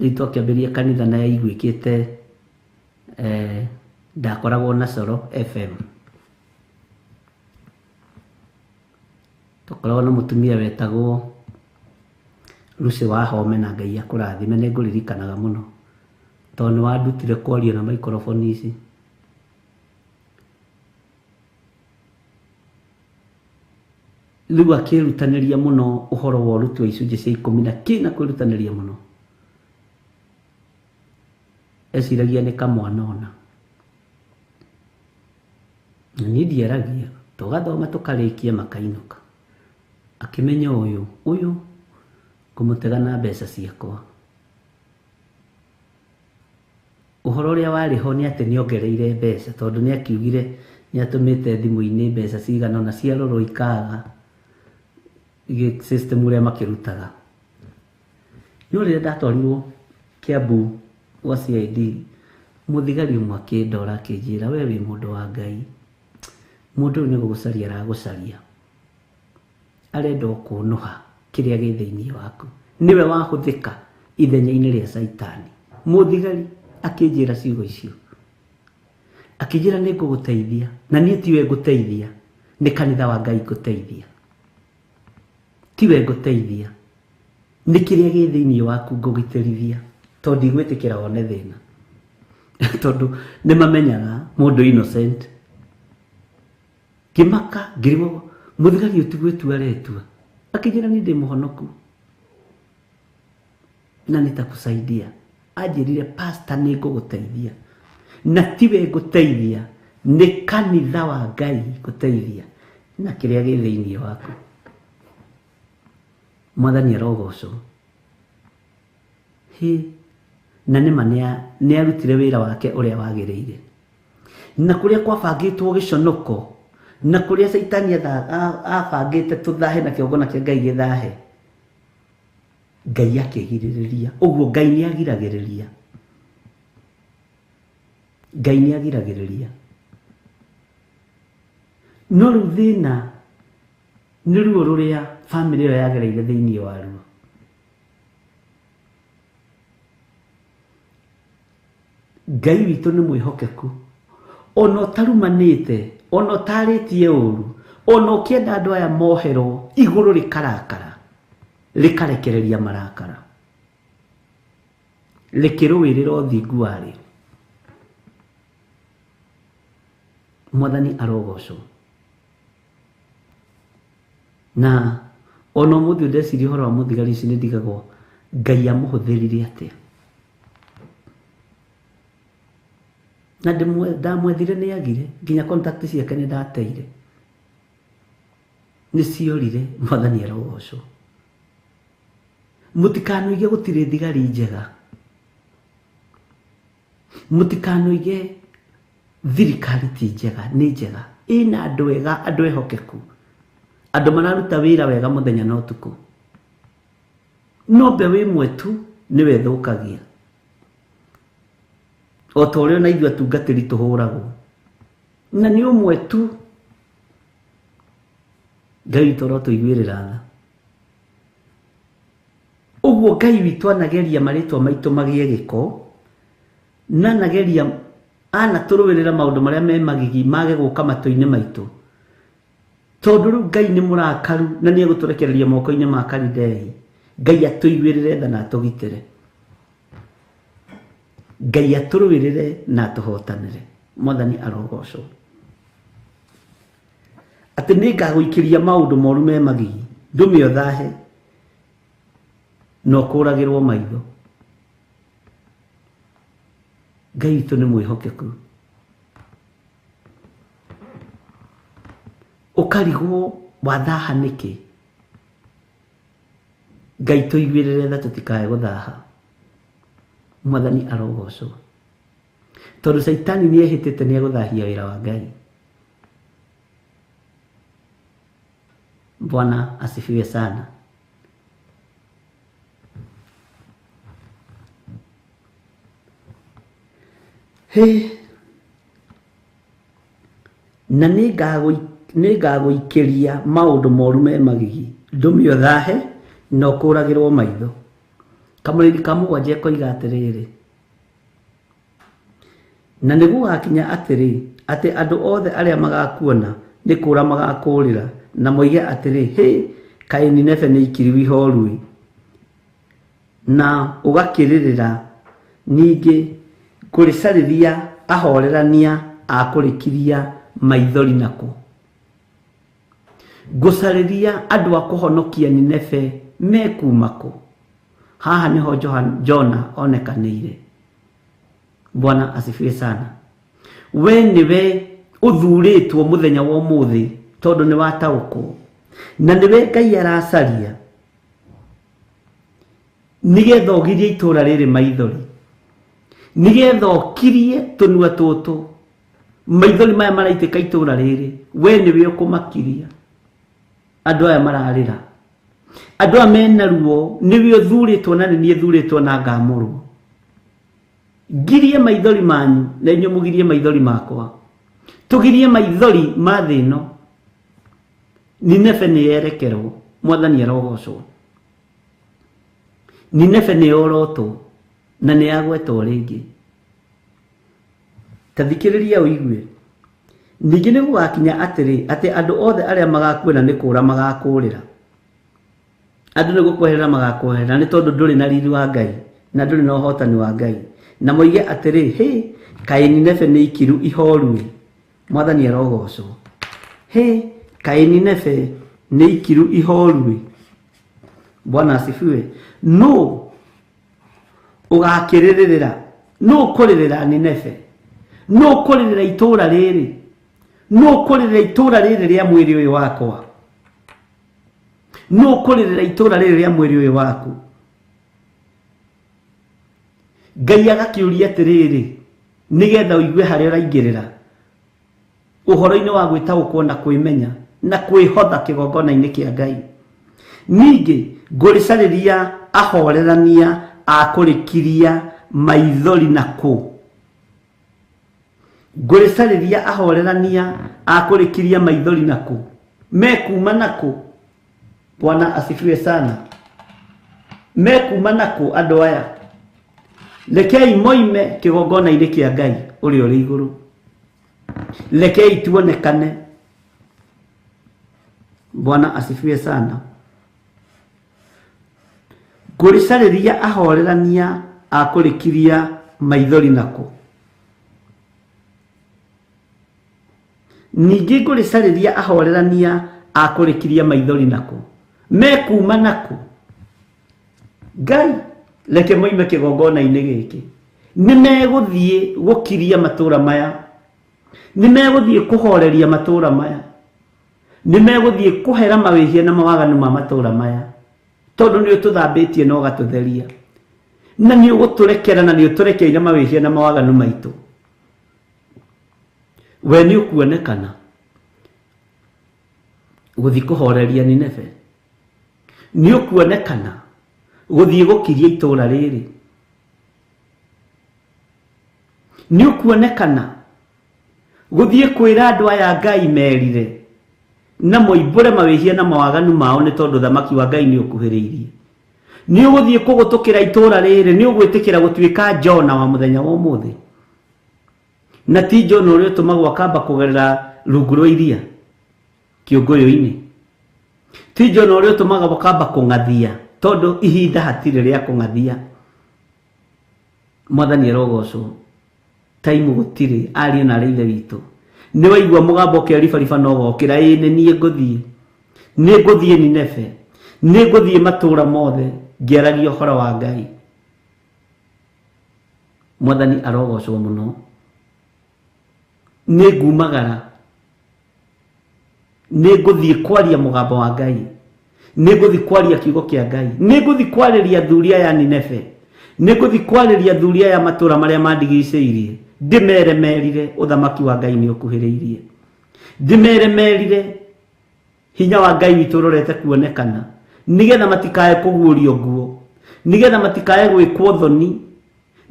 Rĩu twakĩambĩrĩria kanitha na yaiguĩkĩte ndakoragwo na Coro FM. Twakoragwo na mũtumia wetagwo Lucy Wahome na Ngai akũrathime, nĩ ngũririkanaga mũno tondũ nĩ wandutire kwaria na microphone ici. Rĩu akĩrutanĩria mũno ũhoro wa ũruti wa icunjĩ cia ikũmi na kĩna kwĩrutanĩria mũno. Eciragia nĩ kamwana ona. Na niĩ ndiaragia, tũgathoma tũkarĩkia makainũka. Akĩmenya ũyũ, ũyũ ngũmũtega na mbeca ciakwa. Ũhoro ũrĩa warĩ ho nĩ atĩ nĩongereire mbeca tondũ nĩ akiugire nĩ atũmĩte thimũ-inĩ mbeca cigana ũna ciarorwo ikaga system ũrĩa makĩrutaga. No rĩrĩa ndatwarirwo Kiambu gwa CID, mũthigari ũmwe akĩndora akĩnjĩra, we wĩ mũndũ wa Ngai, mũndũ ũyũ nĩ gũgũcaria aragũcaria, arenda ũkũnũha kĩrĩa gĩ thĩinĩ waku, nĩwe wahũthĩka ithenya-inĩ rĩa Caitani. Mũthigari akĩnjĩra ciugo icio, akĩnjĩra nĩ ngũgũteithia, na niĩ tiwe ngũteithia, nĩ kanitha wa Ngai ngũteithia, tiwe ngũteithia, nĩ kĩrĩa gĩ thĩinĩ waku ngũgitĩrithia, tondũ ndigwĩtĩkĩra wone thĩna. Tondũ nĩ mamenyaga mũndũ innocent. Ngĩmaka ngĩrigwo mũthigari ũyũ ti gwĩtua aretua, akĩnjĩra niĩ ndĩ mũhonoku na nitakusaidia. Anjĩrire pastor nĩ ngũgũteithia, na tiwe ngũteithia, nĩ kanitha wa Ngai ngũteithia na kĩrĩa gĩ thĩinĩ waku. Mwathani arogocwo. Hĩ, na nĩma nĩ arutire wĩra wake ũrĩa wagĩrĩire. Na kũrĩa kwabangĩtwo gĩconoko, na kũrĩa Caitani abangĩte tũthahe na kĩgongona kĩa Ngai gĩthahe, Ngai akĩgirĩrĩria. Ũguo Ngai nĩ agiragĩrĩria, Ngai nĩ agiragĩrĩria. No rĩu thĩna nĩ ruo rũrĩa bamĩrĩ ĩyo yagereire thĩinĩ waruo. Ngai witũ nĩ mwĩhokeku, ona ũtarumanĩte, ona ũtarĩtie ũru, ona ũkĩenda andũ aya moherwo, igũrũ rĩkarakara, rĩkarekereria marakara, rĩkĩrũĩrĩra ũthingu warĩo. Mwathani arogocwo. Na ona ũmũthĩ ndeciria ũhoro wa mũthigari ũcio nĩ ndigagwo Ngai amũhũthĩrire atĩa. Na ndamwethire nĩ agire nginya contact ciake nĩ ndateire. Nĩ ciorire Mwathani arogocwo. Mũtikanoige gũtirĩ thigari njega. Mũtikanoige thirikari ti njega, nĩ njega. Ĩna andũ ega, andũ ehokeku. Andũ mararuta wĩra wega mũthenya na ũtukũ. No mbeũ ĩmwe tu nĩwe ĩthũkagia. O ta ũrĩa ona ithuĩ atungatĩri tũhũragwo. Na nĩ ũmwe tu. Ngai witũ arotũiguĩrĩra tha. Ũguo Ngai witũ anageria marĩtwa maitũ magĩe gĩko, na anageria anatũrũĩrĩra maũndũ marĩa me magigi mage gũka matũ-inĩ maitũ. Tondũ rĩu Ngai nĩ mũrakaru na nĩ egũtũrekereria moko-inĩ ma Kalidei. Ngai atũiguĩrĩre tha na atũgitĩre. Ngai atũrũĩrĩre na atũhotanĩre. Mwathani arogocwo. Atĩ nĩ ngagũikĩria maũndũ moru me magigi, ndũme ũthahe na ũkũragĩrwo maitho. Ngai witũ nĩ mwĩhokeku. Ũkarigwo wathaha nĩkĩ? Ngai tũiguĩrĩre tha tũtikae gũthaha. Mwathani arogocwo. Tondũ Caitani nĩ ehĩtĩte nĩ egũthahia wĩra wa Ngai. Bwana asifiwe sana. He, na nĩ ngagũikĩria maũndũ moru me magigi, ndũme ũthahe na ũkũragĩrwo maitho. Kamũrĩri ka mũgwanja ekoiga atĩrĩrĩ, na nĩ gũgakinya atĩrĩ, atĩ andũ othe arĩa magakuona nĩ kũũra magakũũrĩra, na moige atĩrĩ, hĩ, kaĩ Nineve nĩ ikiriu ihoru-ĩ, na ũgakĩrĩrĩra ningĩ kũrĩcarĩria ahorerania a kũrĩkiria maithori nako. Ngũcarĩria andũ a kũhonokia Nineve mekuma kũ? Haha nĩho Jona onekanĩire. Bwana asifiwe sana. We nĩwe ũthurĩtwo mũthenya wa ũmũthĩ tondũ nĩ wataũkwo, na nĩwe Ngai aracaria nĩgetha ũgirie itũũra rĩrĩ maithori, nĩgetha ũkirie tũnua tũtũ maithori maya maraitĩka itũũra rĩrĩ. We nĩwe ũkũmakiria. Andũ aya mararĩra, andũ aya mena ruo, nĩwe ũthurĩtwo na nĩ niĩ thurĩtwo na ngamũrwo. Ngirie maithori manyu na inyuĩ mũgirie maithori makwa, tũgirie maithori ma thĩ ĩno. Nineve nĩ yerekerwo, Mwathani arogocwo. Nineve nĩ yorotwo na nĩ yagwetwo rĩngĩ. Ta thikĩrĩria ũigue. Ningĩ nĩ gũgakinya atĩrĩ, atĩ andũ othe arĩa magakuona nĩ kũũra magakũũrĩra. Andũ nĩ gũkweherera magakweherera nĩ tondũ ndũrĩ na riri wa Ngai na ndũrĩ na ũhotani wa Ngai. Na moige atĩrĩ, hĩ, kaĩ Nineve nĩ ikiru ihoru-ĩ. Mwathani arogocwo. Hĩ, kaĩ Nineve nĩ ikiru ihoru-ĩ. Bwana asifiwe. Nũ ũgakĩrĩrĩra? Nũ ũkũrĩrĩra Nineve? Nũ ũkũrĩrĩra itũũra rĩrĩ? Nũ ũkũrĩrĩra itũũra rĩrĩ rĩa mwĩrĩ ũyũ wakwa? Nũ ũkũrĩrĩra itũũra rĩrĩ rĩa mwĩrĩ ũyũ waku? Ngai agakĩũria atĩrĩrĩ, nĩgetha ũigue harĩa ũraingĩrĩra ũhoro-inĩ wa gwĩtaũkwo na kwĩmenya na kwĩhotha kĩgongona-inĩ kĩa Ngai. Ningĩ ngũrĩcarĩria ahorerania a kũrĩkiria maithori nakũ. Ngũrĩcarĩria ahorerania a kũrĩkiria maithori nakũ. Mekuma nakũ? Bwana asifiwe sana. Mekuma nakũ andũ aya? Rekei moime kĩgongona-inĩ kĩa Ngai ũrĩa ũrĩ igũrũ. Rekei tuonekane. Bwana asifiwe sana. Ngũrĩcarĩria ahorerania a kũrĩkiria maithori nakũ. Ningĩ ngũrĩcarĩria ahorerania a kũrĩkiria maithori nakũ. Mekuma nakũ? Ngai, reke moime kĩgongona-inĩ gĩkĩ. Nĩ megũthiĩ gũkiria matũũra maya, nĩ megũthiĩ kũhoreria matũũra maya, nĩ megũthiĩ kũhera mawĩhia na mawaganu ma matũũra maya, tondũ nĩ ũtũthambĩtie na ũgatũtheria, na nĩ ũgũtũrekera na nĩ ũtũrekeire mawĩhia na mawaganu maitũ. We nĩ ũkuonekana gũthiĩ kũhoreria Nineve, nĩ ũkuonekana gũthiĩ gũkiria itũũra rĩrĩ, nĩ ũkuonekana gũthiĩ kwĩra andũ aya Ngai merire na moimbũre mawĩhia na mawaganu mao, nĩ tondũ thamaki wa Ngai nĩ ũkuhĩrĩirie. Nĩ ũgũthiĩ kũgũtũkĩra itũũra rĩrĩ, nĩ ũgwĩtĩkĩra gũtuĩka Jona wa mũthenya wa ũmũthĩ, na ti Jona ũrĩa ũtũmagwo akamba kũgerera rungu rwa iria kĩũngũyũ-inĩ, ti Jona ũrĩa ũtũmaga akamba kũng'athia, tondũ ihinda hatirĩ rĩa kũng'athia. Mwathani arogocwo, taimu gũtirĩ, ariũ na arĩ ithe witũ. Nĩ waigua mũgambo ũkeribariba na ũgokĩra, ĩĩ nĩ niĩ ngũthiĩ, nĩ ngũthiĩ Nineve, nĩ ngũthiĩ matũũra mothe ngĩaragia ũhoro wa Ngai. Mwathani arogocwo mũno. Nĩ ngumagara, nĩ ngũthiĩ kwaria mũgambo wa Ngai, nĩ ngũthiĩ kwaria kiugo kĩa Ngai, nĩ ngũthiĩ kwarĩria athuri aya Nineve, nĩ ngũthiĩ kwarĩria athuri aya matũũra marĩa mandigicĩirie, ndĩmere merire ũthamaki wa Ngai nĩ ũkuhĩrĩirie, ndĩmere merire hinya wa Ngai witũ ũrorete kuonekana, nĩgetha matikae kũguũrio nguo, nĩgetha matikae gwĩkwo thoni,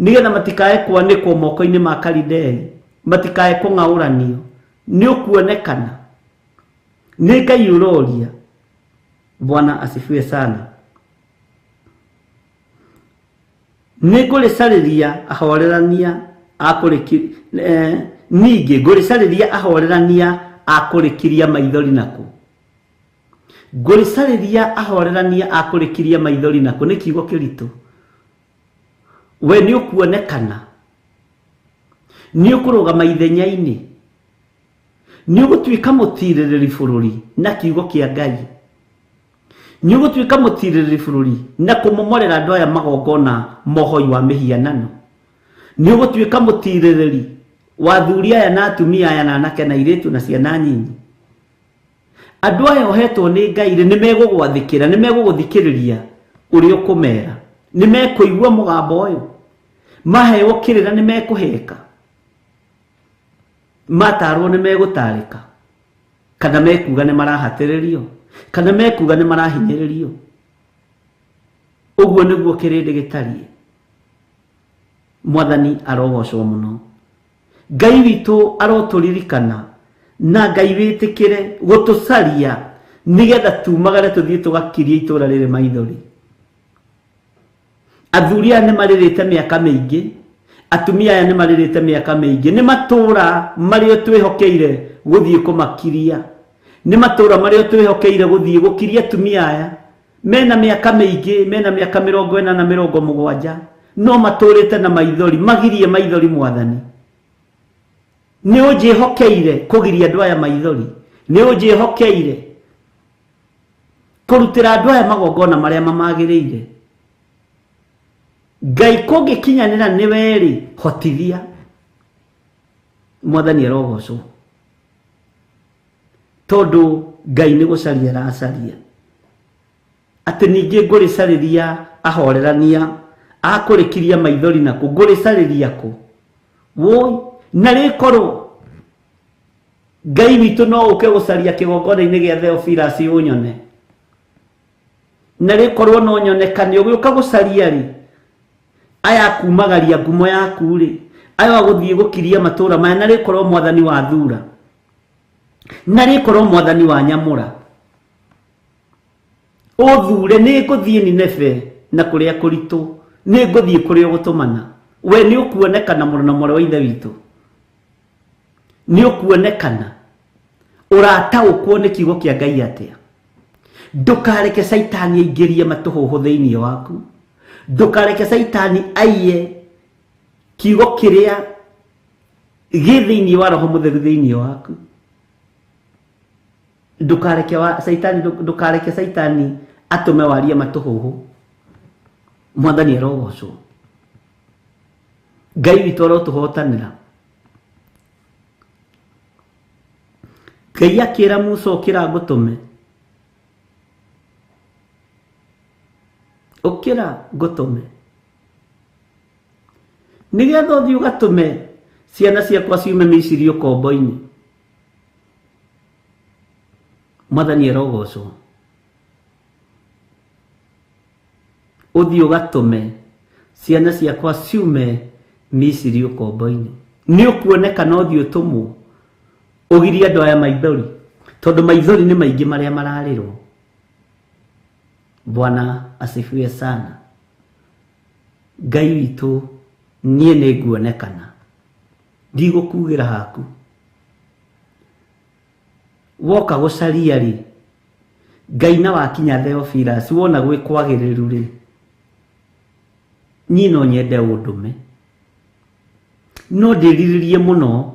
nĩgetha matikae kwanĩkwo moko-inĩ ma Kalidei, matikae kũng'aũranio. Nĩ ũkuonekana, nĩ Ngai ũroria. Bwana asifiwe sana. Nĩ ngũrĩcarĩria ahorerania ningĩ ngũrĩcarĩria ahorerania a kũrĩkiria maithori naku, ngũrĩcarĩria ahorerania a kũrĩkiria maithori naku. Nĩ kiugo kĩritũ. We nĩ ũkuonekana, nĩ ũkũrũgama ithenya-inĩ, nĩ ũgũtuĩka mũtirĩrĩri bũrũri na kiugo kĩa Ngai, nĩ ũgũtuĩka mũtirĩrĩri bũrũri na kũmomorera andũ aya magongona mohoi wa mĩhianano, nĩ ũgũtuĩka mũtirĩrĩri wa athuri aya na atumia aya na anake na airĩtu na ciana nyinyi. Andũ aya ũhetwo nĩ Ngai rĩ, nĩ megũgwathĩkĩra, nĩ megũgũthikĩrĩria ũrĩa ũkũmera, nĩ mekũigua mũgambo ũyũ, maheo kĩrĩra nĩ mekũheka, matarwo nĩ megũtarĩka, kana mekuga nĩ marahatĩrĩrio, kana mekuga nĩ marahinyĩrĩrio. Ũguo nĩguo kĩrĩndĩ gĩtariĩ. Mwathani arogocwo mũno. Ngai witũ arotũririkana, na Ngai wĩtĩkĩre gũtũcaria nĩgetha tumagare tũthiĩ tũgakirie itũũra rĩrĩ maithori. Athuri aya nĩ marĩrĩte mĩaka mĩingĩ, atumia aya nĩ marĩrĩte mĩaka mĩingĩ, nĩ matũũra marĩa twĩhokeire gũthiĩ kũmakiria, nĩ matũũra marĩa twĩhokeire gũthiĩ gũkiria atumia aya mena mĩaka mĩingĩ, mena mĩaka 40 na 70, no matũũrĩte na maithori, magirie maithori. Mwathani, nĩ ũnjĩhokeire kũgiria andũ aya maithori, nĩ ũnjĩhokeire kũrutĩra andũ aya magongona marĩa mamagĩrĩire. Ngai kũngĩkinyanĩra nĩ werĩ, hotithia. Mwathani arogocwo, tondũ Ngai nĩ gũcaria aracaria. Atĩ ningĩ ngũrĩcarĩria ahorerania a kũrĩkiria maithori naku, ngũrĩcarĩria kũ? Woi, na rĩkorwo Ngai witũ no ũke gũcaria kĩgongona-inĩ gĩa Theophilus ũnyone, na rĩkorwo no nyonekane ũgĩũka gũcaria rĩ, aya kumagaria ngumo yaku rĩ, aya gũthiĩ gũkiria matũũra maya, na rĩkorwo Mwathani wa thura, na rĩkorwo Mwathani wa nyamũra, ũthure nĩ ngũthiĩ Nineve na kũrĩa kũritũ, nĩ ngũthiĩ kũrĩa ũgũtũmana. We nĩ ũkuonekana mũno na mwarĩ wa ithe witũ, nĩ ũkuonekana ũrataũkwo nĩ kiugo kĩa Ngai atĩa. Ndũkareke Caitani aingĩrie matũhũhũ thĩinĩ waku, ndũkareke Caitani aiye kiugo kĩrĩa gĩ thĩinĩ wa Roho Mũtheru thĩinĩ waku. Ndũkareke wa Caitani, ndũkareke Caitani atũme warie matũhũhũ. Mwathani arogocwo. Ngai witũ arotũhotanĩra. Ngai akĩra Musa ũkĩra ngũtũme, ũkĩra ngũtũme, nĩgetha ũthiĩ ũgatũme ciana ciakwa ciume Misiri ũkombo-inĩ. Mwathani arogocwo. Ũthiĩ ũgatũme ciana ciakwa ciume Misiri ũkombo-inĩ. Nĩ ũkuonekana ũthiĩ ũtũmwo ũgirie andũ aya maithori, tondũ maithori nĩ maingĩ marĩa mararĩrwo. Bwana asifiwe sana. Ngai witũ, niĩ nĩ nguonekana, ndigũkugĩra haku. Woka gũcaria rĩ, Ngai na wakinya Theophilus, wona gwĩ kwagĩrĩru rĩ, niĩ no nyende ũndũme, no ndĩrirĩrie mũno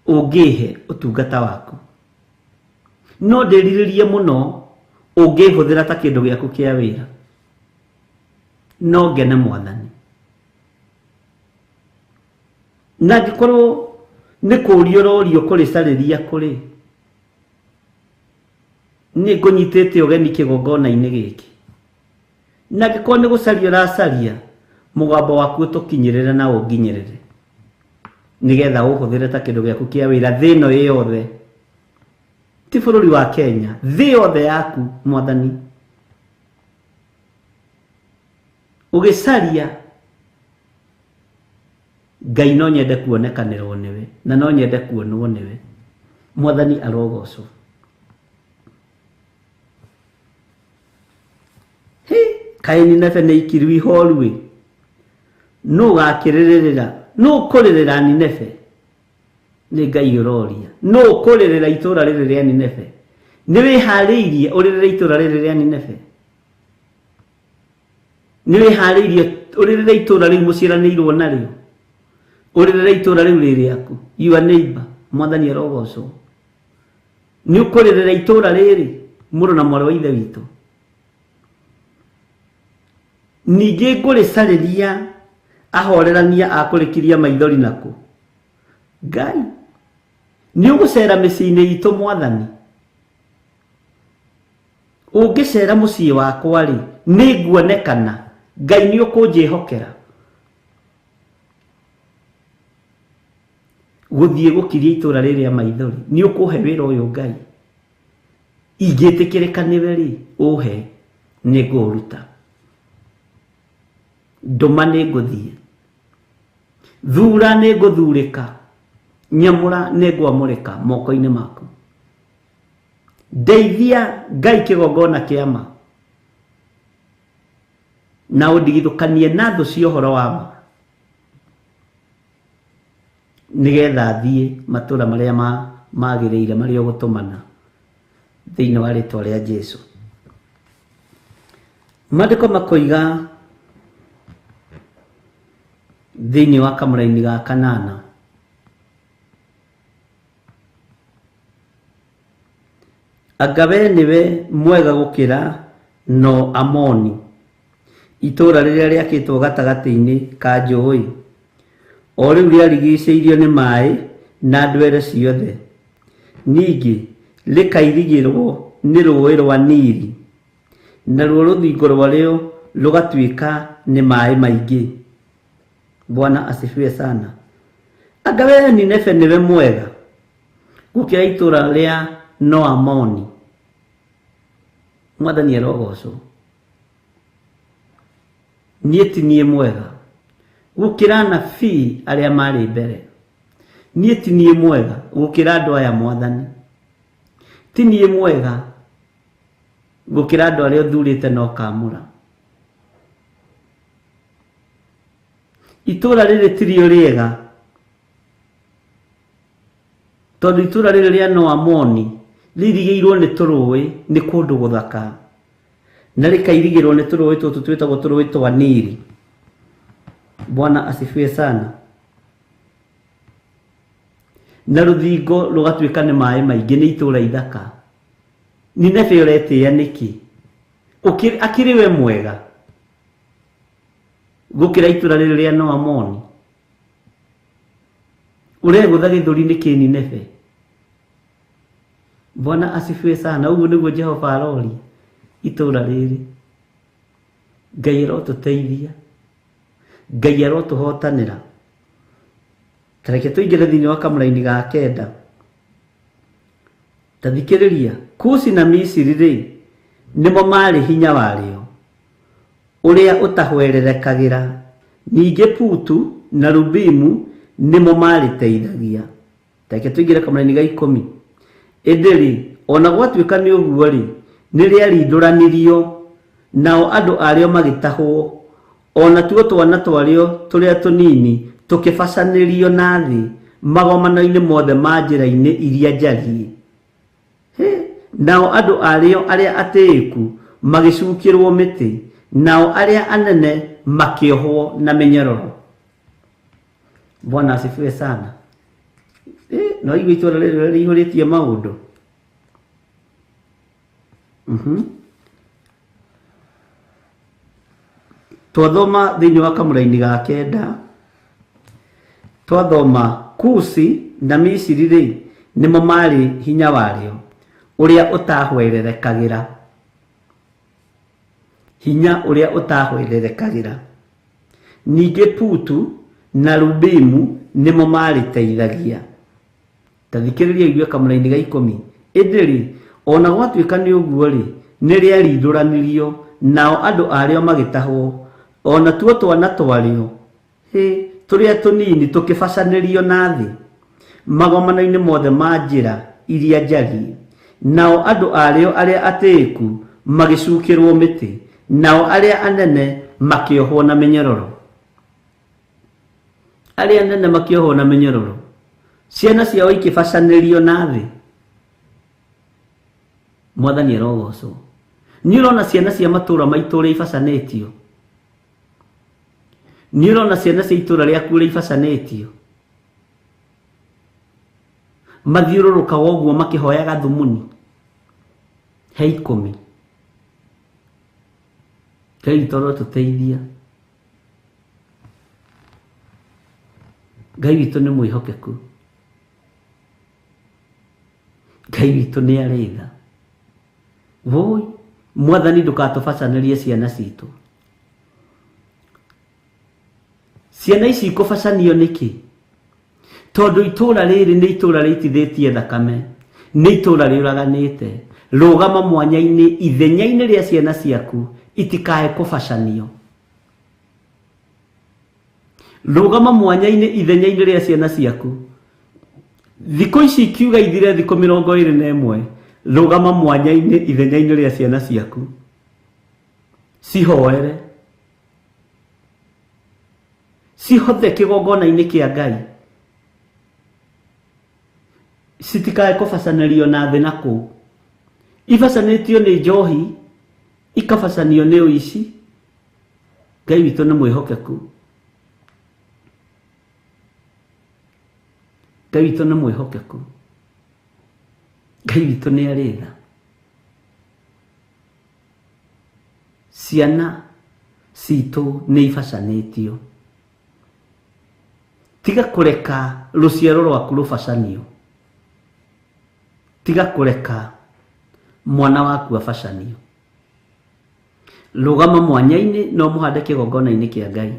ũngĩhe ũtungata waku, no ndĩrirĩrie mũno ũngĩhũthĩra ta kĩndũ gĩaku kĩa wĩra, no ngene Mwathani. Na angĩkorwo nĩ kũũria ũrorio kũrĩcarĩria kũrĩ, nĩ ngũnyitĩte ũgeni kĩgongona-inĩ gĩkĩ. Na angĩkorwo nĩ gũcaria ũracaria, mũgambo waku ũtũkinyĩrĩre na ũnginyĩrĩre, nĩgetha ũhũthĩre ta kĩndũ gĩaku kĩa wĩra thĩ ĩno ĩ yothe, ti bũrũri wa Kenya, thĩ yothe yaku Mwathani. Ũgĩcaria Ngai, no nyende kuonekanĩrwo nĩwe na no nyende kuonwo nĩwe. Mwathani arogocwo. Hĩ, kaĩ Nineve nĩ ikiru ihoru ĩ, nũ ũgakĩrĩrĩra, nũ ũkũrĩrĩra Nineve? Nĩ Ngai ũroria, nũ ũkũrĩrĩra itũũra rĩrĩ rĩa Nineve? Nĩ wĩharĩirie ũrĩrĩre itũũra rĩrĩ rĩa Nineve? Nĩ wĩharĩirie ũrĩrĩre itũũra rĩu mũciaranĩirwo narĩo, ũrĩrĩre itũũra rĩu rĩ rĩaku, your neighbor? Mwathani arogocwo. Nĩ ũkũrĩrĩra itũũra rĩrĩ, mũrũ na mwarĩ wa ithe witũ? Ningĩ ngũrĩcarĩria ahorerania a kũrĩkiria maithori nakũ. Ngai, nĩ ũgũcera mĩciĩ-inĩ itũ Mwathani? Ũngĩcera mũciĩ wakwa rĩ, nĩ nguonekana. Ngai, nĩ ũkũnjĩhokera gũthiĩ gũkiria itũũra rĩrĩa maithori? Nĩ ũkũhe wĩra ũyũ Ngai? Ingĩtĩkĩrĩka nĩwe rĩ, ũhe, nĩ ngũũruta. Ndũma, nĩ ngũthiĩ. Thura, nĩ ngũthurĩka. Nyamũra, nĩ ngwamũrĩka moko-inĩ maku. Ndeithia Ngai kĩgongona kĩa ma, na ũndigithũkanie na thũ cia ũhoro wa ma, nĩgetha thiĩ matũra marĩa magĩrĩire marĩa ũgũtũmana thĩinĩ wa rĩtwa rĩa Jesu. Maandĩko makoiga thĩinĩ wa kamũraini ga kanana, anga we nĩwe mwega gũkĩra No Amoni, itũũra rĩrĩa rĩakĩtwo gatagatĩ-inĩ ka njũũĩ, o rĩu rĩarigiicĩirio nĩ maaĩ na ndwere ciothe, ningĩ rĩkairigĩrwo nĩ Rũũĩ rwa Nili, naruo rũthingo rwarĩo rũgatuĩka nĩ maaĩ maingĩ? Bwana asifiwe sana. Anga we Nineve nĩwe mwega gũkĩra itũũra rĩa Noamoni? Mwathani arogocwo. Niĩ ti niĩ mwega gũkĩra anabii arĩa marĩ mbere. Niĩ ti niĩ mwega gũkĩra andũ aya Mwathani. Ti niĩ mwega gũkĩra andũ arĩa ũthurĩte na ũkaamũra. Itũũra rĩrĩ tirio rĩega, tondũ itũũra rĩrĩ rĩa Noamoni rĩirigĩirwo nĩ tũrũũĩ, nĩ kũndũ gũthaka, na rĩkairigĩrwo nĩ tũrũũĩ tũtũ twĩtagwo tũrũũĩ twa Nili. Bwana asifiwe sana. Na rũthingo rũgatuĩka nĩ maĩ maingĩ, nĩ itũũra ithaka. Nineve ũretĩĩa nĩkĩ? Akĩrĩ we mwega gũkĩra itũũra rĩrĩ rĩa Noamoni? Ũregũtha gĩthũri nĩkĩ Nineve? Bwana asifiwe sana. Ũguo nĩguo Jehova aroria itũra rĩrĩ. Ngai arotũteithia, Ngai arotũhotanĩra. Ta reke tũingĩre thĩinĩ wa kamũraini ga kenda. Ta thikĩrĩria, Kushi na Misiri rĩ, nĩmo maarĩ hinya warĩo ũrĩa ũtahwererekagĩra, ningĩ Putu na Lubimu nĩmo maarĩteithagia. Ta reke tũingĩre kamũraini ga ikũmi. Ĩndĩ-rĩ, o na gwatuĩka nĩ ũguo-rĩ, nĩrĩarindũranirio, nao andũ arĩo magĩtahwo, o natuo twana twarĩo tũrĩa tũnini tũkĩbacanĩrio na thĩ magomano-inĩ mothe ma njĩra-inĩ iria njariĩ. Hĩ! Nao andũ arĩo arĩa atĩĩku magĩcukĩrwo mĩtĩ, nao arĩa anene makĩohwo na mĩnyororo. Bwana asifiwe sana. No igua itũra rĩrĩ ũrĩa rĩihũrĩtie maũndũ. Twathoma thĩinĩ wa kamũraini ga kenda, twathoma Kusi na Misiri rĩ, nĩmo maarĩ hinya warĩo ũrĩa ũtahwererekagĩra. Hinya ũrĩa ũtahwererekagĩra. Ningĩ Putu na Lubimu nĩmo maarĩteithagia. Ta thikĩrĩria ũigue kamũraini ga ikũmi. Ĩndĩ-rĩ, o na gwatuĩka nĩ ũguo-rĩ, nĩrĩarindũranirio, nao andũ arĩo magĩtahwo, o natuo twana twarĩo, hĩ, tũrĩa tũnini tũkĩbacanĩrio na thĩ magomano-inĩ mothe ma njĩra iria njariĩ. Nao andũ arĩo arĩa atĩĩku magĩcukĩrwo mĩtĩ, nao arĩa anene makĩohwo na mĩnyororo. Arĩa anene makĩohwo na mĩnyororo, ciana ciao ikĩbacanĩrio na thĩ. Mwathani arogocwo. Nĩ ũrona ciana cia matũũra maitũ ũrĩa ibacanĩtio? Nĩ ũrona ciana cia itũũra rĩaku ũrĩa ibacanĩtio? Mathiũrũrũkaga ũguo makĩhoyaga thumuni he ikũmi. Ngai witũ arotũteithia. Ngai witũ nĩ mwĩhokeku. Ngai witũ nĩ arĩ tha. Woi, Mwathani ndũgatũbacanĩrie ciana citũ. Ciana ici ikũbacanio nĩkĩ? Tondũ itũũra rĩrĩ nĩ itũũra rĩitithĩtie thakame, nĩ itũũra rĩũraganĩte. Rũgama mwanya-inĩ ithenya-inĩ rĩa ciana ciaku itikae kũbacanio. Rũgama mwanya-inĩ ithenya-inĩ rĩa ciana ciaku. Thikũ ici ikiuga ithire thikũ 21, rũgama mwanya-inĩ ithenya-inĩ rĩa ciana ciaku. Cihoere. Cihothe kĩgongona-inĩ kĩa Ngai. Citikae kũbacanĩrio na thĩ na kũu. Ibacanĩtio nĩ njohi, ikabacanio nĩ ũici. Ngai witũ nĩ mwĩhokeku. Ngai witũ nĩ mwĩhokeku. Ngai witũ nĩ arĩ tha. Ciana citũ nĩ ibacanĩtio. Tiga kũreka rũciaro rwaku rũbacanio. Tiga kũreka mwana waku abacanio. Rũgama mwanya-inĩ na ũmũhande kĩgongona-inĩ kĩa Ngai.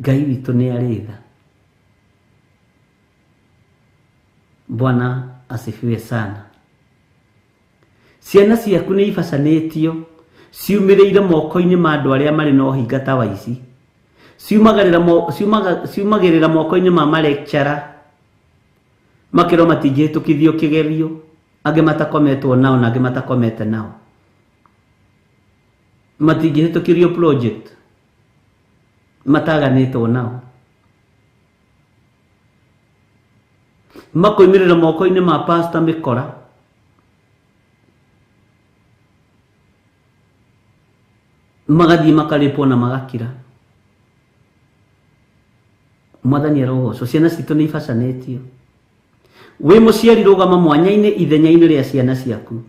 Ngai witũ nĩ arĩ tha. Bwana asifiwe sana. Ciana ciaku nĩ ibacanĩtio, ciumĩrĩire moko-inĩ ma andũ arĩa marĩ na ũhinga ta wa ici. Ciumagĩrĩra moko-inĩ ma malecturer, makĩrwo matingĩhĩtũkithio kĩgerio, angĩ matakometwo nao na angĩ matakomete nao. Matingĩhĩtũkĩrio project mataganĩtwo nao. Makoimĩrĩra moko-inĩ ma pastor mĩkora. Magathiĩ makarĩpwo na magakira. Mwathani arogocwo. Ciana citũ nĩ ibacanĩtio. Wĩ mũciari rũgama mwanya-inĩ ithenya-inĩ rĩa ciana ciaku,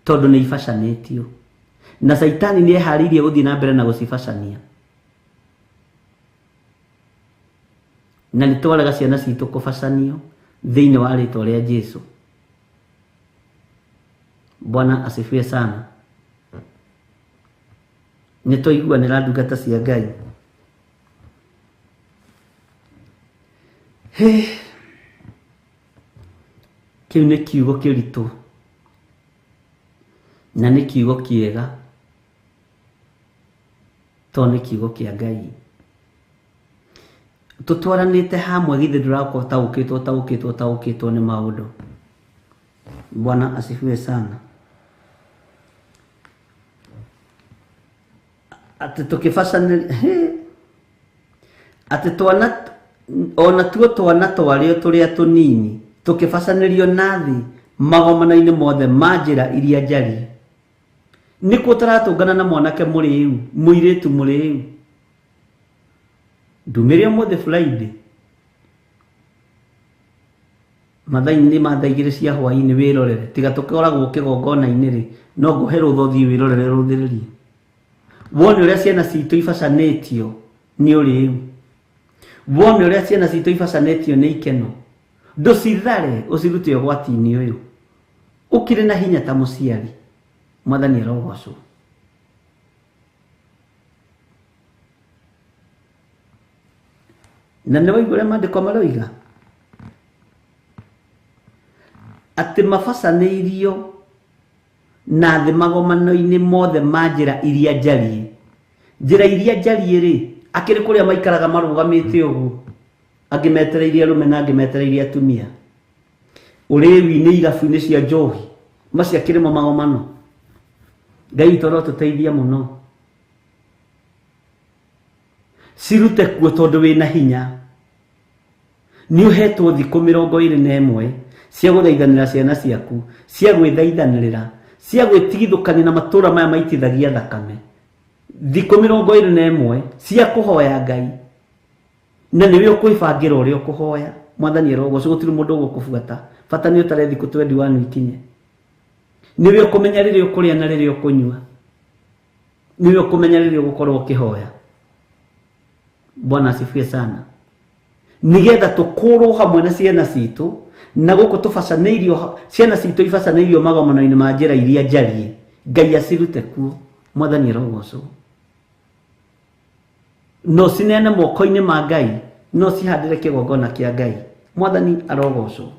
tondũ nĩ ibacanĩtio. Na Caitani nĩ eharĩirie gũthiĩ na mbere na gũcibacania. Na nĩ twarega ciana citũ kũbacanio thĩinĩ wa rĩtwa rĩa Jesu. Bwana asifiwe sana. Nĩ twaiguanĩra ndungata cia Ngai. Kĩu nĩ kiugo kĩritũ na nĩ kiugo kĩega tondũ nĩ kiugo kĩa Ngai. Tũtwaranĩte hamwe githĩ ndũrakorwo ũtaũkĩtwo ũtaũkĩtwo ũtaũkĩtwo nĩ maũndũ. Bwana asifiwe sana. Atĩ tũkĩbacanĩria atĩ twana ona tuo twana twarĩo tũrĩa tũnini tũkĩbacanĩrio na thĩ magomano-inĩ mothe ma njĩra iria njariĩ. Nĩkuo tũratũngana na mwanake mũrĩu, mũirĩtu mũrĩu. Ndumĩre ũmũthĩ Friday mathaa-inĩ ma thaa 2 cia hwaĩ-inĩ wĩrorere, tiga tũkoragwo kĩgongona-inĩ rĩ, no ngũhe rũtha ũthiĩ wĩrorere rũthĩrĩrie. Wone ũrĩa ciana citũ ibacanĩtio nĩ ũrĩu. Wone ũrĩa ciana citũ ibacanĩtio nĩ ikeno. Ndũcithare ũcirute ũgwati-inĩ ũyũ. Ũkĩrĩ na hinya ta mũciari. Mwathani arogocwo. Na nĩ waigua ũrĩa maandĩko maroiga atĩ mabacanĩirio na thĩ magomano-inĩ mothe ma njĩra iria njariĩ. Njĩra iria njariĩ rĩ, akĩrĩ kũrĩa maikaraga marũgamĩte ũguo, angĩ metereirie arũme na angĩ metereirie atumia. Ũrĩu-inĩ irabu-inĩ cia njohi, macio akĩrĩ mo magomano. Ngai witũ arotũteithia mũno. Cirute kuo tondũ wĩna hinya. Nĩ ũhetwo thikũ 21 cia gũthaithanĩra ciana ciaku, cia gwĩthaithanĩrĩra, cia gwĩtigithũkania na matũra maya maitithagia thakame. Thikũ 21 cia kũhoya Ngai. Na nĩwe ũkwĩbangĩra ũrĩa ũkũhoya. Mwathani arogocwo, gũtirĩ mũndũ ũgũkũbuata. Bata nĩ ũtare thikũ 21 ikinye. Nĩwe ũkũmenya rĩrĩa ũkũrĩa na rĩrĩa ũkũnyua. Nĩwe ũkũmenya rĩrĩa ũgũkorwo ũkĩhoya. Bwana asifiwe sana. Nĩgetha tũkũrwo hamwe na ciana citũ na gũkũ tũbacanĩirio, ciana citũ ibacanĩirio magomano-inĩ ma njĩra iria njariĩ. Ngai acirute kuo. Mwathani arogocwo. No cineane moko-inĩ ma Ngai, no cihandĩre kĩgongona kĩa Ngai. Mwathani arogocwo.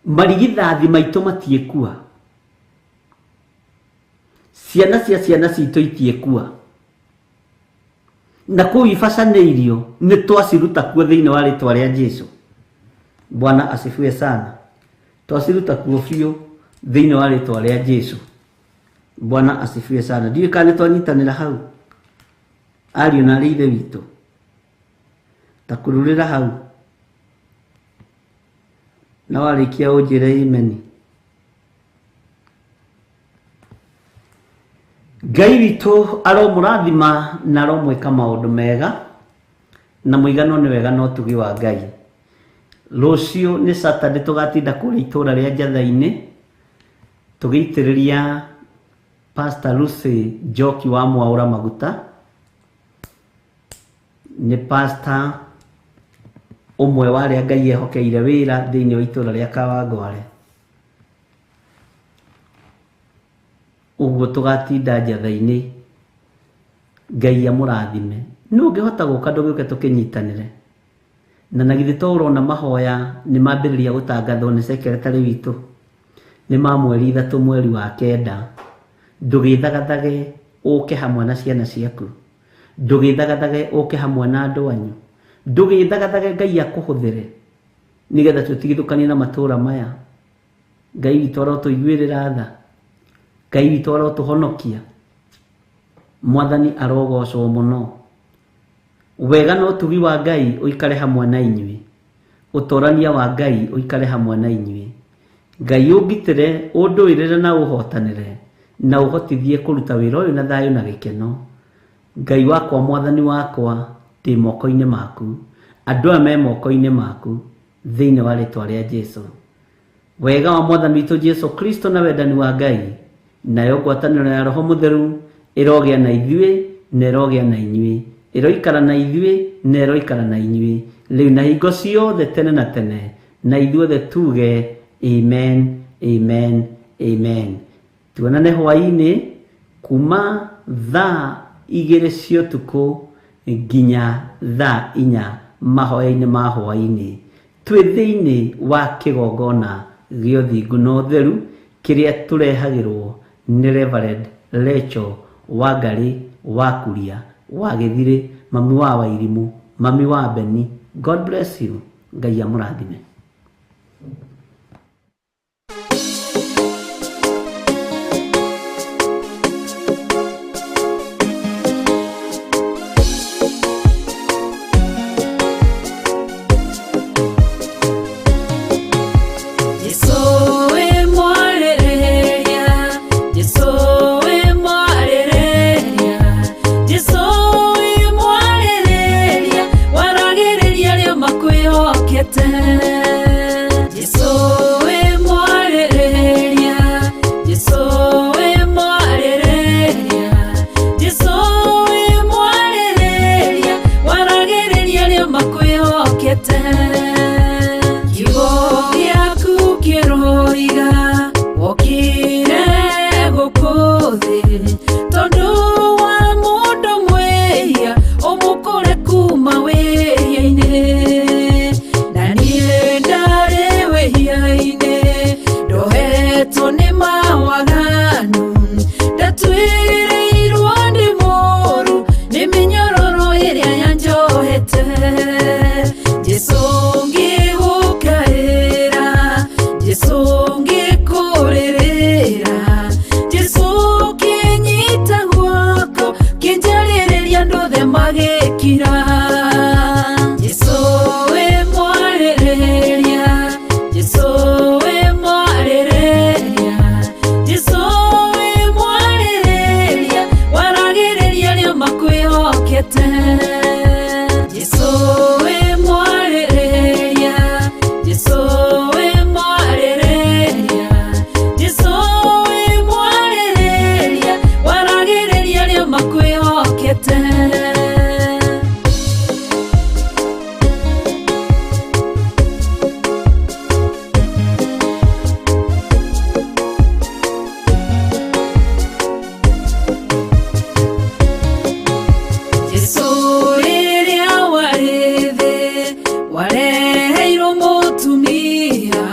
Marigithathi maitũ matiĩkua. Ciana cia ciana citũ itiĩkua. Na kũu ibacanĩirio nĩ twaciruta kuo thĩinĩ wa rĩtwa rĩa Jesu. Bwana asifiwe sana. Twaciruta kuo biũ thĩinĩ wa rĩtwa rĩa Jesu. Bwana asifiwe sana. Ndiũĩ kana nĩ twanyitanĩra hau, ariũ na arĩ ithe witũ. Ta kururĩra hau na warĩkia ũnjĩre imeni. Ngai witũ aromũrathima na aromwĩka maũndũ mega na mũigano nĩ wega na ũtugi wa Ngai. Rũciũ nĩ Saturday tũgatinda kũrĩa itũra rĩa Njatha-inĩ tũgĩitĩrĩria Pastor Lucy Njoki wa Mwaũra maguta. Nĩ pastor ũmwe wa arĩa Ngai ehokeire wĩra thĩinĩ wa itũra rĩa Kawangware. Ũguo tũgatinda Njatha-inĩ. Ngai amũrathime. Nũ ũngĩhota gũka ndũgĩũke tũkĩnyitanĩre. Na githĩ to ũrona mahoya nĩ mambĩrĩria gũtangathwo nĩ secretary witũ. Nĩ ma mweri 3 mweri wa 9. Ndũgĩthagathage ũke hamwe na ciana ciaku. Ndũgĩthagathage ũke hamwe na andũ anyu. Ndũgĩthagathage Ngai akũhũthĩre nĩgetha tũtigithũkanie na matũra maya. Ngai witũ arotũiguĩrĩra tha. Ngai witũ arotũhonokia. Mwathani arogocwo mũno. Wega na ũtugi wa Ngai ũikare hamwe na inyuĩ. Ũtorania wa Ngai ũikare hamwe na inyuĩ. Ngai ũngitĩre, ũndũĩrĩre na ũhotanĩre, na ũhotithie kũruta wĩra ũyũ na thayũ na gĩkeno. Ngai wakwa, Mwathani wakwa, ndĩ moko-inĩ maku. Andũ aya me moko-inĩ maku thĩinĩ wa rĩtwa rĩa Jesu. Wega wa Mwathani witũ Jesu Kristo na wendani wa Ngai, nayo ngwatanĩro ya Roho Mũtheru ĩrogĩa na ithuĩ na ĩrogĩa na inyuĩ. Ĩroikara na ithuĩ na ĩroikara na inyuĩ rĩu na hingo ciothe tene na tene, na ithuothe tuge amen, amen, amen. Tuonane hwaĩ-inĩ kuma thaa 2 cia ũtukũ nginya thaa 4 mahoya-inĩ ma hwaĩ-inĩ, twĩ thĩinĩ wa kĩgongona gĩa ũthingu na ũtheru kĩrĩa tũrehagĩrwo nĩ Reverend Rachel Wangari wa Kuria wa Gĩthirĩ, mami wa Wairimũ, mami wa Beni. God bless you. Ngai amũrathime. Jesu wĩ mwarĩrĩria, Jesu wĩ mwarĩrĩria, Jesu wĩ mwarĩrĩria, waragĩrĩria arĩa makwĩhokete. Jesu wĩ mwarĩrĩria, Jesu wĩ mwarĩrĩria, Jesu wĩ mwarĩrĩria, waragĩrĩria arĩa makwĩhokete. Kiugo gĩaku kĩroiga wokire gũkũ thĩ tondũ wa mũndũ mwĩhia ũmũkũre kuma wĩhia-inĩ, na niĩ ndarĩ wĩhia-inĩ ndohetwo nĩ mawaganu, ndatwĩrĩirwo nĩ mũũru nĩ mĩnyororo ĩrĩa yanjohete. Jesu ngĩgũkaĩra, Jesu ngĩkũrĩrĩra, Jesu kĩnyita guoko kĩnjarĩrĩria andũ othe magĩkira. Jesu wĩ mwarĩrĩria, Jesu wĩ mwarĩrĩria, Jesu wĩ mwarĩrĩria, waragĩrĩria arĩa makwĩhokete. Jesu wĩ mwarĩrĩria, Jesu wĩ mwarĩrĩria, Jesu wĩ mwarĩrĩria, waragĩrĩria arĩa makwĩhokete. Jesu rĩrĩa warĩ thĩ wareheirwo mũtumia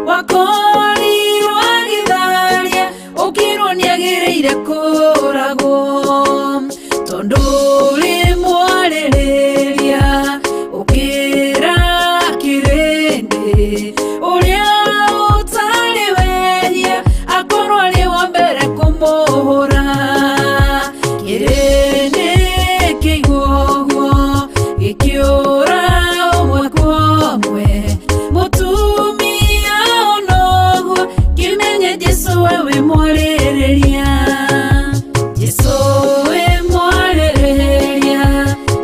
wakorirwo agĩtharia, ũkĩrwo nĩagĩrĩire kũragwo tondũ ũrĩ mwarĩrĩria, ũkĩra kĩrĩndĩ ũrĩa ũtarĩ wehia akorwo arĩ wa mbere kũmũhũra. Kĩrĩndĩ kĩigua ũguo gĩkĩũra ũmwe kwa ũmwe, mũtumia ona ũguo kĩmenye Jesu we wĩ mwarĩrĩria. Jesu wĩ mwarĩrĩria,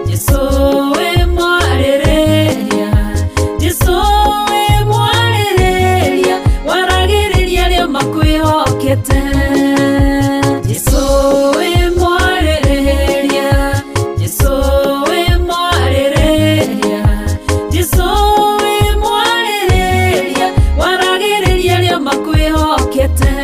Jesu wĩ mwarĩrĩria, Jesu wĩ mwarĩrĩria, waragĩrĩria arĩa makwĩhokete. Jesu wĩ mwarĩrĩria, Jesu wĩ mwarĩrĩria, Jesu wĩ mwarĩrĩria, waragĩrĩria arĩa makwĩhokete.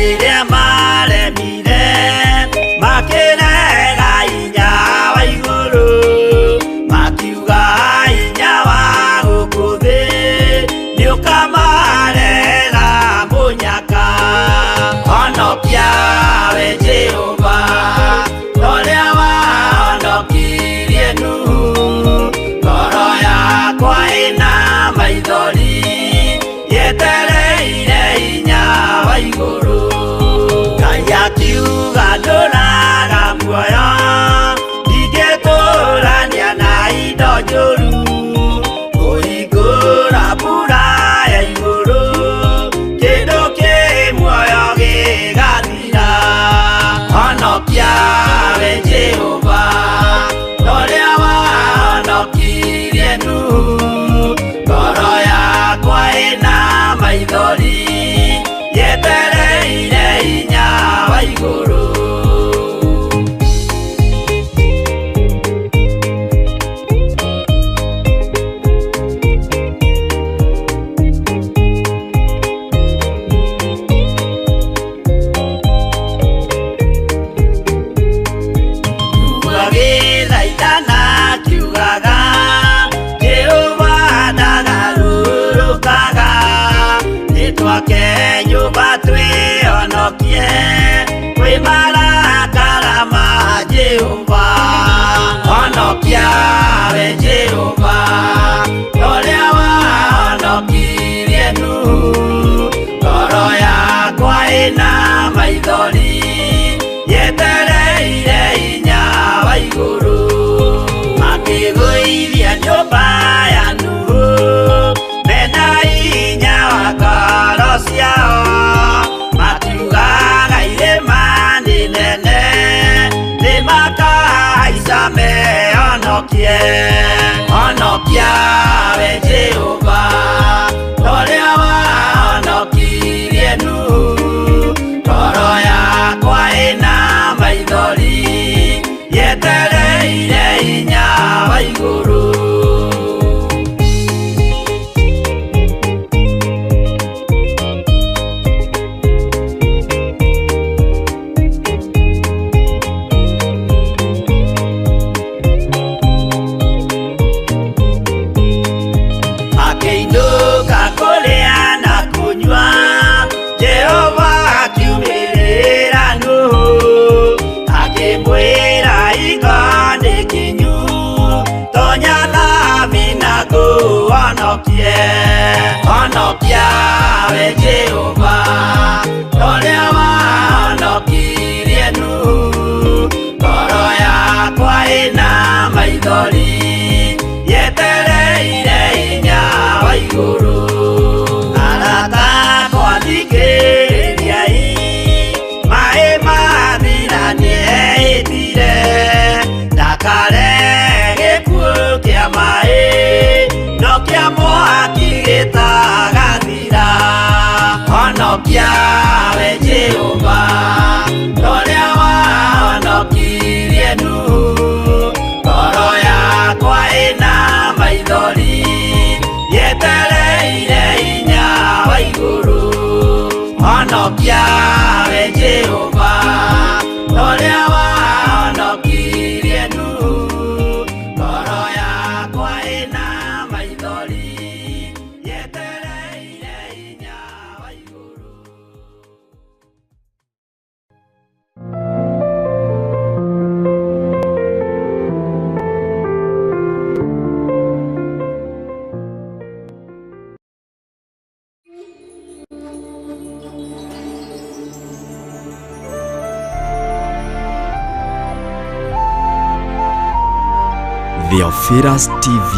Rĩrĩa maremire makĩrega hinya wa igũrũ, makiuga hinya wa gũkũ thĩ nĩũkamarehera mũnyaka. Honokia we Jehova, ũrĩa wahonokirie Nuhu. Ngoro yakwa ĩna maithori, yetereire hinya wa igũrũ. Ngai akiuga ndũraga muoyo, ndingĩtũrania na indo njũru. Kũhingũra mbura ya igũrũ, kĩndũ kĩ muoyo gĩgathira. Honokia we Jehova, ũrĩa wahonokirie Nuhu. Ngoro yakwa ĩna maithori, yetereire hinya wa igũrũ. Agĩthaithana akiugaga, Jehova ndagarũrũkaga. Nĩtwake nyũmba twĩhonokie kwĩ marakara ma Jehova. Honokia we Jehova, ũrĩa wahonokirie Nuhu. Ngoro yakwa ĩna maithori, yetereire hinya wa igũrũ. Makĩgũithia nyũmba ya Nuhu, mena hinya wa ngoro ciao. Makiugaga irĩma nĩ nene, nĩmakahaica mehonokie. Honokia we Jehova, ũrĩa wahonokirie Nuhu. Ngoro yakwa ĩna maithori, yetereire hinya wa igũrũ. Makĩinũka kũrĩa na kũnyua, Jehova akiumĩrĩra Nuhu, akĩmwĩra hingo nĩ kinyu, tonya thabina ngũhonokie. Honokia we Jehova, ũrĩa wahonokirie Nuhu. Ngoro yakwa ĩna maithori, yetereire hinya wa igũrũ. Arata akwa thikĩrĩriai, maĩ mathira nĩehĩtire, ndakarehe gĩkuũ kĩa maĩ, no kĩa mwaki gĩtagathira. Honokia we Jehova, ũrĩa wahonokirie Nuhu. Ngoro yakwa ĩna maithori, yetereire hinya wa igũrũ. Honokia we Jehova, ũrĩa wahonokirie Nuhu. Ngoro yakwa ĩna maithori, yetereire hinya wa igũrũ. Theophilus TV.